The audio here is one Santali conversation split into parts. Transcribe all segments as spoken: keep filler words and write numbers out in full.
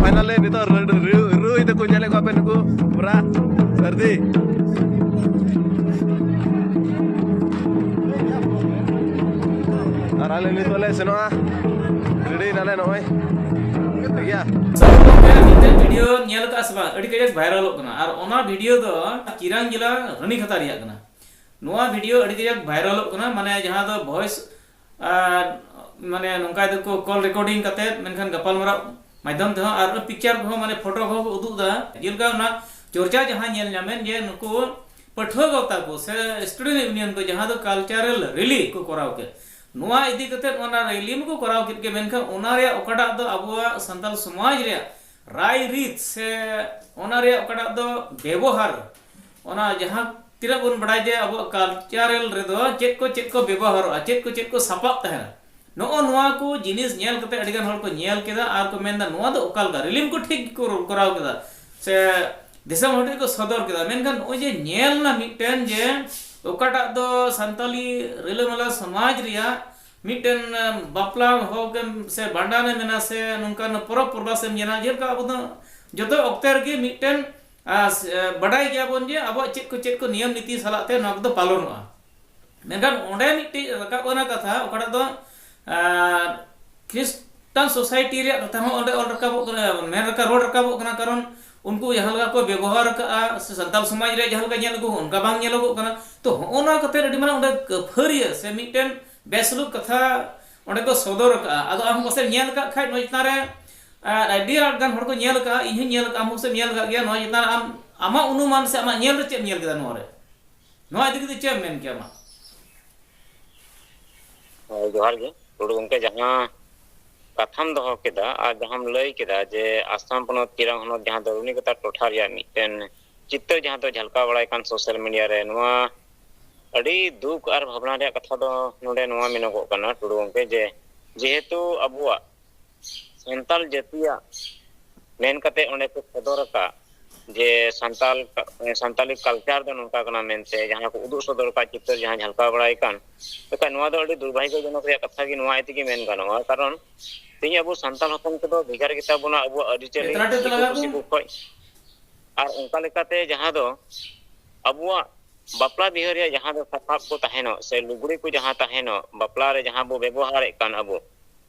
ᱯᱷᱟᱭᱱᱟᱞᱤ ᱱᱤᱛᱚᱜ ᱨᱩ- ᱨᱩ- ᱨᱩᱭ ᱫᱚᱠᱚ ᱧᱮᱞᱮᱫ ᱠᱚᱣᱟ ᱯᱮ ᱱᱩᱠᱩ ᱯᱩᱨᱟ ᱥᱟᱹᱨᱫᱤ᱾ ᱟᱨ ᱟᱞᱮ ᱱᱤᱛᱚᱜ ᱞᱮ ᱥᱮᱱᱚᱜᱼᱟ, ᱨᱮᱰᱤ ᱱᱟᱞᱮ ᱱᱚᱜᱼᱚᱭ, ᱴᱷᱤᱠ ᱜᱮᱭᱟ᱾ ᱢᱤᱫᱴᱮᱱ ᱵᱷᱤᱰᱤᱭᱳ ᱧᱮᱞ ᱟᱠᱟᱫᱼᱟ ᱥᱮ ᱵᱟᱝ? ᱟᱹᱰᱤ ᱠᱟᱡᱟᱠ ᱵᱷᱟᱭᱨᱟᱞᱚᱜ ᱠᱟᱱᱟ᱾ ᱟᱨ ᱚᱱᱟ ᱵᱷᱤᱰᱤᱭᱳ ᱫᱚ ᱪᱤᱨᱟᱝ ᱡᱮᱞᱟ ᱨᱟᱹᱱᱤᱠᱷᱟᱛᱟ ᱨᱮᱭᱟᱜ ᱠᱟᱱᱟ᱾ ᱱᱚᱣᱟ ᱵᱷᱤᱰᱤᱭᱳ ᱟᱹᱰᱤ ᱠᱟᱡᱟᱠ ᱵᱷᱟᱭᱨᱟᱞᱚᱜ ᱠᱟᱱᱟ, ᱢᱟᱱᱮ ᱡᱟᱦᱟᱸ ᱫᱚ ᱵᱷᱚᱭᱮᱥ ᱟᱨ ᱢᱟᱱᱮ ᱱᱚᱝᱠᱟ ᱫᱚᱠᱚ ᱠᱚᱞ ᱨᱮᱠᱚᱨᱰᱤᱝ ᱠᱟᱛᱮ, ᱢᱮᱱᱠᱷᱟᱱ ᱜᱟᱯᱟᱞᱢᱟᱨᱟᱣ ᱢᱟᱫᱽᱫᱷᱚᱢ ᱛᱮᱦᱚᱸ ᱟᱨ ᱯᱤᱠᱪᱟᱨ ᱠᱚᱦᱚᱸ, ᱢᱟᱱᱮ ᱯᱷᱳᱴᱳ ᱠᱚᱦᱚᱸ ᱠᱚ ᱩᱫᱩᱜ ᱮᱫᱟ᱾ ᱡᱮᱞᱮᱠᱟ ᱚᱱᱟ ᱪᱚᱨᱪᱟ ᱡᱟᱦᱟᱸ ᱧᱮᱞ ᱧᱟᱢᱮᱱ, ᱡᱮ ᱱᱩᱠᱩ ᱯᱟᱹᱴᱷᱩᱣᱟᱹ ᱜᱟᱶᱛᱟ ᱠᱚ ᱥᱮ ᱥᱴᱩᱰᱮᱱᱴ ᱤᱭᱩᱱᱤᱭᱚᱱ ᱠᱚ ᱡᱟᱦᱟᱸ ᱫᱚ ᱠᱟᱞᱪᱟᱨᱟᱞ ᱨᱮᱞᱤ ᱠᱚ ᱠᱚᱨᱟᱣ ᱠᱮᱫ, ᱱᱚᱣᱟ ᱤᱫᱤ ᱠᱟᱛᱮ ᱚᱱᱟ ᱨᱮᱞᱤ ᱢᱟᱠᱚ ᱠᱚᱨᱟᱣ ᱠᱮᱫ ᱜᱮ, ᱢᱮᱱᱠᱷᱟᱱ ᱚᱱᱟ ᱨᱮᱭᱟᱜ ᱚᱠᱟᱴᱟᱜ ᱫᱚ ᱟᱵᱚᱣᱟᱜ ᱥᱟᱱᱛᱟᱲ ᱥᱚᱢᱟᱡᱽ ᱨᱮᱭᱟᱜ ᱨᱟᱭ ᱨᱤᱛ ᱥᱮ ᱚᱱᱟ ᱨᱮᱭᱟᱜ ᱚᱠᱟᱴᱟᱜ ᱫᱚ ᱵᱮᱵᱚᱦᱟᱨ, ᱚᱱᱟ ᱡᱟᱦᱟᱸ ᱛᱤᱱᱟᱹᱜ ᱵᱚᱱ ᱵᱟᱲᱟᱭ ᱡᱮ ᱟᱵᱚᱣᱟᱜ ᱠᱟᱞᱪᱟᱨᱟᱞ ᱨᱮᱫᱚ ᱪᱮᱫ ᱠᱚ ᱪᱮᱫ ᱠᱚ ᱵᱮᱵᱚᱦᱟᱨᱚᱜᱼᱟ, ᱪᱮᱫ ᱠᱚ ᱪᱮᱫ ᱠᱚ ᱥᱟᱯᱟᱵ ᱛᱟᱦᱮᱱᱟ, ᱱᱚᱜᱼᱚ ᱱᱚᱣᱟ ᱠᱚ ᱡᱤᱱᱤᱥ ᱧᱮᱞ ᱠᱟᱛᱮ ᱟᱹᱰᱤᱜᱟᱱ ᱦᱚᱲ ᱠᱚ ᱧᱮᱞ ᱠᱮᱫᱟ ᱟᱨ ᱠᱚ ᱢᱮᱱᱫᱟ, "ᱱᱚᱣᱟ ᱫᱚ ᱚᱠᱟ ᱞᱮᱠᱟ?" ᱨᱤᱞᱤᱢ ᱠᱚ ᱴᱷᱤᱠ ᱜᱮᱠᱚ ᱠᱚᱨᱟᱣ ᱠᱮᱫᱟ ᱥᱮ ᱫᱤᱥᱚᱢ ᱦᱚᱲ ᱴᱷᱮᱱ ᱠᱚ ᱥᱚᱫᱚᱨ ᱠᱮᱫᱟ, ᱢᱮᱱᱠᱷᱟᱱ ᱱᱚᱜᱼᱚᱭ ᱡᱮ ᱧᱮᱞ ᱮᱱᱟ ᱢᱤᱫᱴᱮᱱ ᱡᱮ ᱚᱠᱟᱴᱟᱜ ᱫᱚ ᱥᱟᱱᱛᱟᱞᱤ ᱨᱤᱞᱟᱹᱢᱟᱞᱟ ᱥᱚᱢᱟᱡᱽ ᱨᱮᱭᱟᱜ ᱢᱤᱫᱴᱮᱱ, ᱮ, ᱵᱟᱯᱞᱟ ᱦᱳᱠ ᱮᱢ ᱥᱮ ᱵᱷᱟᱸᱰᱟᱱ ᱮᱢ ᱢᱮᱱᱟ ᱥᱮ ᱱᱚᱝᱠᱟᱱ ᱯᱚᱨᱚᱵᱽ ᱯᱚᱨᱵᱟᱥ ᱮᱢ ᱧᱮᱞᱟ, ᱡᱮᱞᱮᱠᱟ ᱟᱵᱚ ᱫᱚ ᱡᱚᱛᱚ ᱚᱠᱛᱮ ᱨᱮᱜᱮ ᱢᱤᱫᱴᱮᱱ, ᱟ, ᱥ-, ᱮ, ᱵᱟᱰᱟᱭ ᱜᱮᱭᱟᱵᱚᱱ ᱡᱮ ᱟᱵᱚᱣᱟᱜ ᱪᱮᱫ ᱠᱚ ᱪᱮᱫ ᱠᱚ ᱱᱤᱭᱚᱢ ᱱᱤᱛᱤ ᱥᱟᱞᱟᱜ ᱛᱮ ᱱᱚᱣᱟ ᱠᱚᱫᱚ ᱯᱟᱞᱚᱱᱚᱜᱼᱟ᱾ ᱢᱮᱱᱠᱷᱟᱱ ᱚᱸᱰᱮ ᱢᱤᱫᱴᱤᱡ ᱨᱟᱠᱟᱵ ᱠᱟᱱᱟ ᱠᱟᱛᱷᱟ, ᱚᱠᱟᱴᱟᱜ ᱫᱚ, ᱟ, ᱠᱷᱨᱤᱥᱴᱟᱱ ᱥᱳᱥᱟᱭᱴᱤ ᱨᱮᱭᱟᱜ ᱠᱟᱛᱷᱟ ᱦᱚᱸ ᱚᱸᱰᱮ ᱚᱞ ᱨᱟᱠᱟᱵᱚᱜ ᱠᱟᱱᱟ, ᱢᱮᱱ ᱨᱟᱠᱟᱵ, ᱨᱚᱲ ᱨᱟᱠᱟᱵᱚᱜ ᱠᱟᱱᱟ, ᱠᱟᱨᱚᱱ ᱩᱱᱠᱩ ᱡᱟᱦᱟᱸ ᱞᱮᱠᱟ ᱠᱚ ᱵᱮᱵᱚᱦᱟᱨ ᱟᱠᱟᱫᱼᱟ ᱥᱮ ᱥᱟᱱᱛᱟᱲ ᱥᱚᱢᱟᱡᱽ ᱨᱮ ᱡᱟᱦᱟᱸ ᱞᱮᱠᱟ ᱧᱮᱞ ᱟᱹᱜᱩ, ᱚᱱᱠᱟ ᱵᱟᱝ ᱧᱮᱞᱚᱜᱚᱜ ᱠᱟᱱᱟ᱾ ᱛᱚ, ᱦᱚᱸᱜᱼᱚ ᱱᱚᱣᱟ ᱠᱟᱛᱮ ᱟᱹᱰᱤ ᱢᱟᱨᱟᱝ ᱚᱸᱰᱮ ᱠᱟᱹᱯᱷᱟᱹᱨᱤᱭᱟᱹ ᱥᱮ ᱢᱤᱫᱴᱮᱱ ᱵᱮᱥᱞᱩᱠ ᱠᱟᱛᱷᱟ ᱚᱸᱰᱮ ᱠᱚ ᱥᱚᱫᱚᱨ ᱟᱠᱟᱫᱼᱟ᱾ ᱟᱫᱚ ᱟᱢ ᱯᱟᱥᱮᱡ ᱧᱮᱞ ᱟᱠᱟᱫ ᱠᱷᱟᱡ ᱱᱚᱣᱟ ᱪᱮᱛᱟᱱ ᱨᱮ, ᱟᱨ ᱟᱹᱰᱤ ᱟᱸᱴ ᱜᱟᱱ ᱦᱚᱲ ᱠᱚ ᱧᱮᱞ ᱟᱠᱟᱫᱼᱟ, ᱤᱧ ᱦᱚᱸᱧ ᱧᱮᱞ ᱟᱠᱟᱫᱼᱟ, ᱟᱢ ᱯᱟᱥᱮᱡ ᱧᱮᱞ ᱟᱠᱟᱫ ᱜᱮᱭᱟ᱾ ᱱᱚᱣᱟ ᱪᱮᱛᱟᱱ ᱨᱮ ᱟᱢ, ᱟᱢᱟᱜ ᱚᱱᱩᱢᱟᱱ ᱥᱮ ᱟᱢᱟᱜ ᱧᱮᱞ ᱨᱮ ᱪᱮᱫ ᱮᱢ ᱧᱮᱞ ᱠᱮᱫᱟ ᱱᱚᱣᱟ ᱨᱮ? ᱱᱚᱣᱟ ᱤᱫᱤ ᱠᱟᱛᱮ ᱪᱮᱫ ᱮᱢ ᱢᱮᱱ ᱠᱮᱭᱟ ᱟᱢᱟᱜ? ᱦᱳᱭ, ᱡᱚᱦᱟᱨ ᱜᱮ ᱴᱩᱰᱩ ᱜᱚᱢᱠᱮ, ᱡᱟᱦᱟᱸ ᱠᱟᱛᱷᱟᱢ ᱫᱚᱦᱚ ᱠᱮᱫᱟ ᱟᱨ ᱡᱟᱦᱟᱸᱢ ᱞᱟᱹᱭ ᱠᱮᱫᱟ ᱡᱮ ᱟᱥᱟᱢ ᱯᱚᱱᱚᱛ ᱠᱤᱨᱟᱝ ᱦᱚᱱᱚᱛ ᱡᱟᱦᱟᱸ ᱫᱚ ᱨᱩᱱᱤᱠᱟᱛᱟ ᱴᱚᱴᱷᱟ ᱨᱮᱭᱟᱜ ᱢᱤᱫᱴᱮᱱ ᱪᱤᱛᱟᱹᱨ ᱡᱟᱦᱟᱸ ᱫᱚ ᱡᱷᱟᱞᱠᱟᱣ ᱵᱟᱲᱟᱭ ᱠᱟᱱ ᱥᱳᱥᱟᱞ ᱢᱤᱰᱤᱭᱟ ᱨᱮ, ᱱᱚᱣᱟ ᱟᱹᱰᱤ ᱫᱩᱠ ᱟᱨ ᱵᱷᱟᱵᱽᱱᱟ ᱨᱮᱭᱟᱜ ᱠᱟᱛᱷᱟ ᱫᱚ ᱱᱚᱰᱮ ᱱᱚᱣᱟ ᱢᱮᱱᱚᱜᱚᱜ ᱠᱟᱱᱟ ᱴᱩᱰᱩ ᱜᱚᱢᱠᱮ, ᱡᱮ ᱡᱮᱦᱮᱛᱩ ᱟᱵᱚᱣᱟᱜ ᱥᱟᱱᱛᱟᱞ ᱡᱟᱹᱛᱤᱭᱟᱜ ᱢᱮᱱ ᱠᱟᱛᱮ ᱚᱸᱰᱮ ᱠᱚ ᱥᱚᱫᱚᱨ ᱟᱠᱟᱫ ᱡᱮ ᱥᱟᱱᱛᱟᱞ, ᱥᱟᱱᱛᱟᱞᱤ ᱠᱟᱞᱪᱟᱨ ᱫᱚ ᱱᱚᱝᱠᱟ ᱠᱟᱱᱟ ᱢᱮᱱᱛᱮ ᱡᱟᱦᱟᱸ ᱠᱚ ᱩᱫᱩᱜ ᱥᱚᱫᱚᱨ ᱟᱠᱟᱫ ᱪᱤᱛᱟᱹᱨ ᱡᱟᱦᱟᱸ ᱡᱷᱟᱞᱠᱟᱣ ᱵᱟᱲᱟᱭ ᱠᱟᱱ, ᱮᱱᱠᱷᱟᱱ ᱱᱚᱣᱟ ᱫᱚ ᱟᱹᱰᱤ ᱫᱩᱨᱵᱷᱟᱜᱽᱭᱚᱡᱚᱱᱚᱠ ᱨᱮᱭᱟᱜ ᱠᱟᱛᱷᱟ ᱜᱮ ᱱᱚᱣᱟ ᱤᱭᱟᱹ ᱛᱮᱜᱮ ᱢᱮᱱ ᱜᱟᱱᱚᱜᱼᱟ᱾ ᱠᱟᱨᱚᱱ ᱛᱮᱦᱮᱧ ᱟᱵᱚ ᱥᱟᱱᱛᱟᱲ ᱦᱚᱯᱚᱱ ᱠᱚᱫᱚ ᱵᱷᱮᱜᱟᱨ ᱜᱮᱛᱟ ᱵᱚᱱᱟ ᱟᱵᱚᱣᱟᱜ ᱟᱹᱨᱤᱪᱟᱹᱞᱤ, ᱫᱤᱠᱩ ᱯᱩᱥᱤ ᱠᱚ ᱠᱷᱚᱡ᱾ ᱟᱨ ᱚᱱᱠᱟ ᱞᱮᱠᱟᱛᱮ ᱡᱟᱦᱟᱸ ᱫᱚ ᱟᱵᱚᱣᱟᱜ ᱵᱟᱯᱞᱟ ᱵᱤᱦᱟᱹ ᱨᱮᱭᱟᱜ ᱡᱟᱦᱟᱸ ᱫᱚ ᱥᱟᱯᱟᱵ ᱠᱚ ᱛᱟᱦᱮᱱᱚᱜ ᱥᱮ ᱞᱩᱜᱽᱲᱤ ᱠᱚ ᱡᱟᱦᱟᱸ ᱛᱟᱦᱮᱱᱚᱜ, ᱵᱟᱯᱞᱟ ᱨᱮ ᱡᱟᱦᱟᱸ ᱵᱚ ᱵᱮᱵᱚᱦᱟᱨᱮᱫ ᱠᱟᱱ ᱟᱵᱚ,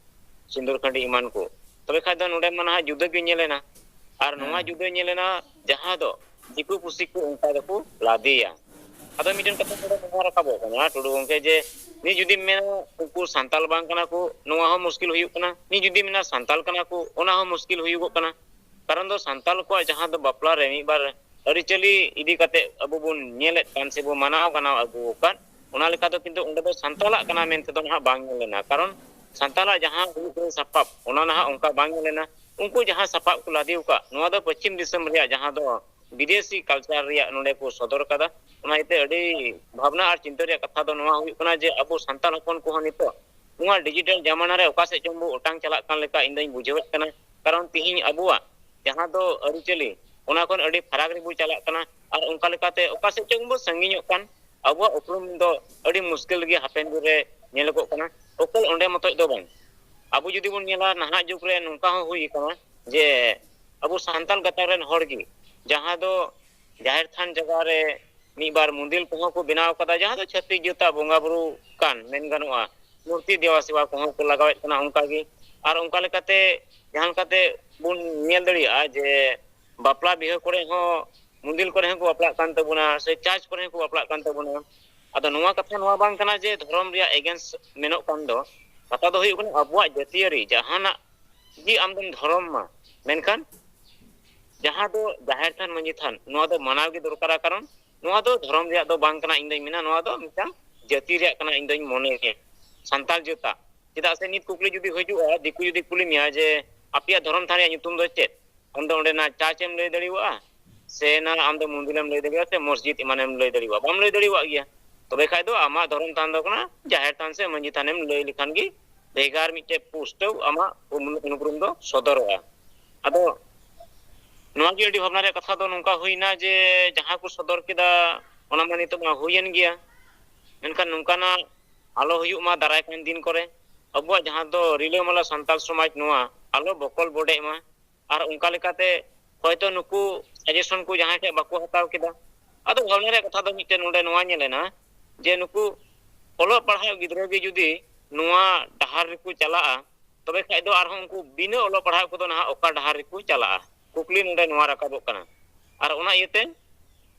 ᱥᱤᱸᱫᱩᱨ ᱠᱷᱟᱹᱰᱤ ᱮᱢᱟᱱ ᱠᱚ, ᱛᱚᱵᱮ ᱠᱷᱟᱡ ᱫᱚ ᱱᱚᱰᱮ ᱢᱟ ᱱᱟᱦᱟᱜ ᱡᱩᱫᱟᱹ ᱜᱮ ᱧᱮᱞᱮᱱᱟ᱾ ᱟᱨ ᱱᱚᱣᱟ ᱦᱮᱸ᱾ ᱡᱩᱫᱟᱹ ᱧᱮᱞᱮᱱᱟ ᱡᱟᱦᱟᱸ ᱫᱚ ᱫᱤᱠᱩ ᱯᱩᱥᱤ ᱠᱚ ᱚᱱᱠᱟ ᱫᱚᱠᱚ ᱞᱟᱫᱮᱭᱟ᱾ ᱟᱫᱚ ᱢᱤᱫᱴᱮᱱ ᱠᱟᱛᱷᱟ ᱱᱚᱰᱮ ᱱᱚᱣᱟ ᱨᱟᱠᱟᱵᱚᱜ ᱠᱟᱱᱟ ᱴᱩᱰᱩ ᱜᱚᱢᱠᱮ, ᱡᱮ ᱱᱤᱛ ᱡᱩᱫᱤᱢ ᱢᱮᱱᱟ ᱩᱱᱠᱩ ᱥᱟᱱᱛᱟᱞ ᱵᱟᱝ ᱠᱟᱱᱟ ᱠᱚ, ᱱᱚᱣᱟ ᱦᱚᱸ ᱢᱩᱥᱠᱤᱞ ᱦᱩᱭᱩᱜ ᱠᱟᱱᱟ, ᱱᱤᱛ ᱡᱩᱫᱤᱢ ᱢᱮᱱᱟ ᱥᱟᱱᱛᱟᱞ ᱠᱟᱱᱟ ᱠᱚ, ᱚᱱᱟ ᱦᱚᱸ ᱢᱩᱥᱠᱤᱞ ᱦᱩᱭᱩᱜᱚᱜ ᱠᱟᱱᱟ᱾ ᱠᱟᱨᱚᱱ ᱫᱚ ᱥᱟᱱᱛᱟᱞ ᱠᱚᱣᱟᱜ ᱡᱟᱦᱟᱸ ᱫᱚ ᱵᱟᱯᱞᱟ ᱨᱮ ᱢᱤᱫ ᱵᱟᱨ ᱟᱹᱨᱤᱪᱟᱹᱞᱤ ᱤᱫᱤ ᱠᱟᱛᱮ ᱟᱵᱚ ᱵᱚᱱ ᱧᱮᱞᱮᱫ ᱠᱟᱱ ᱥᱮ ᱵᱚᱱ ᱢᱟᱱᱟᱣ ᱜᱟᱱᱟᱣ ᱟᱹᱜᱩ ᱟᱠᱟᱫ, ᱚᱱᱟ ᱞᱮᱠᱟ ᱫᱚ ᱠᱤᱱᱛᱩ ᱚᱸᱰᱮ ᱫᱚ ᱥᱟᱱᱛᱟᱞᱟᱜ ᱠᱟᱱᱟ ᱢᱮᱱᱛᱮ ᱫᱚ ᱱᱟᱦᱟᱜ ᱵᱟᱝ ᱧᱮᱞ ᱞᱮᱱᱟ᱾ ᱠᱟᱨᱚᱱ ᱥᱟᱱᱛᱟᱞᱟᱜ ᱡᱟᱦᱟᱸ ᱦᱩᱭᱩᱜ ᱠᱟᱱᱟ ᱥᱟᱯᱟᱵ, ᱚᱱᱟ ᱱᱟᱦᱟᱜ ᱚᱱᱠᱟ ᱵᱟᱝ ᱧᱮᱞ ᱞᱮᱱᱟ᱾ ᱩᱱᱠᱩ ᱡᱟᱦᱟᱸ ᱥᱟᱯᱟᱵ ᱠᱚ ᱞᱟᱫᱮ ᱟᱠᱟᱫ, ᱱᱚᱣᱟ ᱫᱚ ᱯᱚᱪᱷᱤᱢ ᱫᱤᱥᱚᱢ ᱨᱮᱭᱟᱜ ᱡᱟᱦᱟᱸ ᱫᱚ ᱵᱤᱫᱮᱥᱤ culture ᱨᱮᱭᱟᱜ ᱱᱚᱰᱮ ᱠᱚ ᱥᱚᱫᱚᱨ ᱠᱟᱫᱟ᱾ ᱚᱱᱟ ᱤᱭᱟᱹᱛᱮ ᱟᱹᱰᱤ ᱵᱷᱟᱵᱽᱱᱟ ᱟᱨ ᱪᱤᱱᱛᱟᱹ ᱨᱮᱭᱟᱜ ᱠᱟᱛᱷᱟ ᱫᱚ ᱱᱚᱣᱟ ᱦᱩᱭᱩᱜ ᱠᱟᱱᱟ ᱡᱮ ᱟᱵᱚ ᱥᱟᱱᱛᱟᱲ ᱦᱚᱯᱚᱱ ᱠᱚᱦᱚᱸ ᱱᱤᱛᱚᱜ ᱱᱚᱣᱟ digital ᱡᱟᱢᱟᱱᱟ ᱨᱮ ᱚᱠᱟ ᱥᱮᱫ ᱪᱚᱝ ᱵᱚ ᱚᱴᱟᱝ ᱪᱟᱞᱟᱜ ᱠᱟᱱ ᱞᱮᱠᱟ ᱤᱧ ᱫᱚᱧ ᱵᱩᱡᱷᱟᱹᱣᱮᱫ ᱠᱟᱱᱟ᱾ ᱠᱟᱨᱚᱱ ᱛᱤᱦᱤᱧ ᱟᱵᱚᱣᱟᱜ ᱡᱟᱦᱟᱸ ᱫᱚ ᱟᱹᱨᱤᱪᱟᱹᱞᱤ, ᱚᱱᱟ ᱠᱷᱚᱱ ᱟᱹᱰᱤ ᱯᱷᱟᱨᱟᱠ ᱨᱮᱵᱚ ᱪᱟᱞᱟᱜ ᱠᱟᱱᱟ᱾ ᱟᱨ ᱚᱱᱠᱟ ᱞᱮᱠᱟᱛᱮ ᱚᱠᱟ ᱥᱮᱫ ᱪᱚᱝ ᱵᱚ ᱥᱟᱺᱜᱤᱧᱚᱜ ᱠᱟᱱ, ᱟᱵᱚᱣᱟᱜ ᱩᱯᱨᱩᱢ ᱫᱚ ᱟᱹᱰᱤ ᱢᱩᱥᱠᱤᱞ ᱜᱮ ᱦᱟᱯᱮᱱ ᱫᱤᱱ ᱨᱮ ᱧᱮᱞᱚᱜᱚᱜ ᱠᱟᱱᱟ᱾ ᱚᱠᱚᱭ ᱚᱸᱰᱮ ᱢᱚᱛᱚᱡ ᱫᱚ ᱵᱟᱝ, ᱟᱵᱚ ᱡᱩᱫᱤ ᱵᱚᱱ ᱧᱮᱞᱟ, ᱱᱟᱦᱟᱜ ᱡᱩᱜᱽ ᱨᱮ ᱱᱚᱝᱠᱟ ᱦᱚᱸ ᱦᱩᱭ ᱟᱠᱟᱱᱟ ᱡᱮ ᱟᱵᱚ ᱥᱟᱱᱛᱟᱲ ᱜᱟᱛᱟᱠ ᱨᱮᱱ ᱦᱚᱲ ᱜᱮ ᱡᱟᱦᱟᱸ ᱫᱚ ᱡᱟᱦᱮᱨ ᱛᱷᱟᱱ ᱡᱟᱭᱜᱟ ᱨᱮ ᱢᱤᱫ ᱵᱟᱨ ᱢᱚᱱᱫᱤᱨ ᱠᱚᱦᱚᱸ ᱠᱚ ᱵᱮᱱᱟᱣ ᱠᱟᱫᱟ, ᱡᱟᱦᱟᱸ ᱫᱚ ᱪᱷᱟᱹᱛᱤᱠ ᱡᱟᱹᱛᱟᱜ ᱵᱚᱸᱜᱟ ᱵᱩᱨᱩ ᱠᱟᱱ ᱢᱮᱱ ᱜᱟᱱᱚᱜᱼᱟ, ᱢᱩᱨᱛᱤ ᱫᱮᱵᱟ ᱥᱮᱵᱟ ᱠᱚᱦᱚᱸ ᱠᱚ ᱞᱟᱜᱟᱣᱮᱫ ᱠᱟᱱᱟ ᱚᱱᱠᱟ ᱜᱮ᱾ ᱟᱨ ᱚᱱᱠᱟ ᱞᱮᱠᱟᱛᱮ ᱡᱟᱦᱟᱸ ᱞᱮᱠᱟᱛᱮ ᱵᱚᱱ ᱧᱮᱞ ᱫᱟᱲᱮᱭᱟᱜᱼᱟ ᱡᱮ ᱵᱟᱯᱞᱟ ᱵᱤᱦᱟᱹ ᱠᱚᱨᱮ ᱦᱚᱸ ᱢᱚᱱᱫᱤᱨ ᱠᱚᱨᱮ ᱦᱚᱸ ᱠᱚ ᱵᱟᱯᱞᱟᱜ ᱠᱟᱱ ᱛᱟᱵᱚᱱᱟ ᱥᱮ church ᱠᱚᱨᱮ ᱦᱚᱸ ᱠᱚ ᱵᱟᱯᱞᱟᱜ ᱠᱟᱱ ᱛᱟᱵᱚᱱᱟ᱾ ᱟᱫᱚ ᱱᱚᱣᱟ ᱠᱟᱛᱷᱟ ᱱᱚᱣᱟ ᱵᱟᱝ ᱠᱟᱱᱟ ᱡᱮ ᱫᱷᱚᱨᱚᱢ ᱨᱮᱭᱟᱜ against ᱢᱮᱱᱚᱜ ᱠᱟᱱ ᱫᱚ, ᱠᱟᱛᱷᱟ ᱫᱚ ᱦᱩᱭᱩᱜ ᱠᱟᱱᱟ ᱟᱵᱚᱣᱟᱜ ᱡᱟᱹᱛᱤᱭᱟᱹᱨᱤ ᱡᱟᱦᱟᱱᱟᱜ ᱜᱮ ᱟᱢᱫᱚᱢ ᱫᱷᱚᱨᱚᱢ ᱢᱟ, ᱢᱮᱱᱠᱷᱟᱱ ᱡᱟᱦᱟᱸ ᱫᱚ ᱡᱟᱦᱮᱨ ᱛᱷᱟᱱ ᱢᱟᱹᱡᱷᱤ ᱛᱷᱟᱱ, ᱱᱚᱣᱟ ᱫᱚ ᱢᱟᱱᱟᱣ ᱜᱮ ᱫᱚᱨᱠᱟᱨᱟ᱾ ᱠᱟᱨᱚᱱ ᱱᱚᱣᱟ ᱫᱚ ᱫᱷᱚᱨᱚᱢ ᱨᱮᱭᱟᱜ ᱫᱚ ᱵᱟᱝ ᱠᱟᱱᱟ, ᱤᱧ ᱫᱚᱧ ᱢᱮᱱᱟ ᱱᱚᱣᱟ ᱫᱚ ᱢᱤᱫᱴᱟᱝ ᱡᱟᱹᱛᱤ ᱨᱮᱭᱟᱜ ᱠᱟᱱᱟ, ᱤᱧ ᱫᱚᱧ ᱢᱚᱱᱮᱭᱟ ᱥᱟᱱᱛᱟᱲ ᱡᱟᱹᱛᱟᱜ᱾ ᱪᱮᱫᱟᱜ ᱥᱮ ᱱᱤᱛ ᱠᱩᱠᱞᱤ ᱡᱩᱫᱤ ᱦᱤᱡᱩᱜᱼᱟ, ᱫᱤᱠᱩ ᱡᱩᱫᱤ ᱠᱩᱞᱤ ᱢᱮᱭᱟ ᱡᱮ ᱟᱯᱮᱭᱟᱜ ᱫᱷᱚᱨᱚᱢ ᱛᱷᱟᱱ ᱨᱮᱭᱟᱜ ᱧᱩᱛᱩᱢ ᱫᱚ ᱪᱮᱫ, ᱟᱢ ᱫᱚ ᱚᱸᱰᱮᱱᱟᱜ church ᱮᱢ ᱞᱟᱹᱭ ᱫᱟᱲᱮᱭᱟᱜᱼᱟ, ᱥᱮ ᱱᱟ ᱟᱢ ᱫᱚ ᱢᱚᱱᱫᱤᱨ ᱮᱢ ᱞᱟᱹᱭ ᱫᱟᱲᱮᱭᱟᱜᱼᱟ, ᱥᱮ ᱢᱚᱥᱡᱤᱫ ᱮᱢᱟᱱᱮᱢ ᱞᱟᱹᱭ ᱫᱟᱲᱮᱭᱟᱜᱼᱟ? ᱵᱟᱢ ᱞᱟᱹᱭ ᱫᱟᱲᱮᱭᱟᱜ ᱜᱮᱭᱟ᱾ ᱛᱚᱵᱮ ᱠᱷᱟᱡ ᱫᱚ ᱟᱢᱟᱜ ᱫᱷᱚᱨᱚᱢ ᱛᱷᱟᱱ ᱫᱚ ᱠᱟᱱᱟ ᱡᱟᱦᱮᱨ ᱛᱷᱟᱱ ᱥᱮ ᱢᱟᱹᱡᱷᱤ ᱛᱷᱟᱱᱮᱢ ᱞᱟᱹᱭ ᱞᱮᱠᱷᱟᱱ ᱜᱮ ᱵᱷᱮᱜᱟᱨ ᱢᱤᱫᱴᱮᱡ ᱯᱩᱥᱴᱟᱹᱣ ᱟᱢᱟᱜ ᱩᱯᱨᱩᱢ ᱫᱚ ᱥᱚᱫᱚᱨᱚᱜᱼᱟ᱾ ᱟᱫᱚ ᱱᱚᱣᱟ ᱜᱮ ᱟᱹᱰᱤ ᱵᱷᱟᱵᱽᱱᱟ ᱨᱮᱭᱟᱜ ᱠᱟᱛᱷᱟ ᱫᱚ ᱱᱚᱝᱠᱟ ᱦᱩᱭᱱᱟ ᱡᱮ ᱡᱟᱦᱟᱸ ᱠᱚ ᱥᱚᱫᱚᱨ ᱠᱮᱫᱟ ᱚᱱᱟ ᱢᱟ ᱱᱤᱛᱚᱜ ᱢᱟ ᱦᱩᱭᱮᱱ ᱜᱮᱭᱟ, ᱢᱮᱱᱠᱷᱟᱱ ᱱᱚᱝᱠᱟᱱᱟᱜ ᱟᱞᱚ ᱦᱩᱭᱩᱜ ᱢᱟ ᱫᱟᱨᱟᱭ ᱠᱟᱱ ᱫᱤᱱ ᱠᱚᱨᱮ᱾ ᱟᱵᱚᱣᱟᱜ ᱡᱟᱦᱟᱸ ᱫᱚ ᱨᱤᱞᱟᱹᱢᱟᱞᱟ ᱥᱟᱱᱛᱟᱲ ᱥᱚᱢᱟᱡᱽ ᱱᱚᱣᱟ ᱟᱞᱚ ᱵᱚᱠᱚᱞ ᱵᱚᱰᱮᱜ ᱢᱟ᱾ ᱟᱨ ᱚᱱᱠᱟ ᱞᱮᱠᱟᱛᱮ ᱦᱚᱭᱛᱳ ᱱᱩᱠᱩ ᱥᱟᱡᱮᱥᱚᱱ ᱠᱚ ᱡᱟᱦᱟᱸᱭ ᱴᱷᱮᱱ ᱵᱟᱠᱚ ᱦᱟᱛᱟᱣ ᱠᱮᱫᱟ᱾ ᱟᱫᱚ ᱵᱷᱟᱵᱽᱱᱟ ᱨᱮᱭᱟᱜ ᱠᱟᱛᱷᱟ ᱫᱚ ᱢᱤᱫᱴᱮᱱ ᱱᱚᱰᱮ ᱱᱚᱣᱟ ᱧᱮᱞ ᱮᱱᱟ ᱡᱮ ᱱᱩᱠᱩ ᱚᱞᱚᱜ ᱯᱟᱲᱦᱟᱣ ᱜᱤᱫᱽᱨᱟᱹ ᱜᱮ ᱡᱩᱫᱤ ᱱᱚᱣᱟ ᱰᱟᱦᱟᱨ ᱨᱮᱠᱚ ᱪᱟᱞᱟᱜᱼᱟ, ᱛᱚᱵᱮ ᱠᱷᱟᱡ ᱫᱚ ᱟᱨᱦᱚᱸ ᱩᱱᱠᱩ ᱵᱤᱱᱟᱹ ᱚᱞᱚᱜ ᱯᱟᱲᱦᱟᱣ ᱠᱚᱫᱚ ᱱᱟᱦᱟᱜ ᱚᱠᱟ ᱰᱟᱦᱟᱨ ᱨᱮᱠᱚ ᱪᱟᱞᱟᱜᱼᱟ? ᱠᱩᱠᱞᱤ ᱱᱚᱰᱮ ᱱᱚᱣᱟ ᱨᱟᱠᱟᱵᱚᱜ ᱠᱟᱱᱟ᱾ ᱟᱨ ᱚᱱᱟ ᱤᱭᱟᱹᱛᱮ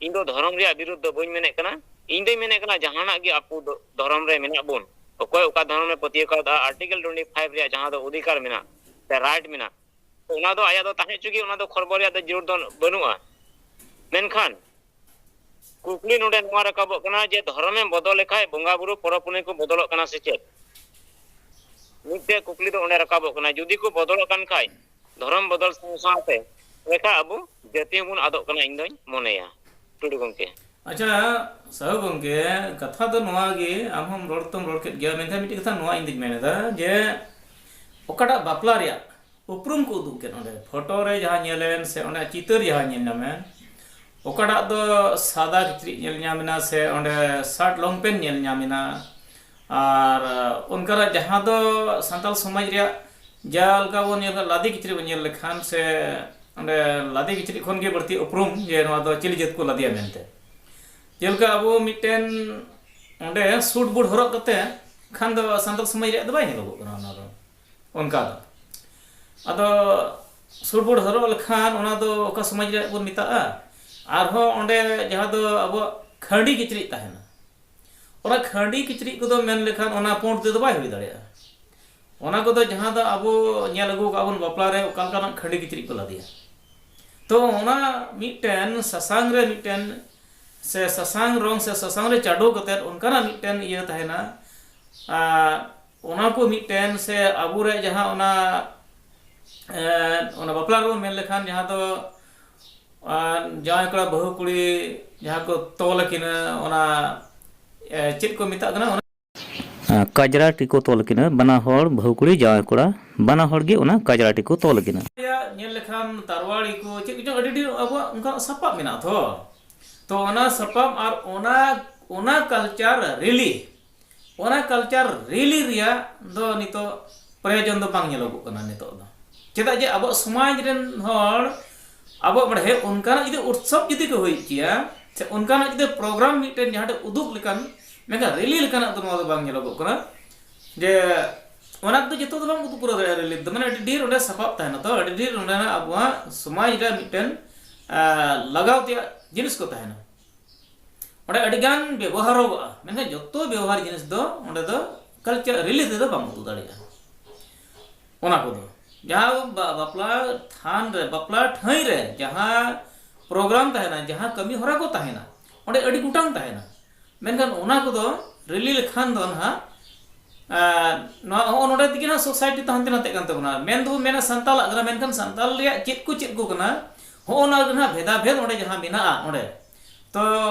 ᱤᱧ ᱫᱚ ᱫᱷᱚᱨᱚᱢ ᱨᱮᱭᱟᱜ ᱵᱤᱨᱩᱫᱷ ᱫᱚ ᱵᱟᱹᱧ ᱢᱮᱱᱮᱫ ᱠᱟᱱᱟ᱾ ᱤᱧ ᱫᱚᱧ ᱢᱮᱱᱮᱫ ᱠᱟᱱᱟ ᱡᱟᱦᱟᱱᱟᱜ ᱜᱮ ᱟᱵᱚ ᱫᱚ ᱫᱷᱚᱨᱚᱢ ᱨᱮ ᱢᱮᱱᱟᱜ ᱵᱚᱱ, ᱚᱠᱚᱭ ᱚᱠᱟ ᱫᱷᱚᱨᱚᱢ ᱨᱮ ᱯᱟᱹᱛᱭᱟᱹᱣ ᱠᱟᱣᱫᱟ, ᱟᱨᱴᱤᱠᱮᱞ ᱴᱩᱭᱮᱱᱴᱤ ᱯᱷᱟᱭᱤᱵᱷ ᱨᱮᱭᱟᱜ ᱡᱟᱦᱟᱸ ᱫᱚ ᱚᱫᱷᱤᱠᱟᱨ ᱢᱮᱱᱟᱜ ᱥᱮ ᱨᱟᱭᱤᱴ ᱢᱮᱱᱟᱜ, ᱛᱚ ᱚᱱᱟ ᱫᱚ ᱟᱭᱟᱜ ᱫᱚ ᱛᱟᱦᱮᱸ ᱦᱚᱪᱚ ᱜᱮ, ᱚᱱᱟ ᱫᱚ ᱠᱷᱚᱨᱵᱚ ᱨᱮᱭᱟᱜ ᱫᱚ ᱡᱟᱹᱨᱩᱲ ᱫᱚ ᱵᱟᱹᱱᱩᱜᱼᱟ᱾ ᱢᱮᱱᱠᱷᱟᱱ ᱠᱩᱠᱞᱤ ᱱᱚᱰᱮ ᱱᱚᱣᱟ ᱨᱟᱠᱟᱵᱚᱜ ᱠᱟᱱᱟ ᱡᱮ ᱫᱷᱚᱨᱚᱢᱮᱢ ᱵᱚᱫᱚᱞ ᱞᱮᱠᱷᱟᱡ ᱵᱚᱸᱜᱟ ᱵᱩᱨᱩ ᱯᱚᱨᱚᱵᱽ ᱯᱩᱱᱟᱹᱭ ᱠᱚ ᱵᱚᱫᱚᱞᱚᱜ ᱠᱟᱱᱟ ᱥᱮ ᱪᱮᱫ? ᱢᱤᱫᱴᱮᱡ ᱠᱩᱠᱞᱤ ᱫᱚ ᱚᱸᱰᱮ ᱨᱟᱠᱟᱵᱚᱜ ᱠᱟᱱᱟ, ᱡᱩᱫᱤ ᱠᱚ ᱵᱚᱫᱚᱞᱚᱜ ᱠᱟᱱ ᱠᱷᱟᱡ ᱫᱷᱚᱨᱚᱢ ᱵᱚᱫᱚᱞ ᱥᱟᱶ ᱥᱟᱶᱛᱮ ᱞᱮᱠᱷᱟ ᱟᱵᱚ ᱡᱟᱹᱛᱤ ᱦᱚᱸᱵᱚᱱ ᱟᱫᱚᱜ ᱠᱟᱱᱟ, ᱤᱧ ᱫᱚᱧ ᱢᱚᱱᱮᱭᱟ᱾ ᱴᱩᱰᱩ ᱜᱚᱢᱠᱮ᱾ ᱟᱪᱪᱷᱟ, ᱥᱟᱦᱩ ᱜᱚᱢᱠᱮ, ᱠᱟᱛᱷᱟ ᱫᱚ ᱱᱚᱣᱟ ᱜᱮ, ᱟᱢ ᱦᱚᱸᱢ ᱨᱚᱲ ᱛᱚᱢ ᱨᱚᱲ ᱠᱮᱫ ᱜᱮᱭᱟ, ᱢᱮᱱᱠᱷᱟᱱ ᱢᱤᱫᱴᱮᱡ ᱠᱟᱛᱷᱟ ᱱᱚᱣᱟ ᱤᱧ ᱫᱩᱧ ᱢᱮᱱ ᱮᱫᱟ ᱡᱮ ᱚᱠᱟᱴᱟᱜ ᱵᱟᱯᱞᱟ ᱨᱮᱭᱟᱜ ᱩᱯᱨᱩᱢ ᱠᱚ ᱩᱫᱩᱜ ᱠᱮᱫ ᱚᱸᱰᱮ, ᱯᱷᱳᱴᱳ ᱨᱮ ᱡᱟᱦᱟᱸ ᱧᱮᱞᱮᱱ ᱥᱮ ᱚᱸᱰᱮ ᱪᱤᱛᱟᱹᱨ ᱡᱟᱦᱟᱸ ᱧᱮᱞ ᱧᱟᱢᱮᱱ, ᱚᱠᱟᱴᱟᱜ ᱫᱚ ᱥᱟᱫᱟ ᱠᱤᱪᱨᱤᱡ ᱧᱮᱞ ᱧᱟᱢ ᱮᱱᱟ ᱥᱮ ᱚᱸᱰᱮ ᱥᱟᱨᱴ ᱞᱚᱝ ᱯᱮᱱᱴ ᱧᱮᱞ ᱧᱟᱢ ᱮᱱᱟ, ᱟᱨ ᱚᱱᱠᱟᱱᱟᱜ ᱡᱟᱦᱟᱸ ᱫᱚ ᱥᱟᱱᱛᱟᱲ ᱥᱚᱢᱟᱡᱽ ᱨᱮᱭᱟᱜ ᱡᱟ ᱞᱮᱠᱟ ᱵᱚᱱ ᱧᱮᱞ ᱠᱟᱜ, ᱞᱟᱫᱮ ᱠᱤᱪᱨᱤᱡ ᱵᱚᱱ ᱧᱮᱞ ᱞᱮᱠᱷᱟᱱ ᱥᱮ ᱚᱸᱰᱮ ᱞᱟᱫᱮ ᱠᱤᱪᱨᱤᱡ ᱠᱷᱚᱱ ᱜᱮ ᱵᱟᱹᱲᱛᱤ ᱩᱯᱨᱩᱢ ᱡᱮ ᱱᱚᱣᱟ ᱫᱚ ᱪᱤᱞᱤ ᱡᱟᱹᱛ ᱠᱚ ᱞᱟᱫᱮᱭᱟ ᱢᱮᱱᱛᱮ᱾ ᱡᱮᱞᱮᱠᱟ ᱟᱵᱚ ᱢᱤᱫᱴᱮᱱ ᱚᱸᱰᱮ ᱥᱩᱴ ᱵᱩᱴ ᱦᱚᱨᱚᱜ ᱠᱟᱛᱮ ᱠᱷᱟᱱ ᱫᱚ ᱥᱟᱱᱛᱟᱲ ᱥᱚᱢᱟᱡᱽ ᱨᱮᱭᱟᱜ ᱫᱚ ᱵᱟᱭ ᱧᱮᱞᱚᱜᱚᱜ ᱠᱟᱱᱟ ᱚᱱᱟ ᱫᱚ᱾ ᱚᱱᱠᱟ ᱫᱚ᱾ ᱟᱫᱚ ᱥᱩᱴ ᱵᱩᱴ ᱦᱚᱨᱚᱜ ᱞᱮᱠᱷᱟᱱ ᱚᱱᱟ ᱫᱚ ᱚᱠᱟ ᱥᱚᱢᱟᱡᱽ ᱨᱮᱭᱟᱜ ᱵᱚᱱ ᱢᱮᱛᱟᱜᱼᱟ? ᱟᱨᱦᱚᱸ ᱚᱸᱰᱮ ᱡᱟᱦᱟᱸ ᱫᱚ ᱟᱵᱚᱣᱟᱜ ᱠᱷᱟᱹᱰᱤ ᱠᱤᱪᱨᱤᱡ ᱛᱟᱦᱮᱱᱟ, ᱚᱱᱟ ᱠᱷᱟᱹᱰᱤ ᱠᱤᱪᱨᱤᱡ ᱠᱚᱫᱚ ᱢᱮᱱ ᱞᱮᱠᱷᱟᱱ ᱚᱱᱟ ᱯᱩᱸᱰ ᱛᱮᱫᱚ ᱵᱟᱭ ᱦᱩᱭ ᱫᱟᱲᱮᱭᱟᱜᱼᱟ᱾ ᱚᱱᱟ ᱠᱚᱫᱚ ᱡᱟᱦᱟᱸ ᱫᱚ ᱟᱵᱚ ᱧᱮᱞ ᱟᱹᱜᱩ ᱠᱟᱜ ᱵᱚᱱ ᱵᱟᱯᱞᱟ ᱨᱮ ᱚᱠᱟ ᱞᱮᱠᱟᱱᱟᱜ ᱠᱷᱟᱹᱰᱤ ᱠᱤᱪᱨᱤᱡ ᱠᱚ ᱞᱟᱫᱮᱭᱟ᱾ ᱛᱚ ᱚᱱᱟ ᱢᱤᱫᱴᱮᱱ ᱥᱟᱥᱟᱝ ᱨᱮ ᱢᱤᱫᱴᱮᱱ ᱥᱮ ᱥᱟᱥᱟᱝ ᱨᱚᱝ ᱥᱮ ᱥᱟᱥᱟᱝ ᱨᱮ ᱪᱟᱰᱚ ᱠᱟᱛᱮᱫ ᱚᱱᱠᱟᱱᱟᱜ ᱢᱤᱫᱴᱮᱱ ᱤᱭᱟᱹ ᱛᱟᱦᱮᱱᱟ᱾ ᱟᱨ ᱚᱱᱟ ᱠᱚ ᱢᱤᱫᱴᱮᱱ ᱥᱮ ᱟᱵᱚᱨᱮ ᱡᱟᱦᱟᱸ ᱚᱱᱟ, ᱮᱸ, ᱚᱱᱟ ᱵᱟᱯᱞᱟ ᱨᱮᱵᱚᱱ ᱢᱮᱱ ᱞᱮᱠᱷᱟᱱ ᱡᱟᱦᱟᱸ ᱫᱚ, ᱟᱨ ᱡᱟᱶᱟᱭ ᱠᱚᱲᱟ ᱵᱟᱹᱦᱩ ᱠᱩᱲᱤ ᱡᱟᱦᱟᱸ ᱠᱚ ᱛᱚᱞ ᱟᱹᱠᱤᱱᱟ, ᱚᱱᱟ, ᱮ, ᱪᱮᱫ ᱠᱚ ᱢᱮᱛᱟᱜ ᱠᱟᱱᱟ? ᱚᱱᱟ ᱠᱟᱡᱽᱨᱟ ᱴᱤᱠᱚ ᱛᱚᱞ ᱟᱹᱠᱤᱱᱟ, ᱵᱟᱱᱟ ᱦᱚᱲ ᱵᱟᱹᱦᱩ ᱠᱩᱲᱤ ᱡᱟᱶᱟᱭ ᱠᱚᱲᱟ ᱵᱟᱱᱟ ᱦᱚᱲ ᱜᱮ ᱚᱱᱟ ᱠᱟᱡᱽᱨᱟ ᱴᱤᱠᱚ ᱛᱚᱞ ᱟᱹᱠᱤᱱᱟ᱾ ᱧᱮᱞ ᱞᱮᱠᱷᱟᱱ ᱛᱟᱨᱣᱟᱲᱤ ᱠᱚ ᱪᱮᱫ ᱠᱚᱪᱚᱝ ᱟᱹᱰᱤ ᱰᱷᱮᱨ ᱟᱵᱚᱣᱟᱜ ᱚᱱᱠᱟᱱᱟᱜ ᱥᱟᱯᱟᱵ ᱢᱮᱱᱟᱜᱼᱟ ᱛᱚ᱾ ᱛᱚ ᱚᱱᱟ ᱥᱟᱯᱟᱵ ᱟᱨ ᱚᱱᱟ, ᱚᱱᱟ ᱠᱟᱞᱪᱟᱨ ᱨᱮᱞᱤ ᱚᱱᱟ ᱠᱟᱞᱪᱟᱨ ᱨᱮᱞᱤ ᱨᱮᱭᱟᱜ ᱫᱚ ᱱᱤᱛᱚᱜ ᱯᱨᱚᱭᱳᱡᱚᱱ ᱫᱚ ᱵᱟᱝ ᱧᱮᱞᱚᱜᱚᱜ ᱠᱟᱱᱟ ᱱᱤᱛᱚᱜ ᱫᱚ᱾ ᱪᱮᱫᱟᱜ ᱡᱮ ᱟᱵᱚᱣᱟᱜ ᱥᱚᱢᱟᱡᱽ ᱨᱮᱱ ᱦᱚᱲ ᱟᱵᱚᱣᱟᱜ ᱵᱟᱰᱟᱭ ᱚᱱᱠᱟᱱᱟᱜ ᱡᱩᱫᱤ ᱩᱛᱥᱚᱵ ᱡᱩᱫᱤ ᱠᱚ ᱦᱩᱭ ᱦᱚᱪᱚᱭᱟ, ᱥᱮ ᱚᱱᱠᱟᱱᱟᱜ ᱡᱩᱫᱤ ᱯᱨᱳᱜᱨᱟᱢ ᱢᱤᱫᱴᱮᱱ ᱡᱟᱦᱟᱸ ᱴᱷᱮᱱ ᱩᱫᱩᱜ ᱞᱮᱠᱟᱱ, ᱢᱮᱱᱠᱷᱟᱱ ᱨᱮᱞᱤ ᱞᱮᱠᱟᱱᱟᱜ ᱫᱚ ᱱᱚᱣᱟ ᱫᱚ ᱵᱟᱝ ᱧᱮᱞᱚᱜᱚᱜ ᱠᱟᱱᱟ᱾ ᱡᱮ ᱚᱱᱟ ᱠᱚᱫᱚ ᱡᱚᱛᱚ ᱫᱚ ᱵᱟᱝ ᱩᱫᱩᱜ ᱯᱩᱨᱟᱹᱣ ᱫᱟᱲᱮᱭᱟᱜᱼᱟ ᱨᱮᱞᱤ ᱫᱚ, ᱢᱟᱱᱮ ᱟᱹᱰᱤ ᱰᱷᱮᱨ ᱚᱸᱰᱮ ᱥᱟᱯᱟᱵ ᱛᱟᱦᱮᱱᱟ, ᱛᱚ ᱟᱹᱰᱤ ᱰᱷᱮᱨ ᱚᱸᱰᱮᱱᱟᱜ ᱟᱵᱚᱣᱟᱜ ᱥᱚᱢᱟᱡᱽ ᱨᱮ ᱢᱤᱫᱴᱮᱱ ᱟᱨ, ᱞᱟᱜᱟᱣ ᱛᱮᱭᱟᱜ ᱡᱤᱱᱤᱥ ᱠᱚ ᱛᱟᱦᱮᱱᱟ᱾ ᱚᱸᱰᱮ ᱟᱹᱰᱤ ᱜᱟᱱ ᱵᱮᱵᱚᱦᱟᱨᱚᱜᱚᱜᱼᱟ, ᱢᱮᱱᱠᱷᱟᱱ ᱡᱚᱛᱚ ᱵᱮᱵᱚᱦᱟᱨ ᱡᱤᱱᱤᱥ ᱫᱚ ᱚᱸᱰᱮ ᱫᱚ ᱠᱟᱞᱪᱟᱨ ᱨᱮᱞᱤ ᱛᱮᱫᱚ ᱵᱟᱢ ᱩᱫᱩᱜ ᱫᱟᱲᱮᱭᱟᱜᱼᱟ᱾ ᱚᱱᱟ ᱠᱚᱫᱚ ᱡᱟᱦᱟᱸ ᱵᱟ- ᱵᱟᱯᱞᱟ ᱛᱷᱟᱱ ᱨᱮ, ᱵᱟᱯᱞᱟ ᱴᱷᱟᱹᱭ ᱨᱮ ᱡᱟᱦᱟᱸ ᱯᱨᱳᱜᱨᱟᱢ ᱛᱟᱦᱮᱱᱟ, ᱡᱟᱦᱟᱸ ᱠᱟᱹᱢᱤ ᱦᱚᱨᱟ ᱠᱚ ᱛᱟᱦᱮᱱᱟ, ᱚᱸᱰᱮ ᱟᱹᱰᱤ ᱜᱚᱴᱟᱝ ᱛᱟᱦᱮᱱᱟ᱾ ᱢᱮᱱᱠᱷᱟᱱ ᱚᱱᱟ ᱠᱚᱫᱚ ᱨᱮᱞᱤ ᱞᱮᱠᱷᱟᱱ ᱫᱚ ᱱᱟᱦᱟᱜ ᱟᱨ ᱱᱚᱣᱟ ᱦᱚᱸᱜᱼᱚ ᱱᱚᱰᱮ ᱛᱮᱜᱮ ᱱᱟᱦᱟᱜ ᱥᱳᱥᱟᱭᱴᱤ ᱫᱚ ᱦᱟᱱᱛᱮ ᱱᱟᱛᱮᱜ ᱠᱟᱱ ᱛᱟᱵᱚᱱᱟ᱾ ᱢᱮᱱ ᱫᱚᱵᱚ ᱢᱮᱱᱟ ᱥᱟᱱᱛᱟᱞᱟᱜ ᱠᱟᱱᱟ, ᱢᱮᱱᱠᱷᱟᱱ ᱥᱟᱱᱛᱟᱞ ᱨᱮᱭᱟᱜ ᱪᱮᱫ ᱠᱚ ᱪᱮᱫ ᱠᱚ ᱠᱟᱱᱟ, ᱦᱚᱸᱜᱼᱚ ᱱᱟ ᱨᱮᱱᱟᱜ ᱵᱷᱮᱫᱟ ᱵᱷᱮᱫ ᱚᱸᱰᱮ ᱡᱟᱦᱟᱸ ᱢᱮᱱᱟᱜᱼᱟ, ᱚᱸᱰᱮ ᱛᱚ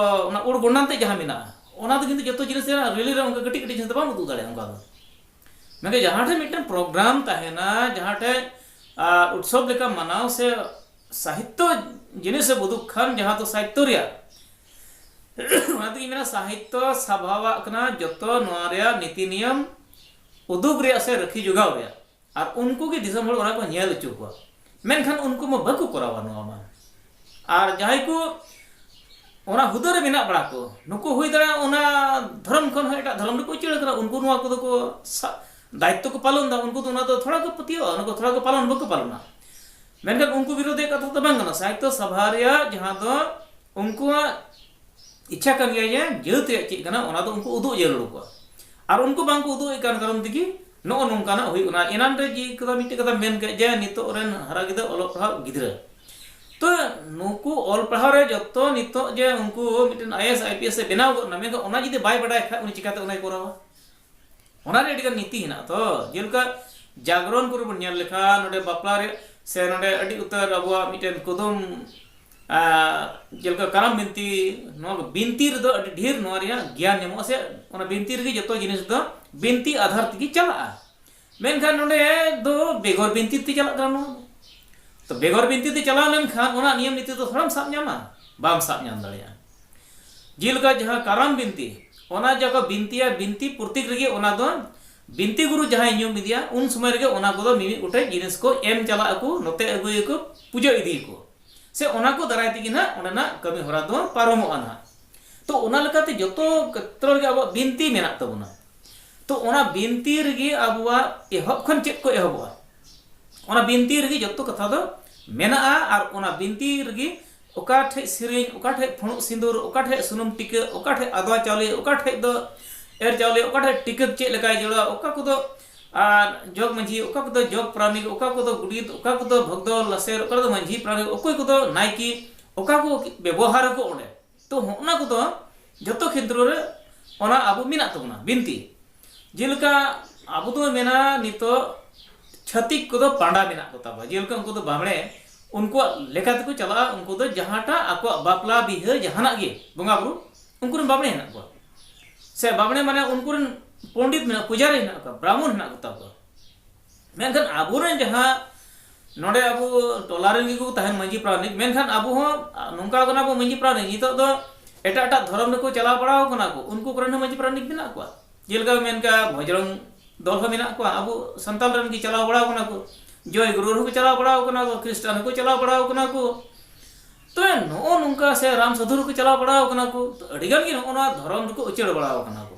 ᱚᱱᱟ ᱩᱲ ᱜᱚᱸᱰᱟᱱ ᱛᱮ ᱡᱟᱦᱟᱸ ᱢᱮᱱᱟᱜᱼᱟ, ᱚᱱᱟ ᱫᱚ ᱠᱤᱱᱛᱩ ᱡᱚᱛᱚ ᱡᱤᱱᱤᱥ ᱨᱮᱱᱟᱜ ᱨᱮᱞᱤ ᱨᱮ ᱚᱱᱠᱟ ᱠᱟᱹᱴᱤᱡ ᱠᱟᱹᱴᱤᱡ ᱡᱤᱱᱤᱥ ᱫᱚ ᱵᱟᱢ ᱩᱫᱩᱜ ᱫᱟᱲᱮᱭᱟᱜᱼᱟ᱾ ᱚᱱᱠᱟ ᱫᱚ ᱢᱮᱱᱠᱷᱟᱱ ᱡᱟᱦᱟᱸ ᱴᱷᱮᱱ ᱢᱤᱫᱴᱮᱱ ᱯᱨᱳᱜᱨᱟᱢ ᱛᱟᱦᱮᱱᱟ, ᱡᱟᱦᱟᱸ ᱴᱷᱮᱱ ᱟᱨ ᱩᱛᱥᱚᱵ ᱞᱮᱠᱟ ᱢᱟᱱᱟᱣ ᱥᱮ ᱥᱟᱦᱤᱛᱛᱚ ᱡᱤᱱᱤᱥ ᱮ ᱩᱫᱩᱜ ᱠᱷᱟᱱ, ᱡᱟᱦᱟᱸ ᱫᱚ ᱥᱟᱦᱤᱛᱛᱚ ᱨᱮᱭᱟᱜ ᱚᱱᱟ ᱛᱮᱜᱮᱧ ᱢᱮᱱᱟ, ᱥᱟᱦᱤᱛᱛᱚ ᱥᱟᱵᱷᱟᱣᱟᱜ ᱠᱟᱱᱟ ᱡᱚᱛᱚ ᱱᱚᱣᱟ ᱨᱮᱭᱟᱜ ᱱᱤᱛᱤ ᱱᱤᱭᱚᱢ ᱩᱫᱩᱜ ᱨᱮᱭᱟᱜ ᱥᱮ ᱨᱟᱹᱠᱷᱤ ᱡᱚᱜᱟᱣ ᱨᱮᱭᱟᱜ᱾ ᱟᱨ ᱩᱱᱠᱩ ᱜᱮ ᱫᱤᱥᱚᱢ ᱦᱚᱲ ᱚᱱᱟ ᱠᱚ ᱧᱮᱞ ᱦᱚᱪᱚ ᱠᱚᱣᱟ, ᱢᱮᱱᱠᱷᱟᱱ ᱩᱱᱠᱩ ᱢᱟ ᱵᱟᱠᱚ ᱠᱚᱨᱟᱣᱟ ᱱᱚᱣᱟ ᱢᱟ᱾ ᱟᱨ ᱡᱟᱦᱟᱸᱭ ᱠᱚ ᱚᱱᱟ ᱦᱩᱫᱟᱹ ᱨᱮ ᱢᱮᱱᱟᱜ ᱵᱟᱲᱟ ᱠᱚ, ᱱᱩᱠᱩ ᱦᱩᱭ ᱫᱟᱲᱮᱭᱟᱜᱼᱟ ᱚᱱᱟ ᱫᱷᱚᱨᱚᱢ ᱠᱷᱚᱱ ᱦᱚᱸ ᱮᱴᱟᱜ ᱫᱷᱚᱨᱚᱢ ᱨᱮᱠᱚ ᱩᱪᱟᱹᱲ ᱠᱟᱱᱟ, ᱩᱱᱠᱩ ᱱᱚᱣᱟ ᱠᱚᱫᱚ ᱠᱚ ᱥᱟ- ᱫᱟᱭᱤᱛᱛᱚ ᱠᱚ ᱯᱟᱞᱚᱱ ᱮᱫᱟ, ᱩᱱᱠᱩ ᱫᱚ ᱚᱱᱟ ᱫᱚ ᱛᱷᱚᱲᱟ ᱠᱚ ᱯᱟᱹᱛᱭᱟᱹᱣᱟ, ᱚᱱᱟ ᱠᱚ ᱛᱷᱚᱲᱟ ᱠᱚ ᱯᱟᱞᱚᱱ ᱵᱟᱠᱚ ᱯᱟᱞᱚᱱᱟ᱾ ᱢᱮᱱᱠᱷᱟᱱ ᱩᱱᱠᱩ ᱵᱤᱨᱳᱫᱷ ᱨᱮᱭᱟᱜ ᱠᱟᱛᱷᱟ ᱫᱚ ᱵᱟᱝ ᱠᱟᱱᱟ᱾ ᱥᱟᱦᱤᱛᱛᱚ ᱥᱟᱵᱷᱟ ᱨᱮᱭᱟᱜ ᱡᱟᱦᱟᱸ ᱫᱚ ᱩᱱᱠᱩᱣᱟᱜ ᱤᱪᱪᱷᱟ ᱠᱟᱱ ᱜᱮᱭᱟ ᱡᱮ ᱡᱟᱹᱛ ᱨᱮᱭᱟᱜ ᱪᱮᱫ ᱠᱟᱱᱟ, ᱚᱱᱟ ᱫᱚ ᱩᱱᱠᱩ ᱩᱫᱩᱜ ᱡᱟᱹᱨᱩᱲ ᱠᱚᱣᱟ᱾ ᱟᱨ ᱩᱱᱠᱩ ᱵᱟᱝ ᱠᱚ ᱩᱫᱩᱜ ᱮᱫ ᱠᱟᱱ ᱠᱟᱨᱚᱱ ᱛᱮᱜᱮ ᱱᱚᱜᱼᱚ ᱱᱚᱝᱠᱟᱱᱟᱜ ᱦᱩᱭᱩᱜ ᱠᱟᱱᱟ᱾ ᱮᱱᱟᱱ ᱨᱮ ᱡᱮ ᱠᱟᱛᱷᱟ, ᱢᱤᱫᱴᱮᱡ ᱠᱟᱛᱷᱟ ᱢᱮᱱ ᱠᱮᱫ ᱡᱮ ᱱᱤᱛᱚᱜ ᱨᱮᱱ ᱦᱟᱨᱟ ᱜᱤᱫᱽᱨᱟᱹ, ᱚᱞᱚᱜ ᱯᱟᱲᱦᱟᱜ ᱜᱤᱫᱽᱨᱟᱹ, ᱛᱚ ᱱᱩᱠᱩ ᱚᱞ ᱯᱟᱲᱦᱟᱣ ᱨᱮ ᱡᱚᱛᱚ ᱱᱤᱛᱚᱜ ᱡᱮ ᱩᱱᱠᱩ ᱢᱤᱫᱴᱮᱱ I A S, I P S ᱮ ᱵᱮᱱᱟᱣ ᱜᱚᱫ ᱮᱱᱟ, ᱢᱮᱱᱠᱷᱟᱱ ᱚᱱᱟ ᱡᱩᱫᱤ ᱵᱟᱭ ᱵᱟᱰᱟᱭ ᱠᱷᱟᱡ ᱩᱱᱤ ᱪᱤᱠᱟᱛᱮ ᱚᱱᱟᱭ ᱠᱚᱨᱟᱣᱟ? ᱚᱱᱟ ᱨᱮ ᱟᱹᱰᱤᱜᱟᱱ ᱱᱤᱛᱤ ᱦᱮᱱᱟᱜᱼᱟ᱾ ᱛᱚ ᱡᱮᱞᱮᱠᱟ ᱡᱟᱜᱽᱨᱚᱱ ᱠᱚᱨᱮ ᱵᱚᱱ ᱧᱮᱞ ᱞᱮᱠᱷᱟᱱ, ᱱᱚᱰᱮ ᱵᱟᱯᱞᱟ ᱨᱮ ᱥᱮ ᱱᱚᱰᱮ ᱟᱹᱰᱤ ᱩᱛᱟᱹᱨ ᱟᱵᱚᱣᱟᱜ ᱢᱤᱫᱴᱮᱱ ᱠᱩᱫᱩᱢ, ᱟᱨ ᱡᱮᱞᱮᱠᱟ ᱠᱟᱨᱟᱢ ᱵᱤᱱᱛᱤ, ᱱᱚᱣᱟ ᱠᱚ ᱵᱤᱱᱛᱤ ᱨᱮᱫᱚ ᱟᱹᱰᱤ ᱰᱷᱮᱨ ᱱᱚᱣᱟ ᱨᱮᱭᱟᱜ ᱜᱮᱭᱟᱱ ᱧᱟᱢᱚᱜᱼᱟ, ᱥᱮ ᱚᱱᱟ ᱵᱤᱱᱛᱤ ᱨᱮᱜᱮ ᱡᱚᱛᱚ ᱡᱤᱱᱤᱥ ᱫᱚ ᱵᱤᱱᱛᱤ ᱟᱫᱷᱟᱨ ᱛᱮᱜᱮ ᱪᱟᱞᱟᱜᱼᱟ᱾ ᱢᱮᱱᱠᱷᱟᱱ ᱱᱚᱰᱮ ᱫᱚ ᱵᱮᱜᱚᱨ ᱵᱤᱱᱛᱤ ᱛᱮ ᱪᱟᱞᱟᱜ ᱠᱟᱱᱟ ᱱᱚᱣᱟ ᱫᱚ᱾ ᱛᱚ ᱵᱮᱜᱚᱨ ᱵᱤᱱᱛᱤ ᱛᱮ ᱪᱟᱞᱟᱣ ᱞᱮᱱᱠᱷᱟᱱ ᱚᱱᱟ ᱱᱤᱭᱚᱢ ᱱᱤᱛᱤ ᱫᱚ ᱛᱷᱚᱲᱟᱢ ᱥᱟᱵ ᱧᱟᱢᱟ? ᱵᱟᱢ ᱥᱟᱵ ᱧᱟᱢ ᱫᱟᱲᱮᱭᱟᱜᱼᱟ᱾ ᱡᱮᱞᱮᱠᱟ ᱡᱟᱦᱟᱸ ᱠᱟᱨᱟᱢ ᱵᱤᱱᱛᱤ, ᱚᱱᱟ ᱡᱟᱦᱟᱸ ᱠᱚ ᱵᱤᱱᱛᱤᱭᱟ, ᱵᱤᱱᱛᱤ ᱯᱨᱚᱛᱤᱠ ᱨᱮᱜᱮ ᱚᱱᱟ ᱫᱚ ᱵᱤᱱᱛᱤ ᱜᱩᱨᱩ ᱡᱟᱦᱟᱸᱭ ᱧᱩᱢ ᱤᱫᱤᱭᱟ, ᱩᱱ ᱥᱚᱢᱚᱭ ᱨᱮᱜᱮ ᱚᱱᱟ ᱠᱚᱫᱚ ᱢᱤᱢᱤᱫ ᱜᱚᱴᱮᱡ ᱡᱤᱱᱤᱥ ᱠᱚ ᱮᱢ ᱪᱟᱞᱟᱜ ᱟᱠᱚ, ᱱᱚᱛᱮ ᱟᱹᱜᱩᱭᱟᱠᱚ, ᱯᱩᱡᱟᱹ ᱤᱫᱤᱭᱟᱠᱚ᱾ ᱥᱮ ᱚᱱᱟ ᱠᱚ ᱫᱟᱨᱟᱭ ᱛᱮᱜᱮ ᱱᱟᱦᱟᱜ ᱚᱸᱰᱮᱱᱟᱜ ᱠᱟᱹᱢᱤ ᱦᱚᱨᱟ ᱫᱚ ᱯᱟᱨᱚᱢᱚᱜᱼᱟ ᱱᱟᱦᱟᱜ᱾ ᱛᱚ ᱚᱱᱟ ᱞᱮᱠᱟᱛᱮ ᱡᱚᱛᱚ ᱠᱷᱮᱛᱨᱚ ᱨᱮᱜᱮ ᱟᱵᱚᱣᱟᱜ ᱵᱤᱱᱛᱤ ᱢᱮᱱᱟᱜ ᱛᱟᱵᱚᱱᱟ᱾ ᱛᱚ ᱚᱱᱟ ᱵᱤᱱᱛᱤ ᱨᱮᱜᱮ ᱟᱵᱚᱣᱟᱜ ᱮᱦᱚᱵ ᱠᱷᱚᱱ ᱪᱮᱫ ᱠᱚ ᱮᱦᱚᱵᱚᱜᱼᱟ, ᱚᱱᱟ ᱵᱤᱱᱛᱤ ᱨᱮᱜᱮ ᱡᱚᱛᱚ ᱠᱟᱛᱷᱟ ᱫᱚ ᱢᱮᱱᱟᱜᱼᱟ᱾ ᱟᱨ ᱚᱱᱟ ᱵᱤᱱᱛᱤ ᱨᱮᱜᱮ ᱚᱠᱟ ᱴᱷᱮᱡ ᱥᱮᱨᱮᱧ, ᱚᱠᱟ ᱴᱷᱮᱡ ᱯᱷᱩᱲᱩᱜ ᱥᱤᱸᱫᱩᱨ, ᱚᱠᱟ ᱴᱷᱮᱡ ᱥᱩᱱᱩᱢ ᱴᱤᱠᱟᱹᱜ, ᱚᱠᱟ ᱴᱷᱮᱡ ᱟᱫᱣᱟ ᱪᱟᱣᱞᱮ, ᱚᱠᱟ ᱴᱷᱮᱡ ᱫᱚ ᱮᱨ ᱪᱟᱣᱞᱮ, ᱚᱠᱟ ᱴᱷᱮᱡ ᱴᱤᱠᱟᱹᱜ ᱪᱮᱫ ᱞᱮᱠᱟᱭ ᱡᱚᱲᱟ, ᱚᱠᱟ ᱠᱚᱫᱚ ᱟᱨ ᱡᱚᱜᱽ ᱢᱟᱹᱡᱷᱤ, ᱚᱠᱟ ᱠᱚᱫᱚ ᱡᱚᱜᱽ ᱯᱟᱨᱟᱱᱤᱠ, ᱚᱠᱟ ᱠᱚᱫᱚ ᱜᱩᱰᱤᱛ, ᱚᱠᱟ ᱠᱚᱫᱚ ᱵᱷᱚᱜᱽᱫᱚ ᱞᱟᱥᱮᱨ, ᱚᱠᱟ ᱠᱚᱫᱚ ᱢᱟᱹᱡᱷᱤ ᱯᱟᱨᱟᱱᱤᱠ, ᱚᱠᱚᱭ ᱠᱚᱫᱚ ᱱᱟᱭᱠᱮ, ᱚᱠᱟ ᱠᱚ ᱵᱮᱵᱚᱦᱟᱨ ᱟᱠᱚ ᱚᱸᱰᱮ᱾ ᱛᱚ ᱦᱚᱸᱜᱼᱱᱟ ᱠᱚᱫᱚ ᱡᱚᱛᱚ ᱠᱷᱮᱛᱨᱚ ᱨᱮ ᱚᱱᱟ ᱟᱵᱚ ᱢᱮᱱᱟᱜ ᱛᱟᱵᱚᱱᱟ ᱵᱤᱱᱛᱤ᱾ ᱡᱮᱞᱮᱠᱟ ᱟᱵᱚ ᱫᱚ ᱢᱮᱱᱟ ᱱᱤᱛᱚᱜ ᱪᱷᱟᱹᱛᱤᱠ ᱠᱚᱫᱚ ᱯᱟᱸᱰᱟ ᱢᱮᱱᱟᱜ ᱠᱚ ᱛᱟᱵᱚᱣᱟ, ᱡᱮᱞᱮᱠᱟ ᱩᱱᱠᱩ ᱫᱚ ᱵᱟᱢᱲᱮ, ᱩᱱᱠᱩᱣᱟᱜ ᱞᱮᱠᱟ ᱛᱮᱠᱚ ᱪᱟᱞᱟᱜᱼᱟ᱾ ᱩᱱᱠᱩ ᱫᱚ ᱡᱟᱦᱟᱸᱴᱟᱜ ᱟᱠᱚᱣᱟᱜ ᱵᱟᱯᱞᱟ ᱵᱤᱦᱟᱹ ᱡᱟᱦᱟᱱᱟᱜ ᱜᱮ ᱵᱚᱸᱜᱟ ᱵᱩᱨᱩ, ᱩᱱᱠᱩ ᱨᱮᱱ ᱵᱟᱢᱲᱮ ᱦᱮᱱᱟᱜ ᱠᱚᱣᱟ, ᱥᱮ ᱵᱟᱢᱲᱮ ᱢᱟᱱᱮ ᱩᱱᱠᱩ ᱨᱮᱱ ᱯᱚᱱᱰᱤᱛ ᱢᱮᱱᱟᱜ, ᱯᱩᱡᱟᱨᱤ ᱦᱮᱱᱟᱜ ᱠᱚᱣᱟ, ᱵᱨᱟᱦᱢᱚᱱ ᱦᱮᱱᱟᱜ ᱠᱚ ᱛᱟᱵᱚᱣᱟ᱾ ᱢᱮᱱᱠᱷᱟᱱ ᱟᱵᱚᱨᱮᱱ ᱡᱟᱦᱟᱸ ᱱᱚᱰᱮ ᱟᱵᱚ ᱴᱚᱞᱟ ᱨᱮᱱ ᱜᱮᱠᱚ ᱛᱟᱦᱮᱱ ᱢᱟᱹᱡᱷᱤ ᱯᱟᱨᱟᱱᱤᱠ, ᱢᱮᱱᱠᱷᱟᱱ ᱟᱵᱚ ᱦᱚᱸ ᱱᱚᱝᱠᱟ ᱠᱟᱱᱟ ᱵᱚ ᱢᱟᱹᱡᱷᱤ ᱯᱟᱨᱟᱱᱤᱠ, ᱱᱤᱛᱚᱜ ᱫᱚ ᱮᱴᱟᱜ ᱮᱴᱟᱜ ᱫᱷᱚᱨᱚᱢ ᱨᱮᱠᱚ ᱪᱟᱞᱟᱣ ᱵᱟᱲᱟᱣ ᱠᱟᱱᱟ ᱠᱚ, ᱩᱱᱠᱩ ᱠᱚᱨᱮᱱ ᱦᱚᱸ ᱢᱟᱹᱡᱷᱤ ᱯᱟᱨᱟᱱᱤᱠ ᱢᱮᱱᱟᱜ ᱠᱚᱣᱟ᱾ ᱡᱮᱞᱮᱠᱟ ᱢᱮᱱ ᱠᱟᱜ ᱵᱷᱚᱡᱽᱨᱚᱝ ᱫᱚᱞ ᱦᱚᱸ ᱢᱮᱱᱟᱜ ᱠᱚᱣᱟ, ᱟᱵᱚ ᱥᱟᱱᱛᱟᱲ ᱨᱮᱱ ᱜᱮ ᱪᱟᱞᱟᱣ ᱵᱟᱲᱟᱣ ᱠᱟᱱᱟ ᱠᱚ, ᱡᱚᱭ ᱜᱩᱨᱩ ᱨᱮᱦᱚᱸ ᱠᱚ ᱪᱟᱞᱟᱣ ᱵᱟᱲᱟᱣ ᱠᱟᱱᱟ ᱠᱚ, ᱠᱷᱨᱤᱥᱴᱟᱱ ᱦᱚᱸᱠᱚ ᱪᱟᱞᱟᱣ ᱵᱟᱲᱟᱣ ᱠᱟᱱᱟ ᱠᱚ᱾ ᱛᱚᱵᱮ ᱱᱚᱜᱼᱚ ᱱᱚᱝᱠᱟ ᱥᱮ ᱨᱟᱢ ᱥᱟᱹᱫᱷᱩ ᱨᱮᱠᱚ ᱪᱟᱞᱟᱣ ᱵᱟᱲᱟᱣ ᱠᱟᱱᱟ ᱠᱚ, ᱛᱚ ᱟᱹᱰᱤ ᱜᱟᱱ ᱜᱮ ᱱᱚᱜᱼᱚ ᱱᱚᱣᱟ ᱫᱷᱚᱨᱚᱢ ᱨᱮᱠᱚ ᱩᱪᱟᱹᱲ ᱵᱟᱲᱟᱣ ᱠᱟᱱᱟ ᱠᱚ᱾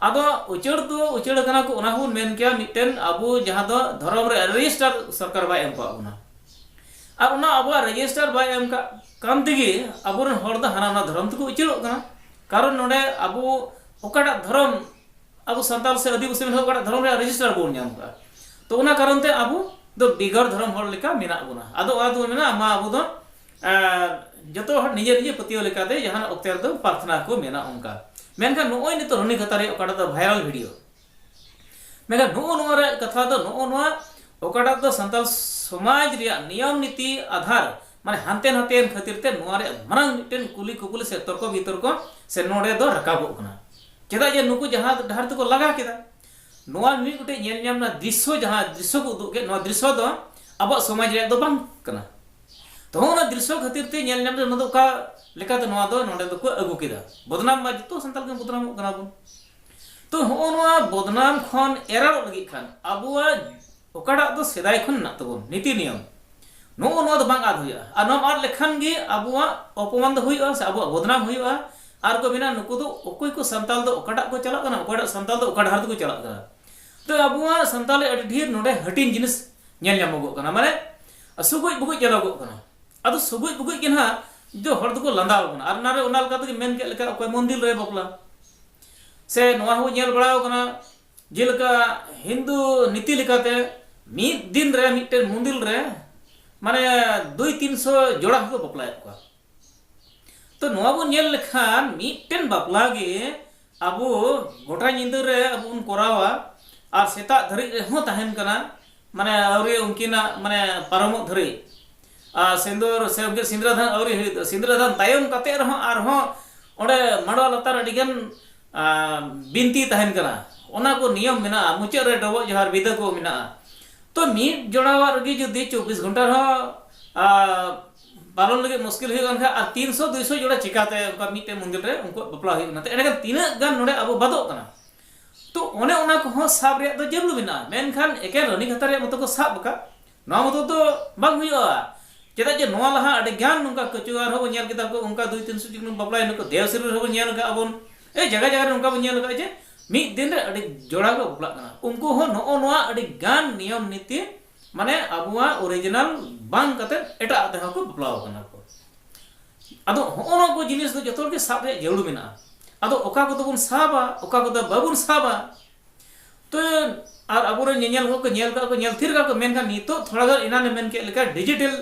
ᱟᱫᱚ ᱩᱪᱟᱹᱲ ᱫᱚ ᱩᱪᱟᱹᱲ ᱠᱟᱱᱟ ᱠᱚ, ᱚᱱᱟ ᱦᱚᱸᱵᱚᱱ ᱢᱮᱱ ᱠᱮᱭᱟ ᱢᱤᱫᱴᱮᱱ ᱟᱵᱚ ᱡᱟᱦᱟᱸ ᱫᱚ ᱫᱷᱚᱨᱚᱢ ᱨᱮ ᱨᱮᱡᱤᱥᱴᱟᱨ ᱥᱚᱨᱠᱟᱨ ᱵᱟᱭ ᱮᱢ ᱠᱟᱜ ᱵᱚᱱᱟ᱾ ᱟᱨ ᱚᱱᱟ ᱟᱵᱚᱣᱟᱜ ᱨᱮᱡᱤᱥᱴᱟᱨ ᱵᱟᱭ ᱮᱢ ᱠᱟᱜ ᱠᱟᱱ ᱛᱮᱜᱮ ᱟᱵᱚᱨᱮᱱ ᱦᱚᱲ ᱫᱚ ᱦᱟᱱᱟ ᱱᱚᱣᱟ ᱫᱷᱚᱨᱚᱢ ᱛᱮᱠᱚ ᱩᱪᱟᱹᱲᱚᱜ ᱠᱟᱱᱟ᱾ ᱠᱟᱨᱚᱱ ᱱᱚᱰᱮ ᱟᱵᱚ ᱚᱠᱟᱴᱟᱜ ᱫᱷᱚᱨᱚᱢ, ᱟᱵᱚ ᱥᱟᱱᱛᱟᱲ ᱥᱮ ᱟᱹᱫᱤᱵᱟᱹᱥᱤ ᱢᱮᱱᱟᱜ ᱚᱠᱟᱴᱟᱜ ᱫᱷᱚᱨᱚᱢ ᱨᱮᱭᱟᱜ ᱨᱮᱡᱤᱥᱴᱟᱨ ᱵᱚᱱ ᱧᱟᱢ ᱠᱟᱜᱼᱟ, ᱛᱚ ᱚᱱᱟ ᱠᱟᱨᱚᱱ ᱛᱮ ᱟᱵᱚ ᱫᱚ ᱵᱮᱜᱚᱨ ᱫᱷᱚᱨᱚᱢ ᱦᱚᱲ ᱞᱮᱠᱟ ᱢᱮᱱᱟᱜ ᱵᱚᱱᱟ᱾ ᱟᱫᱚ ᱚᱱᱟ ᱫᱚ ᱢᱮᱱᱟ ᱢᱟ ᱟᱵᱚ ᱫᱚ ᱟᱨ ᱡᱚᱛᱚ ᱦᱚᱲ ᱱᱤᱡᱮ ᱱᱤᱡᱮ ᱯᱟᱹᱛᱭᱟᱹᱣ ᱞᱮᱠᱟᱛᱮ ᱡᱟᱦᱟᱱᱟᱜ ᱚᱠᱛᱮ ᱨᱮᱫᱚ ᱯᱨᱟᱨᱛᱷᱱᱟ ᱠᱚ ᱢᱮᱱᱟ ᱚᱱᱠᱟ᱾ ᱢᱮᱱᱠᱷᱟᱱ ᱱᱚᱜᱼᱚᱭ ᱱᱤᱛᱚᱜ ᱨᱚᱱᱤ ᱠᱷᱟᱛᱟ ᱨᱮᱭᱟᱜ ᱚᱠᱟᱴᱟᱜ ᱫᱚ ᱵᱷᱟᱭᱨᱟᱞ ᱵᱷᱤᱰᱤᱭᱳ, ᱢᱮᱱᱠᱷᱟᱱ ᱱᱚᱜᱼᱚ ᱱᱚᱣᱟ ᱨᱮᱭᱟᱜ ᱠᱟᱛᱷᱟ ᱫᱚ ᱱᱚᱜᱼᱚ ᱱᱚᱣᱟ ᱚᱠᱟᱴᱟᱜ ᱫᱚ ᱥᱟᱱᱛᱟᱲ ᱥᱚᱢᱟᱡᱽ ᱨᱮᱭᱟᱜ ᱱᱤᱭᱚᱢ ᱱᱤᱛᱤ ᱟᱫᱷᱟᱨ, ᱢᱟᱱᱮ ᱦᱟᱱᱛᱮ ᱱᱟᱛᱮᱭᱮᱱ ᱠᱷᱟᱹᱛᱤᱨ ᱛᱮ ᱱᱚᱣᱟ ᱨᱮᱭᱟᱜ ᱢᱟᱨᱟᱝ ᱢᱤᱫᱴᱮᱱ ᱠᱩᱞᱤ ᱠᱩᱯᱩᱞᱤ ᱥᱮ ᱛᱚᱨᱠᱚ ᱵᱤᱛᱚᱨᱠᱚ ᱥᱮ ᱱᱚᱰᱮ ᱫᱚ ᱨᱟᱠᱟᱵᱚᱜ ᱠᱟᱱᱟ᱾ ᱪᱮᱫᱟᱜ ᱡᱮ ᱱᱩᱠᱩ ᱡᱟᱦᱟᱸ ᱰᱟᱦᱟᱨ ᱛᱮᱠᱚ ᱞᱟᱜᱟ ᱠᱮᱫᱟ, ᱱᱚᱣᱟ ᱢᱤᱫ ᱜᱚᱴᱮᱡ ᱧᱮᱞ ᱧᱟᱢ ᱨᱮᱱᱟᱜ ᱫᱨᱤᱥᱥᱚ, ᱡᱟᱦᱟᱸ ᱫᱨᱤᱥᱥᱚ ᱠᱚ ᱩᱫᱩᱜ ᱠᱮᱫ, ᱱᱚᱣᱟ ᱫᱨᱤᱥᱥᱚ ᱫᱚ ᱟᱵᱚᱣᱟᱜ ᱥᱚᱢᱟᱡᱽ ᱨᱮᱭᱟᱜ ᱫᱚ ᱵᱟᱝ ᱠᱟᱱᱟ᱾ ᱛᱚ ᱚᱱᱟ ᱫᱨᱤᱥᱥᱚ ᱠᱷᱟᱹᱛᱤᱨ ᱛᱮ ᱧᱮᱞ ᱧᱟᱢ ᱨᱮ ᱚᱱᱟ ᱫᱚ ᱚᱠᱟ ᱞᱮᱠᱟᱛᱮ ᱱᱚᱣᱟ ᱫᱚ ᱱᱚᱰᱮ ᱫᱚᱠᱚ ᱟᱹᱜᱩ ᱠᱮᱫᱟ᱾ ᱵᱚᱫᱱᱟᱢ ᱢᱟ ᱡᱚᱛᱚ ᱥᱟᱱᱛᱟᱲ ᱜᱮ ᱵᱚᱫᱱᱟᱢᱚᱜ ᱠᱟᱱᱟ ᱵᱚᱱ᱾ ᱛᱚ ᱦᱚᱸᱜᱼᱚ ᱱᱚᱣᱟ ᱵᱚᱫᱱᱟᱢ ᱠᱷᱚᱱ ᱮᱨᱟᱲᱚᱜ ᱞᱟᱹᱜᱤᱫ ᱠᱷᱟᱱ ᱟᱵᱚᱣᱟᱜ ᱚᱠᱟᱴᱟᱜ ᱫᱚ ᱥᱮᱫᱟᱭ ᱠᱷᱚᱱ ᱢᱮᱱᱟᱜ ᱛᱟᱵᱚᱱ ᱱᱤᱛᱤ ᱱᱤᱭᱚᱢ, ᱱᱚᱜᱼᱚ ᱱᱚᱣᱟ ᱫᱚ ᱵᱟᱝ ᱟᱫ ᱦᱩᱭᱩᱜᱼᱟ᱾ ᱟᱨ ᱱᱚᱣᱟ ᱟᱫ ᱞᱮᱠᱷᱟᱱ ᱜᱮ ᱟᱵᱚᱣᱟᱜ ᱚᱯᱚᱢᱟᱱ ᱫᱚ ᱦᱩᱭᱩᱜᱼᱟ ᱥᱮ ᱟᱵᱚᱣᱟᱜ ᱵᱚᱫᱱᱟᱢ ᱦᱩᱭᱩᱜᱼᱟ᱾ ᱟᱨ ᱠᱚ ᱢᱮᱱᱟ, ᱱᱩᱠᱩ ᱫᱚ ᱚᱠᱚᱭ ᱠᱚ ᱥᱟᱱᱛᱟᱲ ᱫᱚ ᱚᱠᱟᱴᱟᱜ ᱠᱚ ᱪᱟᱞᱟᱜ ᱠᱟᱱᱟ, ᱚᱠᱟᱴᱟᱜ ᱥᱟᱱᱛᱟᱲ ᱫᱚ ᱚᱠᱟ ᱰᱟᱦᱟᱨ ᱛᱮᱠᱚ ᱪᱟᱞᱟᱜ ᱠᱟᱱᱟ᱾ ᱛᱚ ᱟᱵᱚᱣᱟᱜ ᱥᱟᱱᱛᱟᱲ ᱨᱮ ᱟᱹᱰᱤ ᱰᱷᱮᱨ ᱱᱚᱰᱮ ᱦᱟᱹᱴᱤᱧ ᱡᱤᱱᱤᱥ ᱧᱮᱞ ᱧᱟᱢᱚᱜᱚᱜ ᱠᱟᱱᱟ, ᱢᱟᱱᱮ ᱥᱩᱜᱩᱡ ᱵᱩᱜᱩᱡ ᱧᱮᱞᱚᱜᱚᱜ ᱠᱟᱱᱟ᱾ ᱟᱫᱚ ᱥᱩᱜᱩᱡ ᱵᱩᱜᱩᱡ ᱜᱮ ᱱᱟᱦᱟᱜ ᱫᱚ ᱦᱚᱲ ᱫᱚᱠᱚ ᱞᱟᱸᱫᱟᱣ ᱠᱟᱱᱟ᱾ ᱟᱨ ᱚᱱᱟᱨᱮ ᱚᱱᱟ ᱞᱮᱠᱟ ᱛᱮᱜᱮ ᱢᱮᱱ ᱠᱮᱫ ᱞᱮᱠᱟ ᱚᱠᱚᱭ ᱢᱚᱱᱫᱤᱨ ᱨᱮ ᱵᱟᱯᱞᱟ, ᱥᱮ ᱱᱚᱣᱟ ᱦᱚᱸ ᱧᱮᱞ ᱵᱟᱲᱟᱣ ᱠᱟᱱᱟ, ᱡᱮᱞᱮᱠᱟ ᱦᱤᱱᱫᱩ ᱱᱤᱛᱤ ᱞᱮᱠᱟᱛᱮ ᱢᱤᱫ ᱫᱤᱱ ᱨᱮ ᱢᱤᱫᱴᱮᱱ ᱢᱚᱱᱫᱤᱨ ᱨᱮ ᱢᱟᱱᱮ ᱫᱩᱭ ᱛᱤᱱᱥᱚ ᱡᱚᱲᱟ ᱦᱚᱸᱠᱚ ᱵᱟᱯᱞᱟᱭᱮᱫ ᱠᱚᱣᱟ᱾ ᱛᱚ ᱱᱚᱣᱟ ᱵᱚᱱ ᱧᱮᱞ ᱞᱮᱠᱷᱟᱱ ᱢᱤᱫᱴᱮᱱ ᱵᱟᱯᱞᱟ ᱜᱮ ᱟᱵᱚ ᱜᱚᱴᱟ ᱧᱤᱫᱟᱹ ᱨᱮ ᱟᱵᱚ ᱵᱚᱱ ᱠᱚᱨᱟᱣᱟ ᱟᱨ ᱥᱮᱛᱟᱜ ᱫᱷᱟᱹᱨᱤᱡ ᱨᱮᱦᱚᱸ ᱛᱟᱦᱮᱱ ᱠᱟᱱᱟ, ᱢᱟᱱᱮ ᱟᱹᱣᱨᱤ ᱩᱱᱠᱤᱱᱟᱜ ᱢᱟᱱᱮ ᱯᱟᱨᱚᱢᱚᱜ ᱫᱷᱟᱹᱨᱤᱡ᱾ ᱟᱨ ᱥᱤᱸᱫᱩᱨ ᱥᱮ ᱩᱱᱠᱤᱱ ᱥᱤᱸᱫᱽᱨᱟᱹ ᱫᱟᱱ ᱟᱹᱣᱨᱤ ᱦᱩᱭᱩᱜ, ᱥᱤᱸᱫᱽᱨᱟᱹ ᱫᱟᱱ ᱛᱟᱭᱚᱢ ᱠᱟᱛᱮ ᱨᱮᱦᱚᱸ ᱟᱨᱦᱚᱸ ᱚᱸᱰᱮ ᱢᱟᱰᱣᱟ ᱞᱟᱛᱟᱨ ᱟᱹᱰᱤᱜᱟᱱ ᱟᱨ ᱵᱤᱱᱛᱤ ᱛᱟᱦᱮᱱ ᱠᱟᱱᱟ᱾ ᱚᱱᱟ ᱠᱚ ᱱᱤᱭᱚᱢ ᱢᱮᱱᱟᱜᱼᱟ, ᱢᱩᱪᱟᱹᱫ ᱨᱮ ᱰᱚᱵᱚᱜ ᱡᱚᱦᱟᱨ ᱵᱤᱫᱟᱹ ᱠᱚ ᱢᱮᱱᱟᱜᱼᱟ᱾ ᱛᱚ ᱢᱤᱫ ᱡᱚᱲᱟᱣᱟᱜ ᱨᱮᱜᱮ ᱡᱩᱫᱤ ᱪᱚᱵᱵᱤᱥ ᱜᱷᱚᱱᱴᱟ ᱨᱮᱦᱚᱸ ᱟᱨ ᱯᱟᱞᱚᱱ ᱞᱟᱹᱜᱤᱫ ᱢᱩᱥᱠᱤᱞ ᱦᱩᱭᱩᱜ ᱠᱟᱱ ᱠᱷᱟᱱ, ᱟᱨ ᱛᱤᱱᱥᱚ ᱫᱩᱭᱥᱚ ᱡᱚᱲᱟ ᱪᱤᱠᱟᱛᱮ ᱚᱱᱠᱟ ᱢᱤᱫᱴᱮᱱ ᱢᱚᱱᱫᱤᱨ ᱨᱮ ᱩᱱᱠᱩᱣᱟᱜ ᱵᱟᱯᱞᱟ ᱦᱩᱭᱩᱜ ᱠᱟᱱᱟ? ᱛᱚ ᱮᱸᱰᱮᱠᱷᱟᱱ ᱛᱤᱱᱟᱹᱜ ᱜᱟᱱ ᱱᱚᱰᱮ ᱟᱵᱚ ᱵᱟᱫᱚᱜ ᱠᱟᱱᱟ? ᱛᱚ ᱚᱱᱮ ᱚᱱᱟ ᱠᱚᱦᱚᱸ ᱥᱟᱵ ᱨᱮᱭᱟᱜ ᱫᱚ ᱡᱟᱹᱨᱩᱲ ᱢᱮᱱᱟᱜᱼᱟ᱾ ᱢᱮᱱᱠᱷᱟᱱ ᱮᱠᱮᱱ ᱨᱟᱹᱱᱤ ᱠᱟᱛᱷᱟ ᱨᱮᱭᱟᱜ ᱢᱚᱛᱚ ᱠᱚ ᱥᱟᱵ ᱟᱠᱟᱫ, ᱱᱚᱣᱟ ᱢᱚᱛᱚ ᱫᱚ ᱵᱟᱝ ᱦᱩᱭᱩᱜᱼᱟ᱾ ᱪᱮᱫᱟᱜ ᱡᱮ ᱱᱚᱣᱟ ᱞᱟᱦᱟ ᱟᱹᱰᱤ ᱜᱟᱱ ᱱᱚᱝᱠᱟ ᱠᱟᱹᱪᱩᱣᱟᱹ ᱨᱮᱦᱚᱸ ᱵᱚᱱ ᱧᱮᱞ ᱠᱮᱫᱟ ᱠᱚ, ᱚᱱᱠᱟ ᱫᱩᱭ ᱛᱤᱱᱥᱚ ᱡᱚᱱ ᱵᱟᱯᱞᱟᱭᱮᱱᱟ ᱠᱚ᱾ ᱫᱮᱣᱥᱤᱨᱤ ᱨᱮᱦᱚᱸ ᱵᱚᱱ ᱧᱮᱞ ᱟᱠᱟᱫ ᱵᱚᱱ, ᱮ ᱡᱟᱭᱜᱟ ᱡᱟᱭᱜᱟ ᱨᱮ ᱱᱚᱝᱠᱟ ᱵᱚᱱ ᱧᱮᱞ ᱟᱠᱟᱫ ᱡᱮ ᱢᱤᱫ ᱫᱤᱱ ᱨᱮ ᱟᱹᱰᱤ ᱡᱚᱲᱟ ᱠᱚ ᱵᱟᱯᱞᱟᱜ ᱠᱟᱱᱟ᱾ ᱩᱱᱠᱩ ᱦᱚᱸ ᱱᱚᱜᱼᱚ ᱱᱚᱣᱟ ᱟᱹᱰᱤ ᱜᱟᱱ ᱱᱤᱭᱚᱢ ᱱᱤᱛᱤ ᱢᱟᱱᱮ ᱟᱵᱚᱣᱟᱜ ᱚᱨᱤᱡᱤᱱᱟᱞ ᱵᱟᱝ ᱠᱟᱛᱮ ᱮᱴᱟᱜ ᱛᱮᱦᱚᱸ ᱠᱚ ᱵᱟᱯᱞᱟᱣ ᱠᱟᱱᱟ ᱠᱚ᱾ ᱟᱫᱚ ᱦᱚᱸᱜᱼᱚ ᱱᱚᱣᱟ ᱠᱚ ᱡᱤᱱᱤᱥ ᱫᱚ ᱡᱚᱛᱚ ᱦᱚᱲ ᱜᱮ ᱥᱟᱵ ᱨᱮᱭᱟᱜ ᱡᱟᱹᱨᱩᱲ ᱢᱮᱱᱟᱜᱼᱟ᱾ ᱟᱫᱚ ᱚᱠᱟ ᱠᱚᱫᱚ ᱵᱚᱱ ᱥᱟᱵᱟ, ᱚᱠᱟ ᱠᱚᱫᱚ ᱵᱟᱵᱚᱱ ᱥᱟᱵᱟ, ᱛᱚ ᱟᱨ ᱟᱵᱚᱨᱮᱱ ᱧᱮᱧᱮᱞ ᱠᱚ ᱧᱮᱞ ᱠᱟᱜ ᱠᱚ, ᱧᱮᱞ ᱛᱷᱤᱨ ᱠᱟᱜ ᱠᱚ, ᱢᱮᱱᱠᱷᱟᱱ ᱱᱤᱛᱚᱜ ᱛᱷᱚᱲᱟ ᱜᱟᱱ ᱮᱱᱟᱱᱮ ᱢᱮᱱ ᱠᱮᱫ ᱞᱮᱠᱟ ᱰᱤᱡᱤᱴᱮᱞ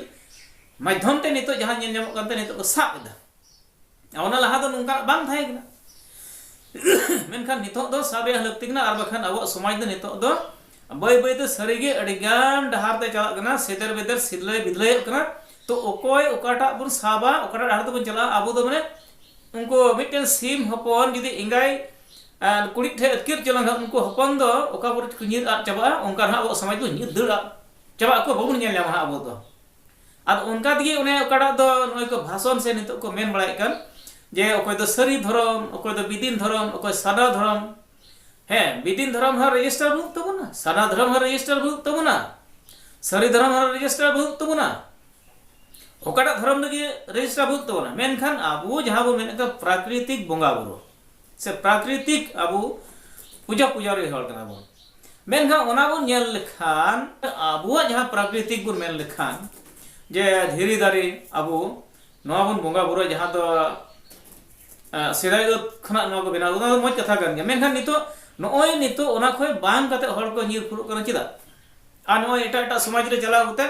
ᱢᱟᱫᱽᱫᱷᱚᱢ ᱛᱮ ᱱᱤᱛᱚᱜ ᱡᱟᱦᱟᱸ ᱧᱮᱞ ᱧᱟᱢᱚᱜ ᱠᱟᱱ ᱛᱮ ᱱᱤᱛᱚᱜ ᱠᱚ ᱥᱟᱵ ᱮᱫᱟ᱾ ᱚᱱᱟ ᱞᱟᱦᱟ ᱫᱚ ᱱᱚᱝᱠᱟ ᱵᱟᱝ ᱛᱟᱦᱮᱸ ᱠᱟᱱᱟ᱾ ᱢᱮᱱᱠᱷᱟᱱ ᱱᱤᱛᱚᱜ ᱫᱚ ᱥᱟᱵ ᱨᱮᱭᱟᱜ ᱞᱟᱹᱠᱛᱤ ᱠᱟᱱᱟ, ᱟᱨ ᱵᱟᱠᱷᱟᱱ ᱟᱵᱚᱣᱟᱜ ᱥᱚᱢᱟᱡᱽ ᱫᱚ ᱱᱤᱛᱚᱜ ᱫᱚ ᱵᱟᱹᱭ ᱵᱟᱹᱭ ᱛᱮ ᱥᱟᱹᱨᱤ ᱜᱮ ᱟᱹᱰᱤ ᱜᱟᱱ ᱰᱟᱦᱟᱨ ᱛᱮ ᱪᱟᱞᱟᱜ ᱠᱟᱱᱟ, ᱥᱮᱫᱮᱨ ᱵᱮᱫᱮᱨ ᱥᱤᱫᱞᱟᱹᱭ ᱵᱤᱫᱞᱟᱹᱭᱚᱜ ᱠᱟᱱᱟ᱾ ᱛᱚ ᱚᱠᱚᱭ ᱚᱠᱟᱴᱟᱜ ᱵᱚᱱ ᱥᱟᱵᱟ, ᱚᱠᱟᱴᱟᱜ ᱰᱟᱦᱟᱨ ᱛᱮᱵᱚᱱ ᱪᱟᱞᱟᱜᱼᱟ, ᱟᱵᱚ ᱫᱚ ᱢᱟᱱᱮ ᱩᱱᱠᱩ ᱢᱤᱫᱴᱮᱱ ᱥᱤᱢ ᱦᱚᱯᱚᱱ ᱡᱩᱫᱤ ᱮᱸᱜᱟᱭ ᱟᱨ ᱠᱩᱲᱤᱫ ᱴᱷᱮᱱ ᱟᱹᱛᱠᱤᱨ ᱦᱚᱪᱚ ᱞᱮᱱᱠᱷᱟᱱ ᱩᱱᱠᱩ ᱦᱚᱯᱚᱱ ᱫᱚ ᱚᱠᱟ ᱠᱚᱨᱮ ᱠᱚ ᱧᱤᱨ ᱟᱫ ᱪᱟᱵᱟᱜᱼᱟ, ᱚᱱᱠᱟ ᱱᱟᱦᱟᱜ ᱟᱵᱚᱣᱟᱜ ᱥᱚᱢᱟᱡᱽ ᱫᱚ ᱧᱤᱨ ᱫᱟᱹᱲ ᱟᱫ ᱪᱟᱵᱟᱜ ᱟᱠᱚ, ᱵᱟᱵᱚᱱ ᱧᱮᱞ ᱧᱟᱢᱟ ᱦᱟᱸᱜ ᱟᱵᱚ ᱫᱚ᱾ ᱟᱫᱚ ᱚᱱᱠᱟ ᱛᱮᱜᱮ ᱚᱱᱮ ᱚᱠᱟᱴᱟᱜ ᱫᱚ ᱱᱚᱜᱼᱚᱭ ᱠᱚ ᱵᱷᱟᱥᱚᱱ ᱥᱮ ᱱᱤᱛᱚᱜ ᱠᱚ ᱢᱮᱱ ᱵᱟᱲᱟᱭᱮᱫ ᱠᱟᱱ, ᱡᱮ ᱚᱠᱚᱭ ᱫᱚ ᱥᱟᱹᱨᱤ ᱫᱷᱚᱨᱚᱢ, ᱚᱠᱚᱭ ᱫᱚ ᱵᱤᱫᱤᱱ ᱫᱷᱚᱨᱚᱢ, ᱚᱠᱚᱭ ᱥᱟᱨᱱᱟ ᱫᱷᱚᱨᱚᱢ᱾ ᱦᱮᱸ, ᱵᱤᱫᱤᱱ ᱫᱷᱚᱨᱚᱢ ᱦᱚᱸ ᱨᱮᱡᱤᱥᱴᱟᱨ ᱵᱟᱹᱱᱩᱜ ᱛᱟᱵᱚᱱᱟ, ᱥᱟᱨᱱᱟ ᱫᱷᱚᱨᱚᱢ ᱦᱚᱸ ᱨᱮᱡᱤᱥᱴᱟᱨ ᱵᱟᱹᱱᱩᱜ ᱛᱟᱵᱚᱱᱟ, ᱥᱟᱹᱨᱤ ᱫᱷᱚᱨᱚᱢ ᱦᱚᱸ ᱨᱮᱡᱤᱥᱴᱟᱨ ᱵᱟᱹᱱᱩᱜ ᱛᱟᱵᱚᱱᱟ, ᱚᱠᱟᱴᱟᱜ ᱫᱷᱚᱨᱚᱢ ᱨᱮᱜᱮ ᱨᱮᱡᱤᱥᱴᱟᱨ ᱵᱟᱹᱱᱩᱜ ᱛᱟᱵᱚᱱᱟ᱾ ᱢᱮᱱᱠᱷᱟᱱ ᱟᱵᱚ ᱡᱟᱦᱟᱸ ᱵᱚ ᱢᱮᱱᱮᱫ ᱠᱟᱱ ᱯᱨᱟᱠᱨᱤᱛᱤᱠ ᱵᱚᱸᱜᱟ ᱵᱩᱨᱩ ᱥᱮ ᱯᱨᱟᱠᱨᱤᱛᱤᱠ ᱟᱵᱚ ᱯᱩᱡᱟᱹ ᱯᱩᱡᱟᱹᱨᱤ ᱦᱚᱲ ᱠᱟᱱᱟ ᱵᱚᱱ᱾ ᱢᱮᱱᱠᱷᱟᱱ ᱚᱱᱟ ᱵᱚᱱ ᱧᱮᱞ ᱞᱮᱠᱷᱟᱱ, ᱟᱵᱚᱣᱟᱜ ᱡᱟᱦᱟᱸ ᱯᱨᱟᱠᱨᱤᱛᱤᱠ ᱵᱚᱱ ᱢᱮᱱ ᱞᱮᱠᱷᱟᱱ, ᱡᱮ ᱫᱷᱤᱨᱤ ᱫᱟᱨᱮ ᱟᱵᱚ ᱱᱚᱣᱟ ᱵᱚᱱ ᱵᱚᱸᱜᱟ ᱵᱩᱨᱩᱭᱟ, ᱡᱟᱦᱟᱸ ᱫᱚ, ᱮ, ᱥᱮᱫᱟᱭ ᱠᱷᱚᱱᱟᱜ ᱱᱚᱣᱟ ᱠᱚ ᱵᱮᱱᱟᱣ, ᱚᱱᱟ ᱫᱚ ᱢᱚᱡᱽ ᱠᱟᱛᱷᱟ ᱠᱟᱱ ᱜᱮᱭᱟ᱾ ᱢᱮᱱᱠᱷᱟᱱ ᱱᱤᱛᱚᱜ ᱱᱚᱜᱼᱚᱭ ᱱᱤᱛᱚᱜ ᱚᱱᱟ ᱠᱷᱚᱱ ᱵᱟᱝ ᱠᱟᱛᱮ ᱦᱚᱲ ᱠᱚ ᱧᱤᱨ ᱯᱷᱩᱨᱩᱜ ᱠᱟᱱᱟ᱾ ᱪᱮᱫᱟᱜ? ᱟᱨ ᱱᱚᱜᱼᱚᱭ ᱮᱴᱟᱜ ᱮᱴᱟᱜ ᱥᱚᱢᱟᱡᱽ ᱨᱮ ᱪᱟᱞᱟᱣ ᱠᱟᱛᱮ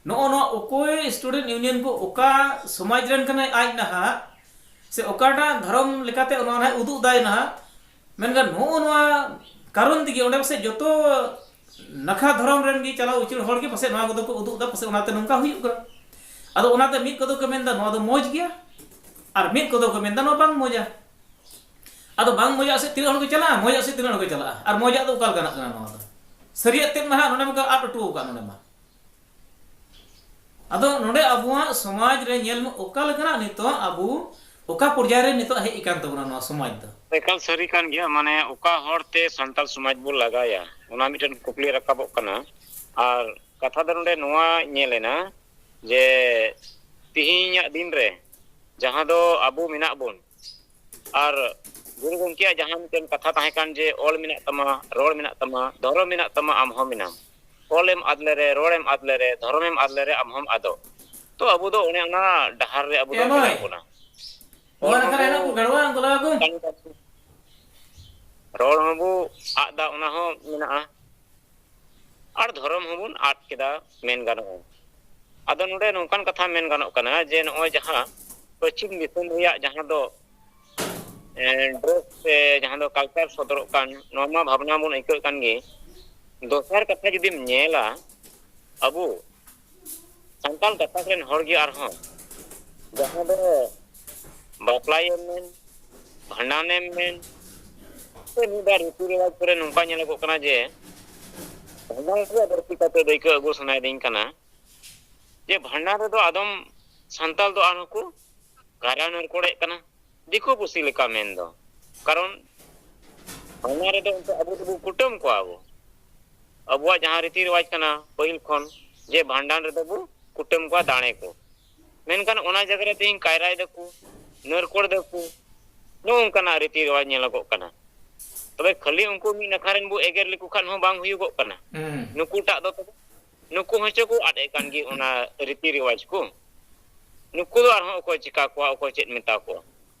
ᱱᱚᱜᱼᱚ ᱱᱚᱣᱟ ᱚᱠᱚᱭ ᱥᱴᱩᱰᱮᱱᱴ ᱤᱭᱩᱱᱤᱭᱚᱱ ᱠᱚ ᱚᱠᱟ ᱥᱚᱢᱟᱡᱽ ᱨᱮᱱ ᱠᱟᱱᱟᱭ ᱟᱡ ᱱᱟᱦᱟᱜ, ᱥᱮ ᱚᱠᱟᱴᱟᱜ ᱫᱷᱚᱨᱚᱢ ᱞᱮᱠᱟᱛᱮ ᱚᱱᱟ ᱱᱟᱦᱟᱜ ᱩᱫᱩᱜ ᱫᱟᱭ ᱱᱟᱦᱟᱜ᱾ ᱢᱮᱱᱠᱷᱟᱱ ᱱᱚᱜᱼᱚ ᱱᱚᱣᱟ ᱠᱟᱨᱚᱱ ᱛᱮᱜᱮ ᱚᱸᱰᱮ ᱯᱟᱥᱮᱡ ᱡᱚᱛᱚ ᱱᱟᱠᱷᱟ ᱫᱷᱚᱨᱚᱢ ᱨᱮᱱ ᱜᱮ ᱪᱟᱞᱟᱣ ᱩᱪᱟᱹᱲ ᱦᱚᱲ ᱜᱮ ᱯᱟᱥᱮᱡ ᱱᱚᱣᱟ ᱠᱚᱫᱚ ᱠᱚ ᱩᱫᱩᱜ ᱮᱫᱟ, ᱯᱟᱥᱮᱡ ᱚᱱᱟᱛᱮ ᱱᱚᱝᱠᱟ ᱦᱩᱭᱩᱜ ᱠᱟᱱᱟ᱾ ᱟᱫᱚ ᱚᱱᱟᱛᱮ ᱢᱤᱫ ᱠᱚᱫᱚ ᱠᱚ ᱢᱮᱱᱫᱟ ᱱᱚᱣᱟ ᱫᱚ ᱢᱚᱡᱽ ᱜᱮᱭᱟ, ᱟᱨ ᱢᱤᱫ ᱠᱚᱫᱚ ᱠᱚ ᱢᱮᱱᱫᱟ ᱱᱚᱣᱟ ᱵᱟᱝ ᱢᱚᱡᱟ᱾ ᱟᱫᱚ ᱵᱟᱝ ᱢᱚᱡᱟᱜ ᱥᱮᱫ ᱛᱤᱱᱟᱹᱜ ᱦᱚᱲ ᱠᱚ ᱪᱟᱞᱟᱜᱼᱟ, ᱢᱚᱡᱟᱜ ᱥᱮᱫ ᱛᱤᱱᱟᱹᱜ ᱦᱚᱲ ᱠᱚ ᱪᱟᱞᱟᱜᱼᱟ? ᱟᱨ ᱢᱚᱡᱟᱜ ᱫᱚ ᱚᱠᱟ ᱞᱮᱠᱟᱱᱟᱜ ᱠᱟᱱᱟ ᱱᱚᱣᱟ ᱫᱚ? ᱥᱟᱹᱨᱤᱭᱟᱜ ᱛᱮᱫ ᱢᱟ ᱦᱟᱸᱜ ᱱᱚᱰᱮ ᱢᱟ ᱠᱚ ᱟᱫ ᱦᱚᱴᱚ ᱟᱠᱟᱫ ᱱᱚᱰᱮ ᱢᱟ᱾ ᱟᱫᱚ ᱱᱚᱰᱮ ᱟᱵᱚᱣᱟᱜ ᱥᱚᱢᱟᱡᱽ ᱨᱮ ᱧᱮᱞ ᱢᱮ ᱚᱠᱟ ᱞᱮᱠᱟᱱᱟᱜ ᱱᱤᱛᱚᱜ ᱟᱵᱚ ᱚᱠᱟ ᱯᱚᱨᱡᱟᱭ ᱨᱮ ᱱᱤᱛᱚᱜ ᱦᱮᱡ ᱟᱠᱟᱱ ᱛᱟᱵᱚᱱᱟ ᱱᱚᱣᱟ ᱥᱚᱢᱟᱡᱽ ᱫᱚ᱾ ᱮᱠᱟᱞ ᱥᱟᱹᱨᱤ ᱠᱟᱱ ᱜᱮᱭᱟ, ᱢᱟᱱᱮ ᱚᱠᱟ ᱦᱚᱨ ᱛᱮ ᱥᱟᱱᱛᱟᱲ ᱥᱚᱢᱟᱡᱽ ᱵᱚ ᱞᱟᱜᱟᱭᱟ, ᱚᱱᱟ ᱢᱤᱫᱴᱮᱱ ᱠᱩᱠᱞᱤ ᱨᱟᱠᱟᱵᱚᱜ ᱠᱟᱱᱟ᱾ ᱟᱨ ᱠᱟᱛᱷᱟ ᱫᱚ ᱱᱚᱰᱮ ᱱᱚᱣᱟ ᱧᱮᱞ ᱮᱱᱟ ᱡᱮ ᱛᱤᱦᱤᱧᱟᱜ ᱫᱤᱱ ᱨᱮ ᱡᱟᱦᱟᱸ ᱫᱚ ᱟᱵᱚ ᱢᱮᱱᱟᱜ ᱵᱚᱱ, ᱟᱨ ᱜᱩᱨᱩ ᱜᱚᱢᱠᱮᱭᱟᱜ ᱡᱟᱦᱟᱸ ᱢᱤᱫᱴᱮᱱ ᱠᱟᱛᱷᱟ ᱛᱟᱦᱮᱸ ᱠᱟᱱ ᱡᱮ ᱚᱞ ᱢᱮᱱᱟᱜ ᱛᱟᱢᱟ, ᱨᱚᱲ ᱢᱮᱱᱟᱜ ᱛᱟᱢᱟ, ᱫᱷᱚᱨᱚᱢ ᱢᱮᱱᱟᱜ ᱛᱟᱢᱟ, ᱟᱢ ᱦᱚᱸ ᱢᱮᱱᱟᱢ᱾ ᱚᱞᱮᱢ ᱟᱫ ᱞᱮᱨᱮ, ᱨᱚᱲᱮᱢ ᱟᱫ ᱞᱮᱨᱮ, ᱫᱷᱚᱨᱚᱢᱮᱢ ᱟᱫ ᱞᱮᱨᱮ, ᱟᱢ ᱦᱚᱸᱢ ᱟᱫᱚᱜ᱾ ᱛᱚ ᱟᱵᱚ ᱫᱚ ᱚᱱᱮ ᱚᱱᱟ ᱰᱟᱦᱟᱨ ᱨᱮ ᱟᱵᱚ ᱫᱚ ᱮ ᱢᱟᱹᱭ, ᱢᱮᱱᱟᱜ ᱵᱚᱱᱟ᱾ ᱱᱚᱣᱟ ᱦᱚᱲᱢᱚ ᱱᱟᱠᱷᱟ ᱨᱮ ᱦᱮᱱᱟᱜ ᱠᱚ ᱵᱚ ᱜᱟᱲᱣᱟ ᱩᱱᱠᱩ ᱞᱟᱜᱟ ᱠᱚ᱾ ᱨᱚᱲ ᱦᱚᱸᱵᱚ ᱟᱫ ᱫᱟ, ᱚᱱᱟ ᱦᱚᱸ ᱢᱮᱱᱟᱜᱼᱟ᱾ ᱟᱨ ᱫᱷᱚᱨᱚᱢ ᱦᱚᱸᱵᱚᱱ ᱟᱫ ᱠᱮᱫᱟ ᱢᱮᱱ ᱜᱟᱱᱚᱜᱼᱟ᱾ ᱟᱫᱚ ᱱᱚᱰᱮ ᱱᱚᱝᱠᱟᱱ ᱠᱟᱛᱷᱟ ᱢᱮᱱ ᱜᱟᱱᱚᱜ ᱠᱟᱱᱟ ᱡᱮ ᱱᱚᱜᱼᱚᱭ ᱡᱟᱦᱟᱸ ᱯᱚᱪᱷᱤᱢ ᱫᱤᱥᱚᱢ ᱨᱮᱭᱟᱜ ᱡᱟᱦᱟᱸ ᱫᱚ, ᱮᱸ, ᱰᱨᱮᱥ ᱥᱮ ᱡᱟᱦᱟᱸ ᱫᱚ ᱠᱟᱞᱪᱟᱨ ᱥᱚᱫᱚᱨᱚᱜ ᱠᱟᱱ, ᱱᱚᱣᱟ ᱢᱟ ᱵᱷᱟᱵᱽᱱᱟ ᱵᱚᱱ ᱟᱹᱭᱠᱟᱹᱣᱮᱫ ᱠᱟᱱ ᱜᱮ᱾ ᱫᱚᱥᱟᱨ ᱠᱟᱛᱷᱟ ᱡᱩᱫᱤᱢ ᱧᱮᱞᱟ, ᱟᱵᱚ ᱥᱟᱱᱛᱟᱲ ᱜᱟᱛᱟᱠ ᱨᱮᱱ ᱦᱚᱲ ᱜᱮ ᱟᱨᱦᱚᱸ ᱡᱟᱦᱟᱸ ᱫᱚ ᱵᱟᱯᱞᱟᱭᱮᱢ ᱢᱮᱱ, ᱵᱷᱟᱸᱰᱟᱱᱮᱢ ᱢᱮᱱ, ᱥᱮ ᱢᱤᱫ ᱵᱟᱨ ᱨᱤᱛᱤ ᱨᱮᱣᱟᱡᱽ ᱠᱚᱨᱮ ᱱᱚᱝᱠᱟ ᱧᱮᱞᱚᱜᱚᱜ ᱠᱟᱱᱟ ᱡᱮ ᱵᱷᱟᱸᱰᱟᱱ ᱨᱮᱭᱟᱜ ᱵᱟᱹᱲᱛᱤ ᱠᱟᱛᱮ ᱫᱟᱹᱭᱠᱟᱹ ᱟᱹᱜᱩ ᱥᱟᱱᱟᱭᱮᱫᱤᱧ ᱠᱟᱱᱟ᱾ ᱡᱮ ᱵᱷᱟᱸᱰᱟᱱ ᱨᱮᱫᱚ ᱟᱫᱚᱢ ᱥᱟᱱᱛᱟᱲ ᱫᱚ ᱟᱨᱦᱚᱸ ᱠᱚ ᱠᱟᱭᱨᱟ ᱱᱟᱹᱨᱠᱚᱲᱮᱫ ᱠᱟᱱᱟ, ᱫᱤᱠᱩ ᱯᱩᱥᱤ ᱞᱮᱠᱟ ᱢᱮᱱᱫᱚ᱾ ᱠᱟᱨᱚᱱ ᱵᱷᱟᱸᱰᱟᱱ ᱨᱮᱫᱚ ᱮᱱᱛᱮ ᱟᱵᱚ ᱫᱚᱵᱚ ᱠᱩᱴᱟᱹᱢ ᱠᱚᱣᱟ ᱵᱚ᱾ ᱟᱵᱚᱣᱟᱜ ᱡᱟᱦᱟᱸ ᱨᱤᱛᱤ ᱨᱮᱣᱟᱡᱽ ᱠᱟᱱᱟ ᱯᱟᱹᱦᱤᱞ ᱠᱷᱚᱱ, ᱡᱮ ᱵᱷᱟᱸᱰᱟᱱ ᱨᱮᱫᱚ ᱵᱚ ᱠᱩᱴᱟᱹᱢ ᱠᱚᱣᱟ ᱫᱟᱲᱮ ᱠᱚ, ᱢᱮᱱᱠᱷᱟᱱ ᱚᱱᱟ ᱡᱟᱭᱜᱟ ᱨᱮ ᱛᱮᱦᱮᱧ ᱠᱟᱭᱨᱟᱭ ᱫᱟᱠᱚ, ᱱᱟᱹᱨᱠᱚᱲ ᱫᱟᱠᱚ, ᱱᱚᱜᱼᱚ ᱱᱚᱝᱠᱟᱱᱟᱜ ᱨᱤᱛᱤ ᱨᱮᱣᱟᱡᱽ ᱧᱮᱞᱚᱜᱚᱜ ᱠᱟᱱᱟ᱾ ᱛᱚᱵᱮ ᱠᱷᱟᱹᱞᱤ ᱩᱱᱠᱩ ᱢᱤᱫ ᱱᱟᱠᱷᱟ ᱨᱮᱱ ᱵᱚ ᱮᱜᱮᱨ ᱞᱮᱠᱚ ᱠᱷᱟᱱ ᱦᱚᱸ ᱵᱟᱝ ᱦᱩᱭᱩᱜᱚᱜ ᱠᱟᱱᱟ᱾ ᱦᱩᱸ᱾ ᱱᱩᱠᱩᱴᱟᱜ ᱫᱚ ᱛᱚᱵᱮ, ᱱᱩᱠᱩ ᱦᱚᱸᱪᱚ ᱠᱚ ᱟᱫ ᱮᱫ ᱠᱟᱱ ᱜᱮ ᱚᱱᱟ ᱨᱤᱛᱤ ᱨᱮᱣᱟᱡᱽ ᱠᱚ᱾ ᱱᱩᱠᱩ ᱫᱚ ᱟᱨᱦᱚᱸ ᱚᱠᱚᱭ ᱪᱤᱠᱟ ᱠᱚᱣᱟ, ᱚᱠᱚᱭ ᱪᱮᱫ ᱢᱮᱛᱟ ᱠᱚᱣᱟ᱾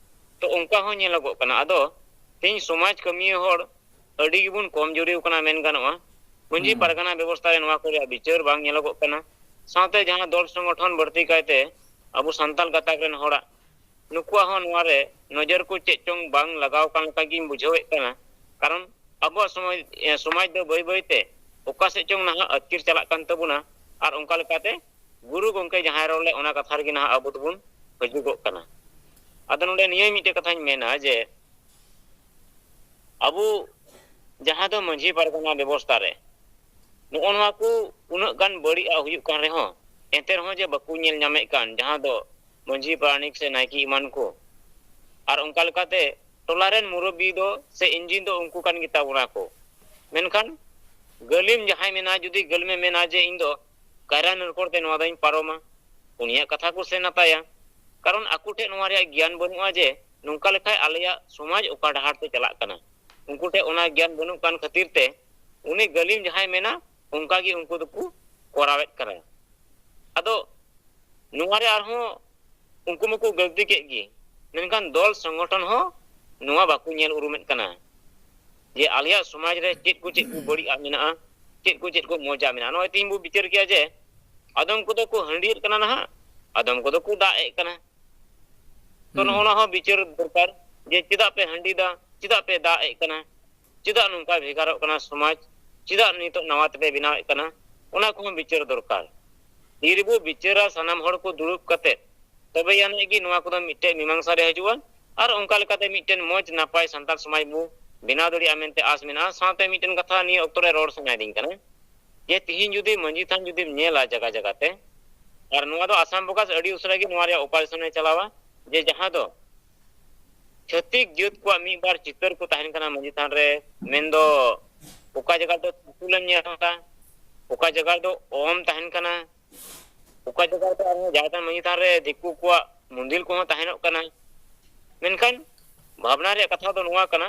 ᱛᱚ ᱚᱱᱠᱟ ᱦᱚᱸ ᱧᱮᱞᱚᱜᱚᱜ ᱠᱟᱱᱟ᱾ ᱟᱫᱚ ᱛᱮᱦᱮᱧ ᱥᱚᱢᱟᱡᱽ ᱠᱟᱹᱢᱤᱭᱟᱹ ᱦᱚᱲ ᱟᱹᱰᱤ ᱜᱮᱵᱚᱱ ᱠᱚᱢ ᱡᱩᱨᱤ ᱟᱠᱟᱱᱟ ᱢᱮᱱ ᱜᱟᱱᱚᱜᱼᱟ᱾ ᱢᱟᱹᱡᱷᱤ ᱦᱩᱸ᱾ ᱯᱟᱨᱜᱟᱱᱟ ᱵᱮᱵᱚᱥᱛᱷᱟ ᱨᱮ ᱱᱚᱣᱟ ᱠᱚ ᱨᱮᱭᱟᱜ ᱵᱤᱪᱟᱹᱨ ᱵᱟᱝ ᱧᱮᱞᱚᱜᱚᱜ ᱠᱟᱱᱟ᱾ ᱥᱟᱶᱛᱮ ᱡᱟᱦᱟᱸ ᱫᱚᱞ ᱥᱚᱝᱜᱚᱴᱷᱚᱱ ᱵᱟᱹᱲᱛᱤ ᱠᱟᱭᱛᱮ ᱟᱵᱚ ᱥᱟᱱᱛᱟᱞ ᱜᱟᱛᱟᱠ ᱨᱮᱱ ᱦᱚᱲᱟᱜ, ᱱᱩᱠᱩᱣᱟᱜ ᱦᱚᱸ ᱱᱚᱣᱟ ᱨᱮ ᱱᱚᱡᱚᱨ ᱠᱚ ᱪᱮᱫ ᱪᱚᱝ ᱵᱟᱝ ᱞᱟᱜᱟᱣ ᱠᱟᱱ ᱞᱮᱠᱟ ᱜᱤᱧ ᱵᱩᱡᱷᱟᱹᱣᱮᱫ ᱠᱟᱱᱟ᱾ ᱠᱟᱨᱚᱱ ᱟᱵᱚᱣᱟᱜ ᱥᱚᱢᱟᱡᱽ, ᱮ, ᱥᱚᱢᱟᱡᱽ ᱫᱚ ᱵᱟᱹᱭ ᱵᱟᱹᱭ ᱛᱮ ᱚᱠᱟ ᱥᱮᱫ ᱪᱚᱝ ᱱᱟᱦᱟᱜ ᱟᱹᱛᱠᱤᱨ ᱪᱟᱞᱟᱜ ᱠᱟᱱ ᱛᱟᱵᱚᱱᱟ᱾ ᱟᱨ ᱚᱱᱠᱟ ᱞᱮᱠᱟᱛᱮ ᱜᱩᱨᱩ ᱜᱚᱢᱠᱮ ᱡᱟᱦᱟᱸᱭ ᱨᱚᱲ ᱞᱮᱫ, ᱚᱱᱟ ᱠᱟᱛᱷᱟ ᱨᱮᱜᱮ ᱱᱟᱦᱟᱜ ᱟᱵᱚ ᱫᱚᱵᱚᱱ ᱦᱤᱡᱩᱜᱚᱜ ᱠᱟᱱᱟ᱾ ᱟᱫᱚ ᱱᱚᱰᱮ ᱱᱤᱭᱟᱹ ᱢᱤᱫᱴᱮᱡ ᱠᱟᱛᱷᱟᱧ ᱢᱮᱱᱟ ᱡᱮ ᱟᱵᱚ ᱡᱟᱦᱟᱸ ᱫᱚ ᱢᱟᱹᱡᱷᱤ ᱯᱟᱨᱜᱟᱱᱟ ᱵᱮᱵᱚᱥᱛᱷᱟ ᱨᱮ ᱱᱚᱜᱼᱚ ᱱᱚᱣᱟ ᱠᱚ ᱩᱱᱟᱹᱜ ᱜᱟᱱ ᱵᱟᱹᱲᱤᱡ ᱟᱜ ᱦᱩᱭᱩᱜ ᱠᱟᱱ ᱨᱮᱦᱚᱸ, ᱮᱱᱛᱮ ᱨᱮᱦᱚᱸ ᱡᱮ ᱵᱟᱠᱚ ᱧᱮᱞ ᱧᱟᱢᱮᱫ ᱠᱟᱱ, ᱡᱟᱦᱟᱸ ᱫᱚ ᱢᱟᱹᱡᱷᱤ ᱯᱟᱨᱟᱱᱤᱠ ᱥᱮ ᱱᱟᱭᱠᱮ ᱮᱢᱟᱱ ᱠᱚ, ᱟᱨ ᱚᱱᱠᱟ ᱞᱮᱠᱟᱛᱮ ᱴᱚᱞᱟ ᱨᱮᱱ ᱢᱩᱨᱚᱵᱵᱤ ᱫᱚ ᱥᱮ engine ᱫᱚ ᱩᱱᱠᱩ ᱠᱟᱱ ᱜᱮᱛᱟ ᱵᱚᱱᱟ ᱠᱚ᱾ ᱢᱮᱱᱠᱷᱟᱱ ᱜᱟᱹᱞᱤᱢ ᱡᱟᱦᱟᱸᱭ ᱢᱮᱱᱟ, ᱡᱩᱫᱤ ᱜᱟᱹᱞᱤᱢᱮ ᱢᱮᱱᱟ ᱡᱮ ᱤᱧ ᱫᱚ ᱠᱟᱭᱨᱟ ᱱᱟᱹᱨᱠᱚᱲ ᱛᱮ ᱱᱚᱣᱟ ᱫᱚᱧ ᱯᱟᱨᱚᱢᱟ, ᱩᱱᱤᱭᱟᱜ ᱠᱟᱛᱷᱟ ᱠᱚ ᱥᱮᱱ ᱟᱛᱟᱭᱟ᱾ ᱠᱟᱨᱚᱱ ᱟᱠᱚ ᱴᱷᱮᱱ ᱱᱚᱣᱟ ᱨᱮᱭᱟᱜ ᱜᱮᱭᱟᱱ ᱵᱟᱹᱱᱩᱜᱼᱟ ᱡᱮ ᱱᱚᱝᱠᱟ ᱞᱮᱠᱷᱟᱡ ᱟᱞᱮᱭᱟᱜ ᱥᱚᱢᱟᱡᱽ ᱚᱠᱟ ᱰᱟᱦᱟᱨ ᱛᱮ ᱪᱟᱞᱟᱜ ᱠᱟᱱᱟ᱾ ᱩᱱᱠᱩ ᱴᱷᱮᱱ ᱚᱱᱟ ᱜᱮᱭᱟᱱ ᱵᱟᱹᱱᱩᱜ ᱠᱟᱱ ᱠᱷᱟᱹᱛᱤᱨ ᱛᱮ ᱩᱱᱤ ᱜᱟᱹᱞᱤᱢ ᱡᱟᱦᱟᱸᱭ ᱢᱮᱱᱟ, ᱚᱱᱠᱟ ᱜᱮ ᱩᱱᱠᱩ ᱫᱚᱠᱚ ᱠᱚᱨᱟᱣᱮᱫ ᱠᱟᱱᱟ᱾ ᱟᱫᱚ ᱱᱚᱣᱟ ᱨᱮ ᱟᱨᱦᱚᱸ ᱩᱱᱠᱩ ᱢᱟᱠᱚ ᱜᱟᱹᱞᱛᱤ ᱠᱮᱫ ᱜᱮ, ᱢᱮᱱᱠᱷᱟᱱ ᱫᱚᱞ ᱥᱚᱝᱜᱚᱴᱷᱚᱱ ᱦᱚᱸ ᱱᱚᱣᱟ ᱵᱟᱠᱚ ᱧᱮᱞ ᱩᱨᱩᱢᱮᱫ ᱠᱟᱱᱟ ᱡᱮ ᱟᱞᱮᱭᱟᱜ ᱥᱚᱢᱟᱡᱽ ᱨᱮ ᱪᱮᱫ ᱠᱚ, ᱪᱮᱫ ᱠᱚ ᱵᱟᱹᱲᱤᱡᱟᱜ ᱢᱮᱱᱟᱜᱼᱟ, ᱪᱮᱫ ᱠᱚ, ᱪᱮᱫ ᱠᱚ ᱢᱚᱡᱟᱜ ᱢᱮᱱᱟᱜᱼᱟ᱾ ᱱᱚᱜᱼᱚᱭ ᱛᱮᱦᱮᱧ ᱵᱚ ᱵᱤᱪᱟᱹᱨ ᱠᱮᱭᱟ ᱡᱮ ᱟᱫᱚᱢ ᱠᱚᱫᱚ ᱠᱚ ᱦᱟᱺᱰᱤᱭᱮᱫ ᱠᱟᱱᱟ ᱱᱟᱦᱟᱜ, ᱟᱫᱚᱢ ᱠᱚᱫᱚ ᱠᱚ ᱫᱟᱜ ᱮᱫ ᱠᱟᱱᱟ᱾ ᱛᱚ ᱦᱩᱸ᱾ ᱱᱚᱜᱼᱚ ᱱᱚᱣᱟ ᱦᱚᱸ ᱵᱤᱪᱟᱹᱨ ᱫᱚᱨᱠᱟᱨ ᱡᱮ ᱪᱮᱫᱟᱜ ᱯᱮ ᱦᱟᱺᱰᱤ ᱫᱟ, ᱪᱮᱫᱟᱜ ᱯᱮ ᱫᱟᱜ ᱮᱫ ᱠᱟᱱᱟ, ᱪᱮᱫᱟᱜ ᱱᱚᱝᱠᱟ ᱵᱷᱮᱜᱟᱨᱚᱜ ᱠᱟᱱᱟ ᱥᱚᱢᱟᱡᱽ, ᱪᱮᱫᱟᱜ ᱱᱤᱛᱚᱜ ᱱᱟᱣᱟ ᱛᱮᱯᱮ ᱵᱮᱱᱟᱣᱮᱫ ᱠᱟᱱᱟ, ᱚᱱᱟ ᱠᱚᱦᱚᱸ ᱵᱤᱪᱟᱹᱨ ᱫᱚᱨᱠᱟᱨ᱾ ᱛᱤ ᱨᱮᱵᱚ ᱵᱤᱪᱟᱹᱨᱟ ᱥᱟᱱᱟᱢ ᱦᱚᱲ ᱠᱚ ᱫᱩᱲᱩᱵ ᱠᱟᱛᱮ, ᱛᱚᱵᱮ ᱟᱹᱱᱤᱡ ᱜᱮ ᱱᱚᱣᱟ ᱠᱚᱫᱚ ᱢᱤᱫᱴᱮᱡ ᱢᱤᱢᱟᱝᱥᱟ ᱨᱮ ᱦᱤᱡᱩᱜᱼᱟ᱾ ᱟᱨ ᱚᱱᱠᱟ ᱞᱮᱠᱟᱛᱮ ᱢᱤᱫᱴᱮᱱ ᱢᱚᱡᱽ ᱱᱟᱯᱟᱭ ᱥᱟᱱᱛᱟᱲ ᱥᱚᱢᱟᱡᱽ ᱵᱚ ᱵᱮᱱᱟᱣ ᱫᱟᱲᱮᱭᱟᱜᱼᱟ ᱢᱮᱱᱛᱮ ᱟᱥ ᱢᱮᱱᱟᱜᱼᱟ᱾ ᱥᱟᱶᱛᱮ ᱢᱤᱫᱴᱮᱱ ᱠᱟᱛᱷᱟ ᱱᱤᱭᱟᱹ ᱚᱠᱛᱚ ᱨᱮ ᱨᱚᱲ ᱥᱟᱱᱟᱭᱮᱫᱤᱧ ᱠᱟᱱᱟ ᱡᱮ ᱛᱤᱦᱤᱧ ᱡᱩᱫᱤ ᱢᱟᱹᱡᱷᱤ ᱛᱷᱟᱱ ᱡᱩᱫᱤᱢ ᱧᱮᱞᱟ ᱡᱟᱭᱜᱟ ᱡᱟᱭᱜᱟ ᱛᱮ, ᱟᱨ ᱱᱚᱣᱟ ᱫᱚ ᱟᱥᱟᱢ ᱵᱚᱠᱟᱥ ᱟᱹᱰᱤ ᱩᱥᱟᱹᱨᱟ ᱜᱮ ᱱᱚᱣᱟ ᱨᱮᱭᱟᱜ operation ᱮ ᱪᱟᱞᱟᱣᱟ, ᱡᱮ ᱡᱟᱦᱟᱸ ᱫᱚ ᱪᱷᱟᱹᱛᱤᱠ ᱡᱟᱹᱛ ᱠᱚᱣᱟᱜ ᱢᱤᱫ ᱵᱟᱨ ᱪᱤᱛᱟᱹᱨ ᱠᱚ ᱛᱟᱦᱮᱱ ᱠᱟᱱᱟ ᱢᱟᱹᱡᱷᱤ ᱛᱷᱟᱱ ᱨᱮ, ᱢᱮᱱᱫᱚ ᱚᱠᱟ ᱡᱟᱭᱜᱟ ᱨᱮᱫᱚ ᱛᱨᱤᱥᱩᱞ ᱮᱢ ᱧᱮᱞ ᱧᱟᱢᱟ, ᱚᱠᱟ ᱡᱟᱭᱜᱟ ᱨᱮᱫᱚ ᱚᱢ ᱛᱟᱦᱮᱱ ᱠᱟᱱᱟ, ᱚᱠᱟ ᱡᱟᱭᱜᱟ ᱨᱮᱫᱚ ᱟᱨᱦᱚᱸ ᱡᱟᱦᱮᱨ ᱛᱷᱟᱱ ᱢᱟᱹᱡᱷᱤ ᱛᱷᱟᱱ ᱨᱮ ᱫᱤᱠᱩ ᱠᱚᱣᱟᱜ ᱢᱩᱱᱫᱤᱨ ᱠᱚᱦᱚᱸ ᱛᱟᱦᱮᱱᱚᱜ ᱠᱟᱱᱟ᱾ ᱢᱮᱱᱠᱷᱟᱱ ᱵᱷᱟᱵᱽᱱᱟ ᱨᱮᱭᱟᱜ ᱠᱟᱛᱷᱟ ᱫᱚ ᱱᱚᱣᱟ ᱠᱟᱱᱟ,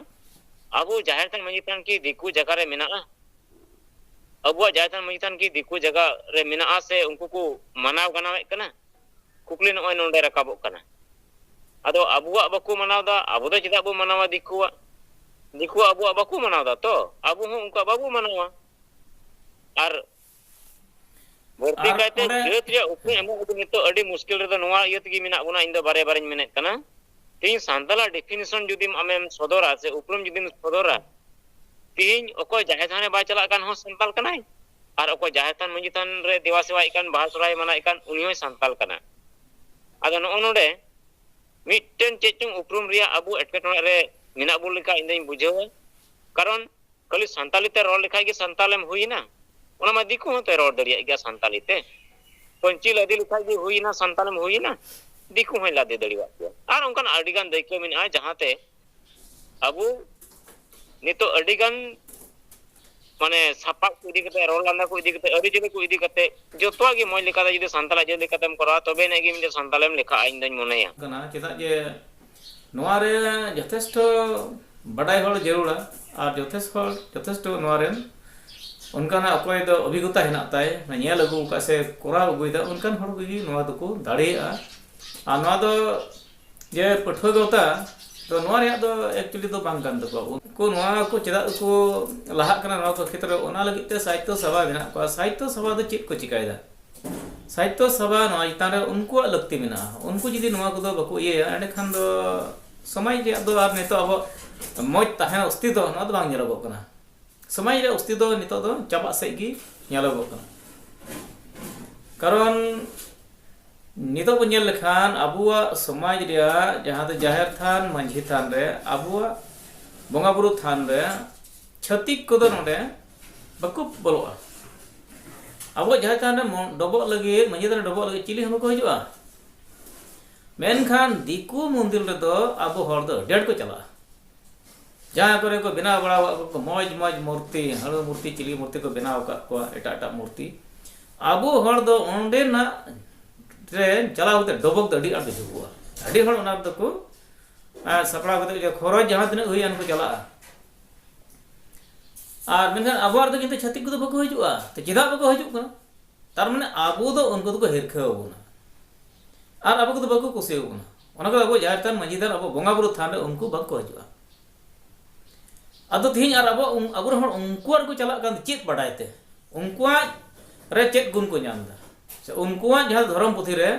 ᱟᱵᱚ ᱡᱟᱦᱮᱨ ᱛᱷᱟᱱ ᱢᱟᱹᱡᱷᱤ ᱛᱷᱟᱱ ᱠᱤ ᱫᱤᱠᱩ ᱡᱟᱭᱜᱟ ᱨᱮ ᱢᱮᱱᱟᱜᱼᱟ? ᱟᱵᱚᱣᱟᱜ ᱡᱟᱦᱮᱨ ᱛᱷᱟᱱ ᱢᱟᱹᱡᱷᱤ ᱛᱷᱟᱱ ᱠᱤ ᱫᱤᱠᱩ ᱡᱟᱭᱜᱟ ᱨᱮ ᱢᱮᱱᱟᱜᱼᱟ ᱥᱮ ᱩᱱᱠᱩ ᱠᱚ ᱢᱟᱱᱟᱣ ᱜᱟᱱᱟᱣᱮᱫ ᱠᱟᱱᱟ? ᱠᱩᱠᱞᱤ ᱱᱚᱜᱼᱚᱭ ᱱᱚᱰᱮ ᱨᱟᱠᱟᱵᱚᱜ ᱠᱟᱱᱟ᱾ ᱟᱫᱚ ᱟᱵᱚᱣᱟᱜ ᱵᱟᱠᱚ ᱢᱟᱱᱟᱣ ᱮᱫᱟ, ᱟᱵᱚ ᱫᱚ ᱪᱮᱫᱟᱜ ᱵᱚ ᱢᱟᱱᱟᱣᱟ ᱫᱤᱠᱩᱣᱟᱜ? ᱫᱤᱠᱩᱣᱟᱜ ᱟᱵᱚᱣᱟᱜ ᱵᱟᱠᱚ ᱢᱟᱱᱟᱣ ᱮᱫᱟ ᱛᱚ, ᱟᱵᱚ ᱦᱚᱸ ᱩᱱᱠᱩᱣᱟᱜ ᱵᱟᱵᱚ ᱢᱟᱱᱟᱣᱟ᱾ ᱟᱨ ᱵᱟᱹᱲᱛᱤ ᱟᱨ ᱠᱟᱭᱛᱮ ᱚᱸᱰᱮ ᱡᱟᱹᱛ ᱨᱮᱭᱟᱜ ᱩᱯᱨᱩᱢ ᱮᱢᱚᱜ ᱫᱚ ᱱᱤᱛᱚᱜ ᱟᱹᱰᱤ ᱢᱩᱥᱠᱤᱞ ᱨᱮᱫᱚ ᱱᱚᱣᱟ ᱤᱭᱟᱹ ᱛᱮᱜᱮ ᱢᱮᱱᱟᱜ ᱵᱚᱱᱟ᱾ ᱤᱧ ᱫᱚ ᱵᱟᱨᱮ ᱵᱟᱨᱮᱧ ᱢᱮᱱᱮᱫ ᱠᱟᱱᱟ, ᱛᱮᱦᱤᱧ ᱥᱟᱱᱛᱟᱲᱟᱜ definition ᱡᱩᱫᱤᱢ ᱟᱢᱮᱢ ᱥᱚᱫᱚᱨᱟ ᱥᱮ ᱩᱯᱨᱩᱢ ᱡᱩᱫᱤᱢ ᱥᱚᱫᱚᱨᱟ, ᱛᱮᱦᱤᱧ ᱚᱠᱚᱭ ᱡᱟᱦᱮᱨ ᱛᱷᱟᱱ ᱨᱮ ᱵᱟᱭ ᱪᱟᱞᱟᱜ ᱠᱟᱱ ᱦᱚᱸ ᱥᱟᱱᱛᱟᱲ ᱠᱟᱱᱟᱭ, ᱟᱨ ᱚᱠᱚᱭ ᱡᱟᱦᱮᱨ ᱛᱷᱟᱱ ᱢᱟᱹᱡᱷᱤ ᱛᱷᱟᱱ ᱨᱮ ᱫᱮᱵᱟ ᱥᱮᱵᱟᱭᱮᱫ ᱠᱟᱱ, ᱵᱟᱦᱟ ᱥᱚᱦᱨᱟᱭ ᱢᱟᱱᱟᱣᱮᱫ ᱠᱟᱱ, ᱩᱱᱤ ᱦᱚᱸᱭ ᱥᱟᱱᱛᱟᱲ ᱠᱟᱱᱟ᱾ ᱟᱫᱚ ᱱᱚᱜᱼᱚ ᱱᱚᱰᱮ ᱢᱤᱫᱴᱮᱱ ᱪᱮᱫ ᱪᱚᱝ ᱩᱯᱨᱩᱢ ᱨᱮᱭᱟᱜ ᱟᱵᱚ ᱮᱴᱠᱮᱴᱚᱬᱮ ᱨᱮ ᱢᱮᱱᱟᱜ ᱵᱚᱱ ᱞᱮᱠᱟ ᱤᱧ ᱫᱚᱧ ᱵᱩᱡᱷᱟᱹᱣᱟ᱾ ᱠᱟᱨᱚᱱ ᱠᱷᱟᱹᱞᱤ ᱥᱟᱱᱛᱟᱞᱤ ᱛᱮ ᱨᱚᱲ ᱞᱮᱠᱷᱟᱡ ᱜᱮ ᱥᱟᱱᱛᱟᱞᱮᱢ ᱦᱩᱭᱮᱱᱟ? ᱚᱱᱟ ᱢᱟ ᱫᱤᱠᱩ ᱦᱚᱸᱛᱚᱭ ᱨᱚᱲ ᱫᱟᱲᱮᱭᱟᱜ ᱜᱮᱭᱟ ᱥᱟᱱᱛᱟᱞᱤ ᱛᱮ᱾ ᱯᱟᱹᱧᱪᱤ ᱞᱟᱫᱮ ᱞᱮᱠᱷᱟᱡ ᱜᱮ ᱦᱩᱭᱮᱱᱟ, ᱥᱟᱱᱛᱟᱞᱮᱢ ᱦᱩᱭᱮᱱᱟ? ᱫᱤᱠᱩ ᱦᱚᱸᱭ ᱞᱟᱫᱮ ᱫᱟᱲᱮᱭᱟᱜ ᱜᱮᱭᱟ᱾ ᱟᱨ ᱚᱱᱠᱟᱱ ᱟᱹᱰᱤᱜᱟᱱ ᱫᱟᱹᱭᱠᱟᱹ ᱢᱮᱱᱟᱜᱼᱟ, ᱡᱟᱦᱟᱸᱛᱮ ᱟᱵᱚ ᱱᱤᱛᱚᱜ ᱟᱹᱰᱤᱜᱟᱱ, ᱢᱟᱱᱮ, ᱥᱟᱯᱟᱵ ᱠᱚ ᱤᱫᱤ ᱠᱟᱛᱮ, ᱨᱚᱲ ᱞᱟᱸᱫᱟ ᱠᱚ ᱤᱫᱤ ᱠᱟᱛᱮ, ᱟᱹᱨᱤᱪᱟᱹᱞᱤ ᱠᱚ ᱤᱫᱤ ᱠᱟᱛᱮ, ᱡᱚᱛᱚᱣᱟᱜ ᱜᱮ ᱢᱚᱡᱽ ᱞᱮᱠᱟᱛᱮ ᱡᱩᱫᱤ ᱥᱟᱱᱛᱟᱲᱟᱜ ᱡᱟᱹᱛ ᱞᱮᱠᱟᱛᱮᱢ ᱠᱚᱨᱟᱣᱟ, ᱛᱚᱵᱮ ᱟᱹᱱᱤᱡ ᱜᱮ ᱢᱤᱫᱴᱮᱱ ᱥᱟᱱᱛᱟᱲᱮᱢ ᱞᱮᱠᱷᱟᱜᱼᱟ, ᱤᱧ ᱫᱚᱧ ᱢᱚᱱᱮᱭᱟ᱾ ᱠᱟᱱᱟ, ᱪᱮᱫᱟᱜ ᱡᱮ ᱱᱚᱣᱟ ᱨᱮ ᱡᱚᱛᱷᱮᱥᱴᱚ ᱵᱟᱰᱟᱭ ᱦᱚᱲ ᱡᱟᱹᱨᱩᱲᱟ, ᱟᱨ ᱡᱚᱛᱷᱮᱥ ᱦᱚᱲ, ᱡᱚᱛᱷᱮᱥᱴᱚ ᱱᱚᱣᱟ ᱨᱮᱱ ᱚᱱᱠᱟᱱᱟᱜ ᱚᱠᱚᱭ ᱫᱚ ᱚᱵᱷᱤᱜᱚᱛᱟ ᱦᱮᱱᱟᱜ ᱛᱟᱭ, ᱧᱮᱞ ᱟᱹᱜᱩ ᱟᱠᱟᱫ ᱥᱮ ᱠᱚᱨᱟᱣ ᱟᱹᱜᱩᱭᱮᱫᱟ, ᱚᱱᱠᱟᱱ ᱦᱚᱲ ᱠᱚᱜᱮ ᱱᱚᱣᱟ ᱫᱚᱠᱚ ᱫᱟᱲᱮᱭᱟᱜᱼᱟ᱾ ᱟᱨ ᱱᱚᱣᱟ ᱫᱚ ᱡᱮ ᱯᱟᱹᱴᱷᱩᱣᱟᱹ ᱜᱟᱶᱛᱟ ᱫᱚ ᱱᱚᱣᱟ ᱨᱮᱭᱟᱜ ᱫᱚ actually ᱫᱚ ᱵᱟᱝ ᱠᱟᱱ ᱛᱟᱠᱚᱣᱟ᱾ ᱩᱱᱠᱩ ᱱᱚᱣᱟ ᱠᱚ ᱪᱮᱫᱟᱜ ᱠᱚ ᱞᱟᱦᱟᱜ ᱠᱟᱱᱟ ᱱᱚᱣᱟ ᱠᱚ ᱠᱷᱮᱛᱨᱮ, ᱚᱱᱟ ᱞᱟᱹᱜᱤᱫ ᱛᱮ ᱥᱟᱦᱤᱛᱛᱚ ᱥᱚᱵᱷᱟ ᱢᱮᱱᱟᱜ ᱠᱚᱣᱟ᱾ ᱥᱟᱦᱤᱛᱛᱚ ᱥᱚᱵᱷᱟ ᱫᱚ ᱪᱮᱫ ᱠᱚ ᱪᱤᱠᱟᱭᱮᱫᱟ? ᱥᱟᱦᱤᱛᱛᱚ ᱥᱚᱵᱷᱟ ᱱᱚᱣᱟ ᱪᱮᱛᱟᱱ ᱨᱮ ᱩᱱᱠᱩᱣᱟᱜ ᱞᱟᱹᱠᱛᱤ ᱢᱮᱱᱟᱜᱼᱟ᱾ ᱩᱱᱠᱩ ᱡᱩᱫᱤ ᱱᱚᱣᱟ ᱠᱚᱫᱚ ᱵᱟᱠᱚ ᱤᱭᱟᱹᱭᱟ, ᱮᱸᱰᱮᱠᱷᱟᱱ ᱫᱚ ᱥᱚᱢᱟᱡᱽ ᱨᱮᱭᱟᱜ ᱫᱚ ᱟᱨ ᱱᱤᱛᱚᱜ ᱟᱵᱚ ᱢᱚᱡᱽ ᱛᱟᱦᱮᱱ ᱚᱥᱛᱤᱛᱚ ᱱᱚᱣᱟ ᱫᱚ ᱵᱟᱝ ᱧᱮᱞᱚᱜᱚᱜ ᱠᱟᱱᱟ᱾ ᱥᱚᱢᱟᱡᱽ ᱨᱮᱭᱟᱜ ᱚᱥᱛᱤᱛᱚ ᱱᱤᱛᱚᱜ ᱫᱚ ᱪᱟᱵᱟᱜ ᱥᱮᱫ ᱜᱮ ᱧᱮᱞᱚᱜᱚᱜ ᱠᱟᱱᱟ᱾ ᱠᱟᱨᱚᱱ ᱱᱤᱛᱚᱜ ᱵᱚᱱ ᱧᱮᱞ ᱞᱮᱠᱷᱟᱱ ᱟᱵᱚᱣᱟᱜ ᱥᱚᱢᱟᱡᱽ ᱨᱮᱭᱟᱜ ᱡᱟᱦᱟᱸ ᱫᱚ ᱡᱟᱦᱮᱨ ᱛᱷᱟᱱ, ᱢᱟᱹᱡᱷᱤ ᱛᱷᱟᱱ ᱨᱮ, ᱟᱵᱚᱣᱟᱜ ᱵᱚᱸᱜᱟ ᱵᱩᱨᱩ ᱛᱷᱟᱱ ᱨᱮ ᱪᱷᱟᱹᱛᱤᱠ ᱠᱚᱫᱚ ᱱᱚᱰᱮ ᱵᱟᱠᱚ ᱵᱚᱞᱚᱜᱼᱟ᱾ ᱟᱵᱚ ᱡᱟᱦᱮᱨ ᱛᱷᱟᱱ ᱨᱮ ᱰᱚᱵᱚᱜ ᱞᱟᱹᱜᱤᱫ, ᱢᱟᱹᱡᱷᱤ ᱛᱷᱟᱱ ᱨᱮ ᱰᱚᱵᱚᱜ ᱞᱟᱹᱜᱤᱫ ᱪᱤᱞᱤ ᱦᱚᱸ ᱵᱟᱠᱚ ᱦᱤᱡᱩᱜᱼᱟ᱾ ᱢᱮᱱᱠᱷᱟᱱ ᱫᱤᱠᱩ ᱢᱚᱱᱫᱤᱨ ᱨᱮᱫᱚ ᱟᱵᱚ ᱦᱚᱲ ᱫᱚ ᱟᱹᱰᱤ ᱟᱸᱴ ᱠᱚ ᱪᱟᱞᱟᱜᱼᱟ᱾ ᱡᱟᱦᱟᱸ ᱠᱚᱨᱮ ᱠᱚ ᱵᱮᱱᱟᱣ ᱵᱟᱲᱟ ᱟᱠᱟᱫ ᱠᱚ ᱢᱚᱡᱽ ᱢᱚᱡᱽ ᱢᱩᱨᱛᱤ, ᱦᱟᱹᱲᱩ ᱢᱩᱨᱛᱤ, ᱪᱤᱞᱤ ᱢᱩᱨᱛᱤ ᱠᱚ ᱵᱮᱱᱟᱣ ᱟᱠᱟᱫ ᱠᱚᱣᱟ, ᱮᱴᱟᱜ ᱮᱴᱟᱜ ᱢᱩᱨᱛᱤ, ᱟᱵᱚ ᱦᱚᱲ ᱫᱚ ᱚᱸᱰᱮᱱᱟᱜ ᱨᱮ ᱪᱟᱞᱟᱣ ᱠᱟᱛᱮ ᱰᱚᱵᱚᱜ ᱫᱚ ᱟᱹᱰᱤ ᱟᱸᱴ ᱠᱚ ᱡᱷᱩᱠᱩᱜᱼᱟ᱾ ᱟᱹᱰᱤ ᱦᱚᱲ ᱚᱱᱟ ᱨᱮᱫᱚ ᱠᱚ, ᱟᱨ ᱥᱟᱯᱲᱟᱣ ᱠᱟᱛᱮ ᱡᱮ ᱠᱷᱚᱨᱚᱪ ᱡᱟᱦᱟᱸ ᱛᱤᱱᱟᱹᱜ ᱦᱩᱭ ᱟᱱ ᱠᱚ ᱪᱟᱞᱟᱜᱼᱟ᱾ ᱟᱨ ᱢᱮᱱᱠᱷᱟᱱ ᱟᱵᱚᱣᱟᱜ ᱨᱮᱫᱚ ᱠᱤᱱᱛᱩ ᱪᱷᱟᱹᱛᱤᱠ ᱠᱚᱫᱚ ᱵᱟᱠᱚ ᱦᱤᱡᱩᱜᱼᱟ᱾ ᱛᱚ ᱪᱮᱫᱟᱜ ᱵᱟᱠᱚ ᱦᱤᱡᱩᱜ ᱠᱟᱱᱟ? ᱛᱟᱨ ᱢᱟᱱᱮ ᱟᱵᱚ ᱫᱚ ᱩᱱᱠᱩ ᱫᱚᱠᱚ ᱦᱤᱨᱠᱷᱟᱹ ᱟᱵᱚᱱᱟ ᱟᱨ ᱟᱵᱚ ᱠᱚᱫᱚ ᱵᱟᱠᱚ ᱠᱩᱥᱤ ᱟᱵᱚᱱᱟ᱾ ᱚᱱᱟ ᱠᱚᱫᱚ ᱟᱵᱚ ᱡᱟᱦᱮᱨ ᱛᱷᱟᱱ, ᱢᱟᱹᱡᱷᱤ ᱛᱷᱟᱱ, ᱟᱵᱚ ᱵᱚᱸᱜᱟ ᱵᱩᱨᱩ ᱛᱷᱟᱱ ᱨᱮ ᱩᱱᱠᱩ ᱵᱟᱠᱚ ᱦᱤᱡᱩᱜᱼᱟ᱾ ᱟᱫᱚ ᱛᱮᱦᱮᱧ ᱟᱨ ᱟᱵᱚ, ᱟᱵᱚᱨᱮᱱ ᱦᱚᱲ ᱩᱱᱠᱩᱣᱟᱜ ᱨᱮᱠᱚ ᱪᱟᱞᱟᱜ ᱠᱟᱱ ᱪᱮᱫ ᱵᱟᱰᱟᱭ ᱛᱮ? ᱩᱱᱠᱩᱣᱟᱜ ᱨᱮ ᱪᱮᱫ ᱜᱩᱱ ᱠᱚ ᱧᱟᱢ ᱮᱫᱟ? ᱥᱮ ᱩᱱᱠᱩᱣᱟᱜ ᱡᱟᱦᱟᱸ ᱫᱷᱚᱨᱚᱢ ᱯᱩᱛᱷᱤ ᱨᱮ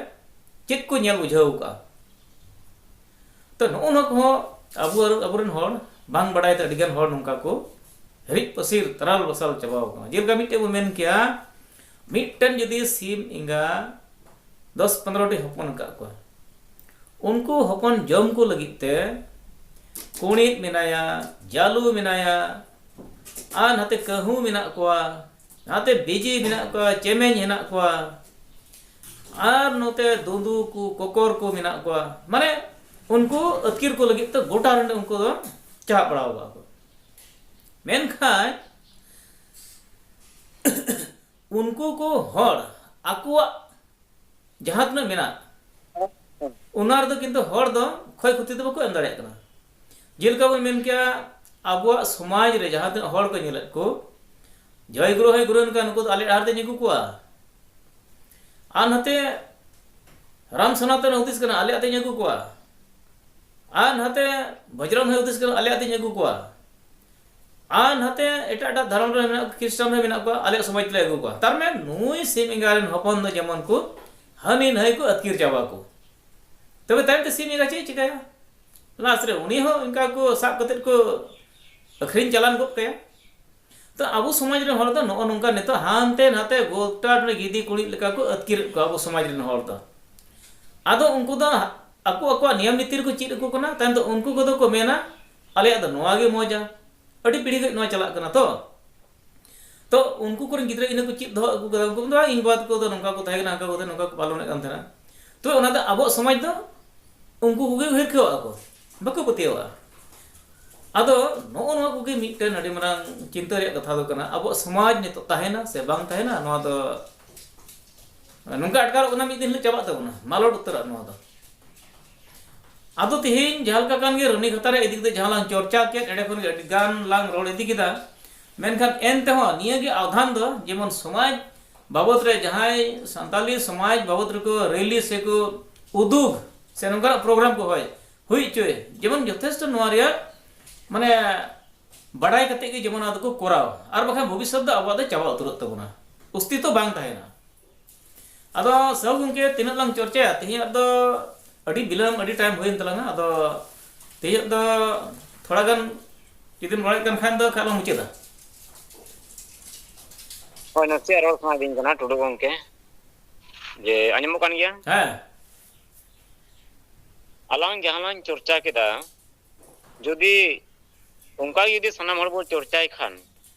ᱪᱮᱫ ᱠᱚ ᱧᱮᱞ ᱵᱩᱡᱷᱟᱹᱣ ᱟᱠᱟᱫᱼᱟ? ᱛᱚ ᱱᱚᱜᱼᱚ ᱱᱚᱣᱟ ᱠᱚᱦᱚᱸ ᱟᱵᱚ, ᱟᱵᱚᱨᱮᱱ ᱦᱚᱲ ᱵᱟᱝ ᱵᱟᱰᱟᱭ ᱛᱮ ᱟᱹᱰᱤᱜᱟᱱ ᱦᱚᱲ ᱱᱚᱝᱠᱟ ᱠᱚ ᱦᱤᱨᱤᱡ ᱯᱟᱹᱥᱤᱨ ᱛᱟᱨᱟᱞ ᱵᱟᱥᱟᱞ ᱪᱟᱵᱟᱣ ᱟᱠᱟᱱᱟ᱾ ᱡᱮᱞᱮᱠᱟ ᱢᱤᱫᱴᱮᱡ ᱵᱚ ᱢᱮᱱ ᱠᱮᱭᱟ, ᱢᱤᱫᱴᱮᱱ ᱡᱩᱫᱤ ᱥᱤᱢ ᱮᱸᱜᱟ ᱫᱚᱥ ᱯᱚᱱᱨᱚ ᱴᱤ ᱦᱚᱯᱚᱱ ᱟᱠᱟᱫ ᱠᱚᱣᱟ, ᱩᱱᱠᱩ ᱦᱚᱯᱚᱱ ᱡᱚᱢ ᱠᱚ ᱞᱟᱹᱜᱤᱫ ᱛᱮ ᱠᱩᱬᱤᱫ ᱢᱮᱱᱟᱭᱟ, ᱡᱟᱹᱞᱩ ᱢᱮᱱᱟᱭᱟ, ᱟᱨ ᱱᱟᱛᱮ ᱠᱟᱹᱦᱩ ᱢᱮᱱᱟᱜ ᱠᱚᱣᱟ, ᱱᱟᱛᱮ ᱵᱤᱡᱤ ᱢᱮᱱᱟᱜ ᱠᱚᱣᱟ, ᱪᱮᱢᱮᱧ ᱦᱮᱱᱟᱜ ᱠᱚᱣᱟ, ᱟᱨ ᱱᱚᱛᱮ ᱫᱩᱸᱫᱩ ᱠᱚ, ᱠᱚᱠᱚᱨ ᱠᱚ ᱢᱮᱱᱟᱜ ᱠᱚᱣᱟ᱾ ᱢᱟᱱᱮ ᱩᱱᱠᱩ ᱟᱹᱛᱠᱤᱨ ᱠᱚ ᱞᱟᱹᱜᱤᱫ ᱛᱮ ᱜᱚᱴᱟ ᱨᱮ ᱩᱱᱠᱩ ᱫᱚ ᱪᱟᱦᱟᱵ ᱵᱟᱲᱟ ᱟᱠᱟᱫ ᱠᱚ᱾ ᱢᱮᱱᱠᱷᱟᱱ ᱩᱱᱠᱩ ᱠᱚ ᱦᱚᱲ ᱟᱠᱚᱣᱟᱜ ᱡᱟᱦᱟᱸ ᱛᱤᱱᱟᱹᱜ ᱢᱮᱱᱟᱜ, ᱚᱱᱟ ᱨᱮᱫᱚ ᱠᱤᱱᱛᱩ ᱦᱚᱲ ᱫᱚ ᱠᱷᱚᱭ ᱠᱷᱚᱛᱤ ᱫᱚ ᱵᱟᱠᱚ ᱮᱢ ᱫᱟᱲᱮᱭᱟᱜ ᱠᱟᱱᱟ᱾ ᱡᱮᱞᱮᱠᱟ ᱵᱚᱱ ᱢᱮᱱ ᱠᱮᱭᱟ, ᱟᱵᱚᱣᱟᱜ ᱥᱚᱢᱟᱡᱽ ᱨᱮ ᱡᱟᱦᱟᱸ ᱛᱤᱱᱟᱹᱜ ᱦᱚᱲ ᱠᱚ ᱧᱮᱞᱮᱫ ᱠᱚ, ᱡᱚᱭ ᱜᱩᱨᱩ ᱦᱚᱸᱭ ᱜᱩᱨᱩ ᱮᱱ ᱠᱷᱟᱱ ᱱᱩᱠᱩ ᱫᱚ ᱟᱞᱮ ᱰᱟᱦᱟᱨ ᱛᱮᱧ ᱟᱹᱜᱩ ᱠᱚᱣᱟ᱾ ᱟᱨ ᱱᱚᱛᱮ ᱨᱟᱢ ᱥᱚᱱᱟᱛᱚᱱ ᱦᱩᱫᱤᱥ ᱠᱟᱱᱟ, ᱟᱞᱮᱭᱟᱜ ᱛᱮᱧ ᱟᱹᱜᱩ ᱠᱚᱣᱟ᱾ ᱟᱨ ᱱᱟᱛᱮ ᱵᱚᱡᱽᱨᱚᱝ ᱦᱚᱸᱭ ᱦᱩᱫᱤᱥ ᱠᱟᱱᱟ, ᱟᱞᱮᱭᱟᱜ ᱛᱮᱧ ᱟᱹᱜᱩ ᱠᱚᱣᱟ᱾ ᱟᱨ ᱱᱟᱛᱮ ᱮᱴᱟᱜ ᱮᱴᱟᱜ ᱫᱷᱚᱨᱚᱢ ᱨᱮ ᱢᱮᱱᱟᱜ ᱠᱚ, ᱠᱷᱨᱤᱥᱴᱟᱱ ᱨᱮ ᱢᱮᱱᱟᱜ ᱠᱚᱣᱟ, ᱟᱞᱮᱭᱟᱜ ᱥᱚᱢᱟᱡᱽ ᱛᱮᱞᱮ ᱟᱹᱜᱩ ᱠᱚᱣᱟ᱾ ᱛᱟᱨ ᱢᱟᱱᱮ ᱱᱩᱭ ᱥᱤᱢ ᱮᱸᱜᱟ ᱨᱮᱱ ᱦᱚᱯᱚᱱ ᱫᱚ ᱡᱮᱢᱚᱱ ᱠᱚ ᱦᱟᱹᱱᱤ ᱱᱟᱹᱭ ᱠᱚ ᱟᱹᱛᱠᱤᱨ ᱪᱟᱵᱟ ᱠᱚ᱾ ᱛᱚᱵᱮ ᱛᱟᱭᱚᱢ ᱛᱮ ᱥᱤᱢ ᱮᱸᱜᱟ ᱪᱮᱫ ᱮ ᱪᱤᱠᱟᱹᱭᱟ? ᱞᱟᱥ ᱨᱮ ᱩᱱᱤ ᱦᱚᱸ ᱚᱱᱠᱟ ᱠᱚ ᱥᱟᱵ ᱠᱟᱛᱮᱫ ᱠᱚ ᱟᱹᱠᱷᱨᱤᱧ ᱪᱟᱞᱟᱱ ᱜᱚᱫ ᱠᱟᱭᱟ᱾ ᱛᱚ ᱟᱵᱚ ᱥᱚᱢᱟᱡᱽ ᱨᱮᱱ ᱦᱚᱲ ᱫᱚ ᱱᱚᱜᱼᱚ ᱱᱚᱝᱠᱟ ᱱᱤᱛᱚᱜ ᱦᱟᱱᱛᱮ ᱱᱟᱛᱮ ᱜᱚᱴᱟ ᱜᱤᱫᱤ ᱠᱩᱲᱤᱫ ᱞᱮᱠᱟ ᱠᱚ ᱟᱹᱛᱠᱤᱨᱮᱫ ᱠᱚᱣᱟ ᱟᱵᱚ ᱥᱚᱢᱟᱡᱽ ᱨᱮᱱ ᱦᱚᱲ ᱫᱚ᱾ ᱟᱫᱚ ᱩᱱᱠᱩ ᱫᱚ ᱟᱠᱚ ᱟᱠᱚᱣᱟᱜ ᱱᱤᱭᱚᱢ ᱱᱤᱛᱤ ᱨᱮᱠᱚ ᱪᱮᱫ ᱟᱠᱚ ᱠᱟᱱᱟ, ᱛᱟᱭᱚᱢ ᱫᱚ ᱩᱱᱠᱩ ᱠᱚᱫᱚ ᱠᱚ ᱢᱮᱱᱟ, "ᱟᱞᱮᱭᱟᱜ ᱫᱚ ᱱᱚᱣᱟ ᱜᱮ ᱢᱚᱡᱟ᱾" ᱟᱹᱰᱤ ᱯᱤᱲᱦᱤ ᱠᱷᱚᱱ ᱱᱚᱣᱟ ᱪᱟᱞᱟᱜ ᱠᱟᱱᱟ᱾ ᱛᱚ ᱛᱚ ᱩᱱᱠᱩ ᱠᱚᱨᱮᱱ ᱜᱤᱫᱽᱨᱟᱹ ᱤᱱᱟᱹ ᱠᱚ ᱪᱮᱫ ᱫᱚᱦᱚ ᱟᱹᱜᱩ ᱠᱟᱫᱟ, ᱩᱱᱠᱩ ᱢᱮᱱᱫᱟ, "ᱤᱧ ᱵᱟᱵᱟ ᱛᱟᱠᱚ ᱫᱚ ᱱᱚᱝᱠᱟ ᱠᱚ ᱛᱟᱦᱮᱸ ᱠᱟᱱᱟ, ᱦᱟᱱᱠᱟ ᱠᱚ ᱛᱟᱦᱮᱸ, ᱱᱚᱝᱠᱟ ᱠᱚ ᱯᱟᱞᱚᱱᱮᱫ ᱠᱟᱱ ᱛᱟᱦᱮᱱᱟ᱾" ᱛᱚ ᱚᱱᱟ ᱫᱚ ᱟᱵᱚᱣᱟᱜ ᱥᱚᱢᱟᱡᱽ ᱫᱚ ᱩᱱᱠᱩ ᱠᱚᱜᱮ ᱦᱤᱨᱠᱷᱟᱹᱣᱟᱜᱼᱟ ᱠᱚ, ᱵᱟᱠᱚ ᱯᱟᱹᱛᱭᱟᱹᱣᱟᱜᱼᱟ᱾ ᱟᱫᱚ ᱱᱚᱜᱼᱚ ᱱᱚᱣᱟ ᱠᱚᱜᱮ ᱢᱤᱫᱴᱮᱱ ᱟᱹᱰᱤ ᱢᱟᱨᱟᱝ ᱪᱤᱱᱛᱟᱹ ᱨᱮᱭᱟᱜ ᱠᱟᱛᱷᱟ ᱫᱚ ᱠᱟᱱᱟ, ᱟᱵᱚᱣᱟᱜ ᱥᱚᱢᱟᱡᱽ ᱱᱤᱛᱚᱜ ᱛᱟᱦᱮᱱᱟ ᱥᱮ ᱵᱟᱝ ᱛᱟᱦᱮᱱᱟ, ᱱᱚᱣᱟ ᱫᱚ ᱱᱚᱝᱠᱟ ᱟᱴᱠᱟᱨᱚᱜ ᱠᱟᱱᱟ ᱢᱤᱫ ᱫᱤᱱ ᱦᱤᱞᱳᱜ ᱪᱟᱵᱟᱜ ᱛᱟᱵᱚᱱᱟ, ᱢᱟᱞᱚᱴ ᱩᱛᱟᱹᱨᱚᱜᱼᱟ ᱱᱚᱣᱟ ᱫᱚ᱾ ᱟᱫᱚ ᱛᱤᱦᱤᱧ ᱡᱟᱦᱟᱸ ᱞᱮᱠᱟ ᱠᱟᱱ ᱜᱮ ᱨᱟᱹᱱᱤ ᱠᱟᱛᱷᱟ ᱨᱮ ᱤᱫᱤ ᱠᱟᱛᱮ ᱡᱟᱦᱟᱸ ᱞᱟᱝ ᱪᱚᱨᱪᱟ ᱠᱮᱫ, ᱮᱸᱰᱮ ᱠᱷᱚᱱ ᱜᱮ ᱟᱹᱰᱤ ᱜᱟᱱ ᱞᱟᱝ ᱨᱚᱲ ᱤᱫᱤ ᱠᱮᱫᱟ, ᱢᱮᱱᱠᱷᱟᱱ ᱮᱱ ᱛᱮᱦᱚᱸ ᱱᱤᱭᱟᱹ ᱜᱮ ᱟᱣᱫᱷᱟᱱ ᱫᱚ, ᱡᱮᱢᱚᱱ ᱥᱚᱢᱟᱡᱽ ᱵᱟᱵᱚᱫ ᱨᱮ ᱡᱟᱦᱟᱸᱭ ᱥᱟᱱᱛᱟᱞᱤ ᱥᱚᱢᱟᱡᱽ ᱵᱟᱵᱚᱫ ᱨᱮᱠᱚ ᱨᱮᱞᱤ ᱥᱮ ᱠᱚ ᱩᱫᱩᱜ ᱥᱮ ᱱᱚᱝᱠᱟᱱᱟᱜ ᱯᱨᱳᱜᱨᱟᱢ ᱠᱚ ᱦᱚᱭ ᱦᱩᱭ ᱦᱚᱪᱚᱭ, ᱡᱮᱢᱚᱱ ᱡᱚᱛᱷᱮᱥᱴᱚ ᱱᱚᱣᱟ ᱨᱮᱭᱟᱜ ᱢᱟᱱᱮ ᱵᱟᱰᱟᱭ ᱠᱟᱛᱮ ᱜᱮ ᱡᱮᱢᱚᱱ ᱚᱱᱟ ᱫᱚᱠᱚ ᱠᱚᱨᱟᱣ, ᱟᱨ ᱵᱟᱠᱷᱟᱱ ᱵᱷᱚᱵᱤᱥᱥᱚᱛ ᱫᱚ ᱟᱵᱚᱣᱟᱜ ᱫᱚ ᱪᱟᱵᱟ ᱩᱛᱟᱹᱨᱚᱜ ᱛᱟᱵᱚᱱᱟ, ᱚᱥᱛᱤᱛᱚ ᱵᱟᱝ ᱛᱟᱦᱮᱱᱟ᱾ ᱟᱫᱚ ᱥᱟᱹᱦᱩ ᱜᱚᱢᱠᱮ, ᱛᱤᱱᱟᱹᱜ ᱞᱟᱝ ᱪᱚᱨᱪᱟᱭᱟ? ᱛᱮᱦᱮᱧᱟᱜ ᱫᱚ ᱟᱹᱰᱤ ᱵᱤᱞᱚᱢ, ᱟᱹᱰᱤ ᱴᱟᱭᱤᱢ ᱦᱩᱭᱮᱱ ᱛᱟᱞᱟᱝᱟ᱾ ᱟᱫᱚ ᱛᱮᱦᱮᱧᱟᱜ ᱫᱚ ᱛᱷᱚᱲᱟ ᱜᱟᱱ ᱡᱩᱫᱤᱢ ᱨᱚᱲᱮᱫ ᱠᱟᱱ ᱠᱷᱟᱱ ᱫᱚ ᱠᱷᱟᱡ ᱞᱟᱝ ᱢᱩᱪᱟᱹᱫᱟ᱾ ᱦᱳᱭ, ᱱᱟᱥᱮᱭᱟᱜ ᱨᱚᱲ ᱥᱟᱱᱟᱭᱮᱫᱤᱧ ᱠᱟᱱᱟ ᱴᱩᱰᱩ ᱜᱚᱢᱠᱮ, ᱡᱮ ᱟᱸᱡᱚᱢᱚᱜ ᱠᱟᱱ ᱜᱮᱭᱟ? ᱦᱮᱸ᱾ ᱟᱞᱟᱝ ᱡᱟᱦᱟᱸ ᱞᱟᱝ ᱪᱚᱨᱪᱟ ᱠᱮᱫᱟ, ᱡᱩᱫᱤ ᱚᱱᱠᱟ ᱜᱮ ᱡᱩᱫᱤ ᱥᱟᱱᱟᱢ ᱦᱚᱲ ᱵᱚᱱ ᱪᱚᱨᱪᱟᱭ ᱠᱷᱟᱱ,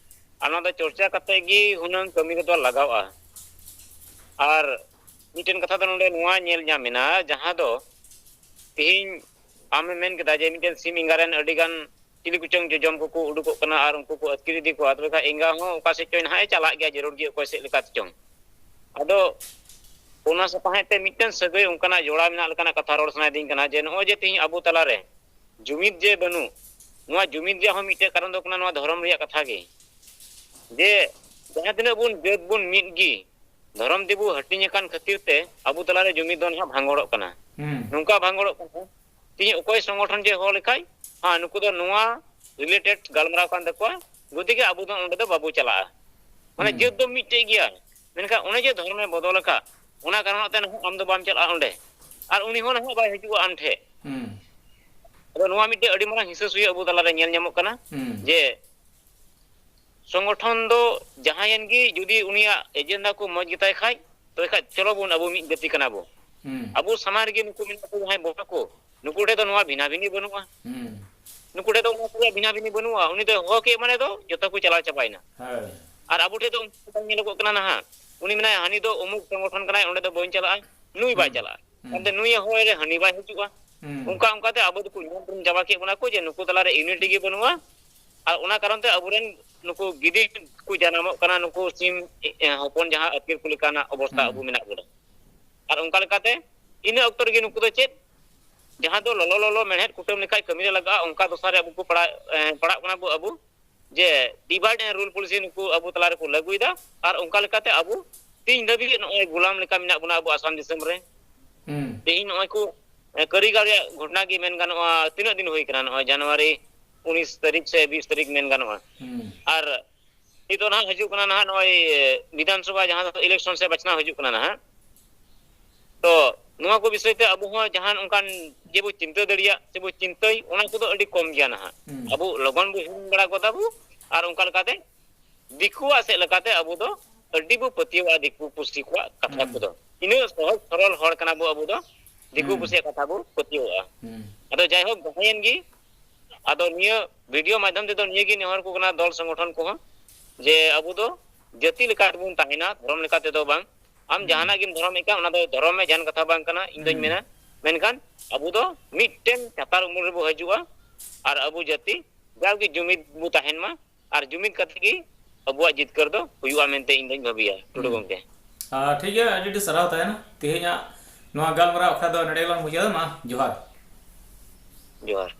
ᱟᱨ ᱱᱚᱣᱟ ᱫᱚ ᱪᱚᱨᱪᱟ ᱠᱟᱛᱮ ᱜᱮ ᱦᱩᱱᱟᱹᱝ ᱠᱟᱹᱢᱤ ᱨᱮᱫᱚ ᱞᱟᱜᱟᱣᱼᱟ᱾ ᱟᱨ ᱢᱤᱫᱴᱮᱱ ᱠᱟᱛᱷᱟ ᱫᱚ ᱱᱚᱰᱮ ᱱᱚᱣᱟ ᱧᱮᱞ ᱧᱟᱢ ᱮᱱᱟ, ᱡᱟᱦᱟᱸ ᱫᱚ ᱛᱤᱦᱤᱧ ᱟᱢᱮᱢ ᱢᱮᱱ ᱠᱮᱫᱟ ᱡᱮ ᱢᱤᱫᱴᱮᱱ ᱥᱤᱢ ᱮᱸᱜᱟ ᱨᱮᱱ ᱟᱹᱰᱤ ᱜᱟᱱ ᱪᱤᱞᱤ ᱠᱚᱪᱚᱝ ᱡᱚᱡᱚᱢ ᱠᱚᱠᱚ ᱩᱰᱩᱠᱚᱜ ᱠᱟᱱᱟ ᱟᱨ ᱩᱱᱠᱩ ᱠᱚ ᱟᱹᱛᱠᱤᱨ ᱤᱫᱤ ᱠᱚᱣᱟ, ᱛᱚᱵᱮ ᱠᱷᱟᱱ ᱮᱸᱜᱟ ᱦᱚᱸ ᱚᱠᱟ ᱥᱮᱫ ᱪᱚᱝ ᱱᱟᱦᱟᱜ ᱮ ᱪᱟᱞᱟᱜ ᱜᱮᱭᱟ, ᱡᱟᱹᱨᱩᱲ ᱜᱮ ᱚᱠᱚᱭ ᱥᱮᱫ ᱞᱮᱠᱟ ᱛᱮᱪᱚᱝ᱾ ᱟᱫᱚ ᱚᱱᱟ ᱥᱟᱯᱟᱦᱮᱫ ᱛᱮ ᱢᱤᱫᱴᱮᱱ ᱥᱟᱹᱜᱟᱹᱭ ᱚᱱᱠᱟᱱᱟᱜ ᱡᱚᱲᱟᱣ ᱢᱮᱱᱟᱜ ᱞᱮᱠᱟᱱᱟᱜ ᱠᱟᱛᱷᱟ ᱨᱚᱲ ᱥᱟᱱᱟᱭᱮᱫᱤᱧ ᱠᱟᱱᱟ ᱡᱮ ᱱᱚᱜᱼᱚᱭ ᱡᱮ ᱛᱤᱦᱤᱧ ᱟᱵᱚ ᱛᱟᱞᱟᱨᱮ ᱡᱩᱢᱤᱫ ᱡᱮ ᱵᱟᱹᱱᱩᱜ, ᱱᱚᱣᱟ ᱡᱩᱢᱤᱫ ᱨᱮᱭᱟᱜ ᱦᱚᱸ ᱢᱤᱫᱴᱮᱱ ᱠᱟᱨᱚᱱ ᱫᱚ ᱠᱟᱱᱟ ᱱᱚᱣᱟ ᱫᱷᱚᱨᱚᱢ ᱨᱮᱭᱟᱜ ᱠᱟᱛᱷᱟ ᱜᱮ᱾ ᱡᱮ ᱡᱟᱦᱟᱸ ᱛᱤᱱᱟᱹᱜ ᱵᱚᱱ ᱡᱟᱹᱛ ᱵᱚᱱ ᱢᱤᱫ ᱜᱮ, ᱫᱷᱚᱨᱚᱢ ᱛᱮᱵᱚ ᱦᱟᱹᱴᱤᱧ ᱟᱠᱟᱱ ᱠᱷᱟᱹᱛᱤᱨ ᱛᱮ ᱟᱵᱚ ᱛᱟᱞᱟᱨᱮ ᱡᱩᱢᱤᱫ ᱫᱚ ᱱᱟᱦᱟᱜ ᱵᱷᱟᱸᱜᱚᱲᱚᱜ ᱠᱟᱱᱟ᱾ ᱦᱩᱸ᱾ ᱱᱚᱝᱠᱟ ᱵᱷᱟᱸᱜᱚᱲᱚᱜ ᱠᱟᱱᱟ, ᱛᱮᱦᱮᱧ ᱚᱠᱚᱭ ᱥᱚᱝᱜᱚᱴᱷᱚᱱ ᱡᱮ ᱦᱚᱦᱚ ᱞᱮᱠᱷᱟᱡ, ᱦᱮᱸ, ᱱᱩᱠᱩ ᱫᱚ ᱱᱚᱣᱟ related ᱜᱟᱞᱢᱟᱨᱟᱣ ᱠᱟᱱ ᱛᱟᱠᱚᱣᱟ, ᱜᱚᱛᱤᱠᱮ ᱟᱵᱚ ᱫᱚ ᱚᱸᱰᱮ ᱫᱚ ᱵᱟᱵᱚ ᱪᱟᱞᱟᱜᱼᱟ᱾ ᱢᱟᱱᱮ ᱦᱩᱸ᱾ ᱡᱟᱹᱛ ᱫᱚ ᱢᱤᱫᱴᱮᱡ ᱜᱮᱭᱟ, ᱢᱮᱱᱠᱷᱟᱱ ᱚᱱᱮ ᱡᱮ ᱫᱷᱚᱨᱚᱢᱮ ᱵᱚᱫᱚᱞ ᱟᱠᱟᱫ, ᱚᱱᱟ ᱠᱟᱨᱚᱱ ᱛᱮ ᱱᱟᱦᱟᱜ ᱟᱢ ᱫᱚ ᱵᱟᱢ ᱪᱟᱞᱟᱜᱼᱟ ᱚᱸᱰᱮ, ᱟᱨ ᱩᱱᱤ ᱦᱚᱸ ᱱᱟᱦᱟᱜ ᱵᱟᱭ ᱦᱤᱡᱩᱜᱼᱟ ᱟᱢ ᱴᱷᱮᱡ᱾ ᱦᱩᱸ᱾ ᱟᱫᱚ ᱱᱚᱣᱟ ᱢᱤᱫᱴᱮᱡ ᱟᱹᱰᱤ ᱢᱟᱨᱟᱝ ᱦᱤᱥᱟᱹ ᱥᱩᱭᱟᱹ ᱟᱵᱚ ᱛᱟᱞᱟᱨᱮ ᱧᱮᱞ ᱧᱟᱢᱚᱜ ᱠᱟᱱᱟ, ᱦᱩᱸ᱾ ᱡᱮ ᱥᱚᱝᱜᱚᱴᱷᱚᱱ ᱫᱚ ᱡᱟᱦᱟᱸᱭᱮᱱ ᱜᱮ ᱡᱩᱫᱤ ᱩᱱᱤᱭᱟᱜ agenda ᱠᱚ ᱢᱚᱡᱽ ᱜᱮᱛᱟᱭ ᱠᱷᱟᱡ, ᱛᱚᱵᱮ ᱠᱷᱟᱡ ᱪᱚᱞᱚ ᱵᱚᱱ ᱟᱵᱚ ᱢᱤᱫ ᱡᱟᱹᱛᱤ ᱠᱟᱱᱟ ᱵᱚ᱾ ᱦᱩᱸ᱾ ᱟᱵᱚ ᱥᱟᱢᱟᱝ ᱨᱮᱜᱮ ᱱᱩᱠᱩ ᱢᱮᱱᱟᱜ ᱠᱚ ᱡᱟᱦᱟᱸᱭ ᱵᱚᱸᱜᱟ ᱠᱚ, ᱱᱩᱠᱩ ᱴᱷᱮᱡ ᱫᱚ ᱱᱚᱣᱟ ᱵᱷᱤᱱᱟ ᱵᱷᱤᱱᱤ ᱵᱟᱹᱱᱩᱜᱼᱟ᱾ ᱦᱩᱸ᱾ ᱱᱩᱠᱩ ᱴᱷᱮᱡ ᱫᱚ ᱚᱱᱟ ᱠᱚ ᱨᱮᱭᱟᱜ ᱵᱷᱤᱱᱟ ᱵᱷᱤᱱᱤ ᱵᱟᱹᱱᱩᱜᱼᱟ᱾ ᱩᱱᱤ ᱫᱚ ᱦᱚᱦᱚ ᱠᱮᱫ ᱢᱟᱱᱮ ᱫᱚ ᱡᱚᱛᱚ ᱠᱚ ᱪᱟᱞᱟᱣ ᱪᱟᱵᱟᱭᱮᱱᱟ᱾ ᱦᱳᱭ᱾ ᱟᱨ ᱟᱵᱚ ᱴᱷᱮᱱ ᱫᱚ ᱚᱱᱠᱟ ᱧᱮᱞᱚᱜᱚᱜ ᱠᱟᱱᱟ ᱱᱟᱦᱟᱜ, ᱩᱱᱤ ᱢᱮᱱᱟᱭ, "ᱦᱟᱹᱱᱤ ᱫᱚ ᱚᱢᱩᱠ ᱥᱚᱝᱜᱚᱴᱷᱚᱱ ᱠᱟᱱᱟᱭ, ᱚᱸᱰᱮ ᱫᱚ ᱵᱟᱹᱧ ᱪᱟᱞᱟᱜᱼᱟ", ᱱᱩᱭ ᱵᱟᱭ ᱦᱩᱸ᱾ ᱪᱟᱞᱟᱜᱼᱟ᱾ ᱦᱩᱸ᱾ ᱮᱱᱛᱮ ᱱᱩᱭ ᱦᱚᱦᱚᱭ ᱨᱮ ᱦᱟᱹᱱᱤ ᱵᱟᱭ ᱦᱤᱡᱩᱜᱼᱟ᱾ ᱦᱩᱸ᱾ ᱚᱱᱠᱟ ᱚᱱᱠᱟᱛᱮ ᱟᱵᱚ ᱫᱚᱠᱚ ᱧᱮᱞ ᱩᱨᱩᱢ ᱪᱟᱵᱟ ᱠᱮᱫ ᱵᱚᱱᱟ ᱠᱚ ᱡᱮ ᱱᱩᱠᱩ ᱛᱟᱞᱟᱨᱮ unity ᱜᱮ ᱵᱟᱹᱱᱩᱜᱼᱟ᱾ ᱟᱨ ᱚᱱᱟ ᱠᱟᱨᱚᱱ ᱛᱮ ᱟᱵᱚᱨᱮᱱ ᱱᱩᱠᱩ ᱜᱤᱫᱤ ᱠᱚ ᱡᱟᱱᱟᱢᱚᱜ ᱠᱟᱱᱟ, ᱱᱩᱠᱩ ᱥᱤᱢ, ᱮ, ᱦᱚᱯᱚᱱ ᱡᱟᱦᱟᱸ ᱟᱹᱛᱠᱤᱨ ᱠᱚ ᱞᱮᱠᱟᱱᱟᱜ ᱚᱵᱚᱥᱛᱟ ᱦᱩᱸ᱾ ᱟᱵᱚ ᱢᱮᱱᱟᱜ ᱵᱚᱱᱟ᱾ ᱟᱨ ᱚᱱᱠᱟ ᱞᱮᱠᱟᱛᱮ ᱤᱱᱟᱹ ᱚᱠᱛᱚ ᱨᱮᱜᱮ ᱱᱩᱠᱩ ᱫᱚ ᱪᱮᱫ, ᱡᱟᱦᱟᱸ ᱫᱚ ᱞᱚᱞᱚ ᱞᱚᱞᱚ ᱢᱮᱲᱦᱮᱫ ᱠᱩᱴᱟᱹᱢ ᱞᱮᱠᱷᱟᱡ ᱠᱟᱹᱢᱤ ᱨᱮ ᱞᱟᱜᱟᱜᱼᱟ, ᱚᱱᱠᱟ ᱫᱚᱥᱟ ᱨᱮ ᱟᱵᱚ ᱠᱚ ᱯᱟᱲᱟᱜ, ᱮ, ᱯᱟᱲᱟᱜ ᱠᱟᱱᱟ ᱵᱚ ᱟᱵᱚ᱾ ᱡᱮ divide and rule policy ᱱᱩᱠᱩ ᱟᱵᱚ ᱛᱟᱞᱟ ᱨᱮᱠᱚ ᱞᱟᱹᱜᱩᱭᱮᱫᱟ, ᱟᱨ ᱚᱱᱠᱟ ᱞᱮᱠᱟᱛᱮ ᱟᱵᱚ ᱛᱤᱦᱤᱧ ᱫᱷᱟᱹᱵᱤᱡ ᱱᱚᱜᱼᱚᱭ ᱜᱩᱞᱟᱢ ᱞᱮᱠᱟ ᱢᱮᱱᱟᱜ ᱵᱚᱱᱟ ᱟᱵᱚ ᱟᱥᱟᱢ ᱫᱤᱥᱚᱢ ᱨᱮ᱾ ᱦᱩᱸ᱾ ᱛᱮᱦᱮᱧ ᱱᱚᱜᱼᱚᱭ ᱠᱚ, ᱮ, ᱠᱟᱹᱨᱤᱜᱟᱨ ᱨᱮᱭᱟᱜ ᱜᱷᱚᱴᱚᱱᱟ ᱜᱮ ᱢᱮᱱ ᱜᱟᱱᱚᱜᱼᱟ, ᱛᱤᱱᱟᱹᱜ ᱫᱤᱱ ᱦᱩᱭ ᱠᱟᱱᱟ? ᱱᱚᱜᱼᱚᱭ ᱡᱟᱱᱩᱣᱟᱨᱤ ᱩᱱᱤᱥ ᱛᱟᱹᱨᱤᱠᱷ ᱥᱮ ᱵᱤᱥ ᱛᱟᱹᱨᱤᱠᱷ ᱢᱮᱱ ᱜᱟᱱᱚᱜᱼᱟ᱾ ᱦᱩᱸ᱾ ᱟᱨ ᱱᱤᱛᱚᱜ ᱱᱟᱦᱟᱜ ᱦᱤᱡᱩᱜ ᱠᱟᱱᱟ ᱱᱟᱦᱟᱜ ᱱᱚᱜᱼᱚᱭ, ᱮ, ᱵᱤᱫᱷᱟᱱ ᱥᱚᱵᱷᱟ ᱡᱟᱦᱟᱸ ᱫᱚ election ᱥᱮ ᱵᱟᱪᱷᱱᱟᱣ ᱦᱤᱡᱩᱜ ᱠᱟᱱᱟ ᱱᱟᱦᱟᱜ, ᱛᱚ ᱱᱚᱣᱟ ᱠᱚ ᱵᱤᱥᱚᱭ ᱛᱮ ᱟᱵᱚ ᱦᱚᱸ ᱡᱟᱦᱟᱱ ᱚᱱᱠᱟᱱ ᱡᱮ ᱵᱚ ᱪᱤᱱᱛᱟᱹ ᱫᱟᱲᱮᱭᱟᱜ ᱥᱮ ᱵᱚ ᱪᱤᱱᱛᱟᱹᱭ, ᱚᱱᱟ ᱠᱚᱫᱚ ᱟᱹᱰᱤ ᱠᱚᱢ ᱜᱮᱭᱟ ᱱᱟᱦᱟᱜ᱾ ᱦᱩᱸ᱾ ᱟᱵᱚ ᱞᱚᱜᱚᱱ ᱵᱚ ᱦᱤᱲᱤᱧ ᱵᱟᱲᱟ ᱜᱚᱫᱟ ᱵᱚ, ᱟᱨ ᱚᱱᱠᱟ ᱞᱮᱠᱟᱛᱮ ᱫᱤᱠᱩᱣᱟᱜ ᱥᱮᱫ ᱞᱮᱠᱟᱛᱮ ᱟᱵᱚ ᱫᱚ ᱟᱹᱰᱤ ᱵᱚ ᱯᱟᱹᱛᱭᱟᱹᱣᱟᱜᱼᱟ ᱫᱤᱠᱩ ᱯᱩᱥᱤ ᱠᱚᱣᱟᱜ ᱠᱟᱛᱷᱟ ᱦᱩᱸ᱾ ᱠᱚᱫᱚ᱾ ᱤᱱᱟᱹᱜ ᱥᱚᱦᱚᱡ ᱥᱚᱨᱚᱞ ᱦᱚᱲ ᱠᱟᱱᱟ ᱵᱚ ᱟᱵᱚ ᱫᱚ, ᱫᱤᱠᱩ ᱦᱩᱸ᱾ ᱯᱩᱥᱤᱭᱟᱜ ᱠᱟᱛᱷᱟ ᱵᱚ ᱯᱟᱹᱛᱭᱟᱹᱣᱟᱜᱼᱟ᱾ ᱦᱩᱸ᱾ ᱟᱫᱚ ᱡᱟᱭᱦᱳᱠ, ᱡᱟᱦᱟᱸᱭᱮᱱ ᱜᱮ, ᱟᱫᱚ ᱱᱤᱭᱟᱹ video ᱢᱟᱫᱽᱫᱷᱚᱢ ᱛᱮᱫᱚ ᱱᱤᱭᱟᱹ ᱜᱮ ᱱᱮᱦᱚᱨ ᱠᱚ ᱠᱟᱱᱟ ᱫᱚᱞ ᱥᱚᱝᱜᱚᱴᱷᱚᱱ ᱠᱚᱦᱚᱸ, ᱡᱮ ᱟᱵᱚ ᱫᱚ ᱡᱟᱹᱛᱤ ᱞᱮᱠᱟ ᱛᱮᱵᱚᱱ ᱛᱟᱦᱮᱱᱟ, ᱫᱷᱚᱨᱚᱢ ᱞᱮᱠᱟ ᱛᱮᱫᱚ ᱵᱟᱝ᱾ ᱟᱢ ᱦᱩᱸ᱾ ᱡᱟᱦᱟᱱᱟᱜ ᱜᱮᱢ ᱫᱷᱚᱨᱚᱢᱮᱫ ᱠᱟᱱ, ᱚᱱᱟ ᱫᱚ ᱫᱷᱚᱨᱚᱢ ᱢᱮ, ᱡᱟᱦᱟᱱ ᱠᱟᱛᱷᱟ ᱵᱟᱝ ᱠᱟᱱᱟ, ᱤᱧ ᱫᱚᱧ ᱦᱩᱸ᱾ ᱢᱮᱱᱟ᱾ ᱢᱮᱱᱠᱷᱟᱱ ᱟᱵᱚ ᱫᱚ ᱢᱤᱫᱴᱮᱱ ᱪᱷᱟᱛᱟᱨ ᱩᱢᱩᱞ ᱨᱮᱵᱚ ᱦᱤᱡᱩᱜᱼᱟ, ᱟᱨ ᱟᱵᱚ ᱡᱟᱹᱛᱤ ᱡᱟᱣᱜᱮ ᱡᱩᱢᱤᱫ ᱵᱚ ᱛᱟᱦᱮᱱ ᱢᱟ, ᱟᱨ ᱡᱩᱢᱤᱫ ᱠᱟᱛᱮ ᱜᱮ ᱟᱵᱚᱣᱟᱜ ᱡᱤᱛᱠᱟᱹᱨ ᱫᱚ ᱦᱩᱭᱩᱜᱼᱟ ᱢᱮᱱᱛᱮ ᱤᱧ ᱫᱚᱧ ᱵᱷᱟᱹᱵᱤᱭᱟ, ᱴᱩᱰᱩ ᱦᱩᱸ᱾ ᱜᱚᱢᱠᱮ᱾ ᱟᱨ ᱴᱷᱤᱠ ᱜᱮᱭᱟ, ᱟᱹᱰᱤ ᱟᱹᱰᱤ ᱥᱟᱨᱦᱟᱣ ᱛᱟᱦᱮᱱᱟ᱾ ᱛᱮᱦᱮᱧᱟᱜ ᱱᱚᱣᱟ ᱜᱟᱞᱢᱟᱨᱟᱣ ᱟᱠᱷᱲᱟ ᱫᱚ ᱱᱚᱰᱮ ᱜᱮᱞᱟᱝ ᱢᱩᱪᱟᱹᱫᱟ᱾ ᱢᱟ, ᱡᱚᱦᱟᱨ᱾ ᱡᱚᱦᱟᱨ᱾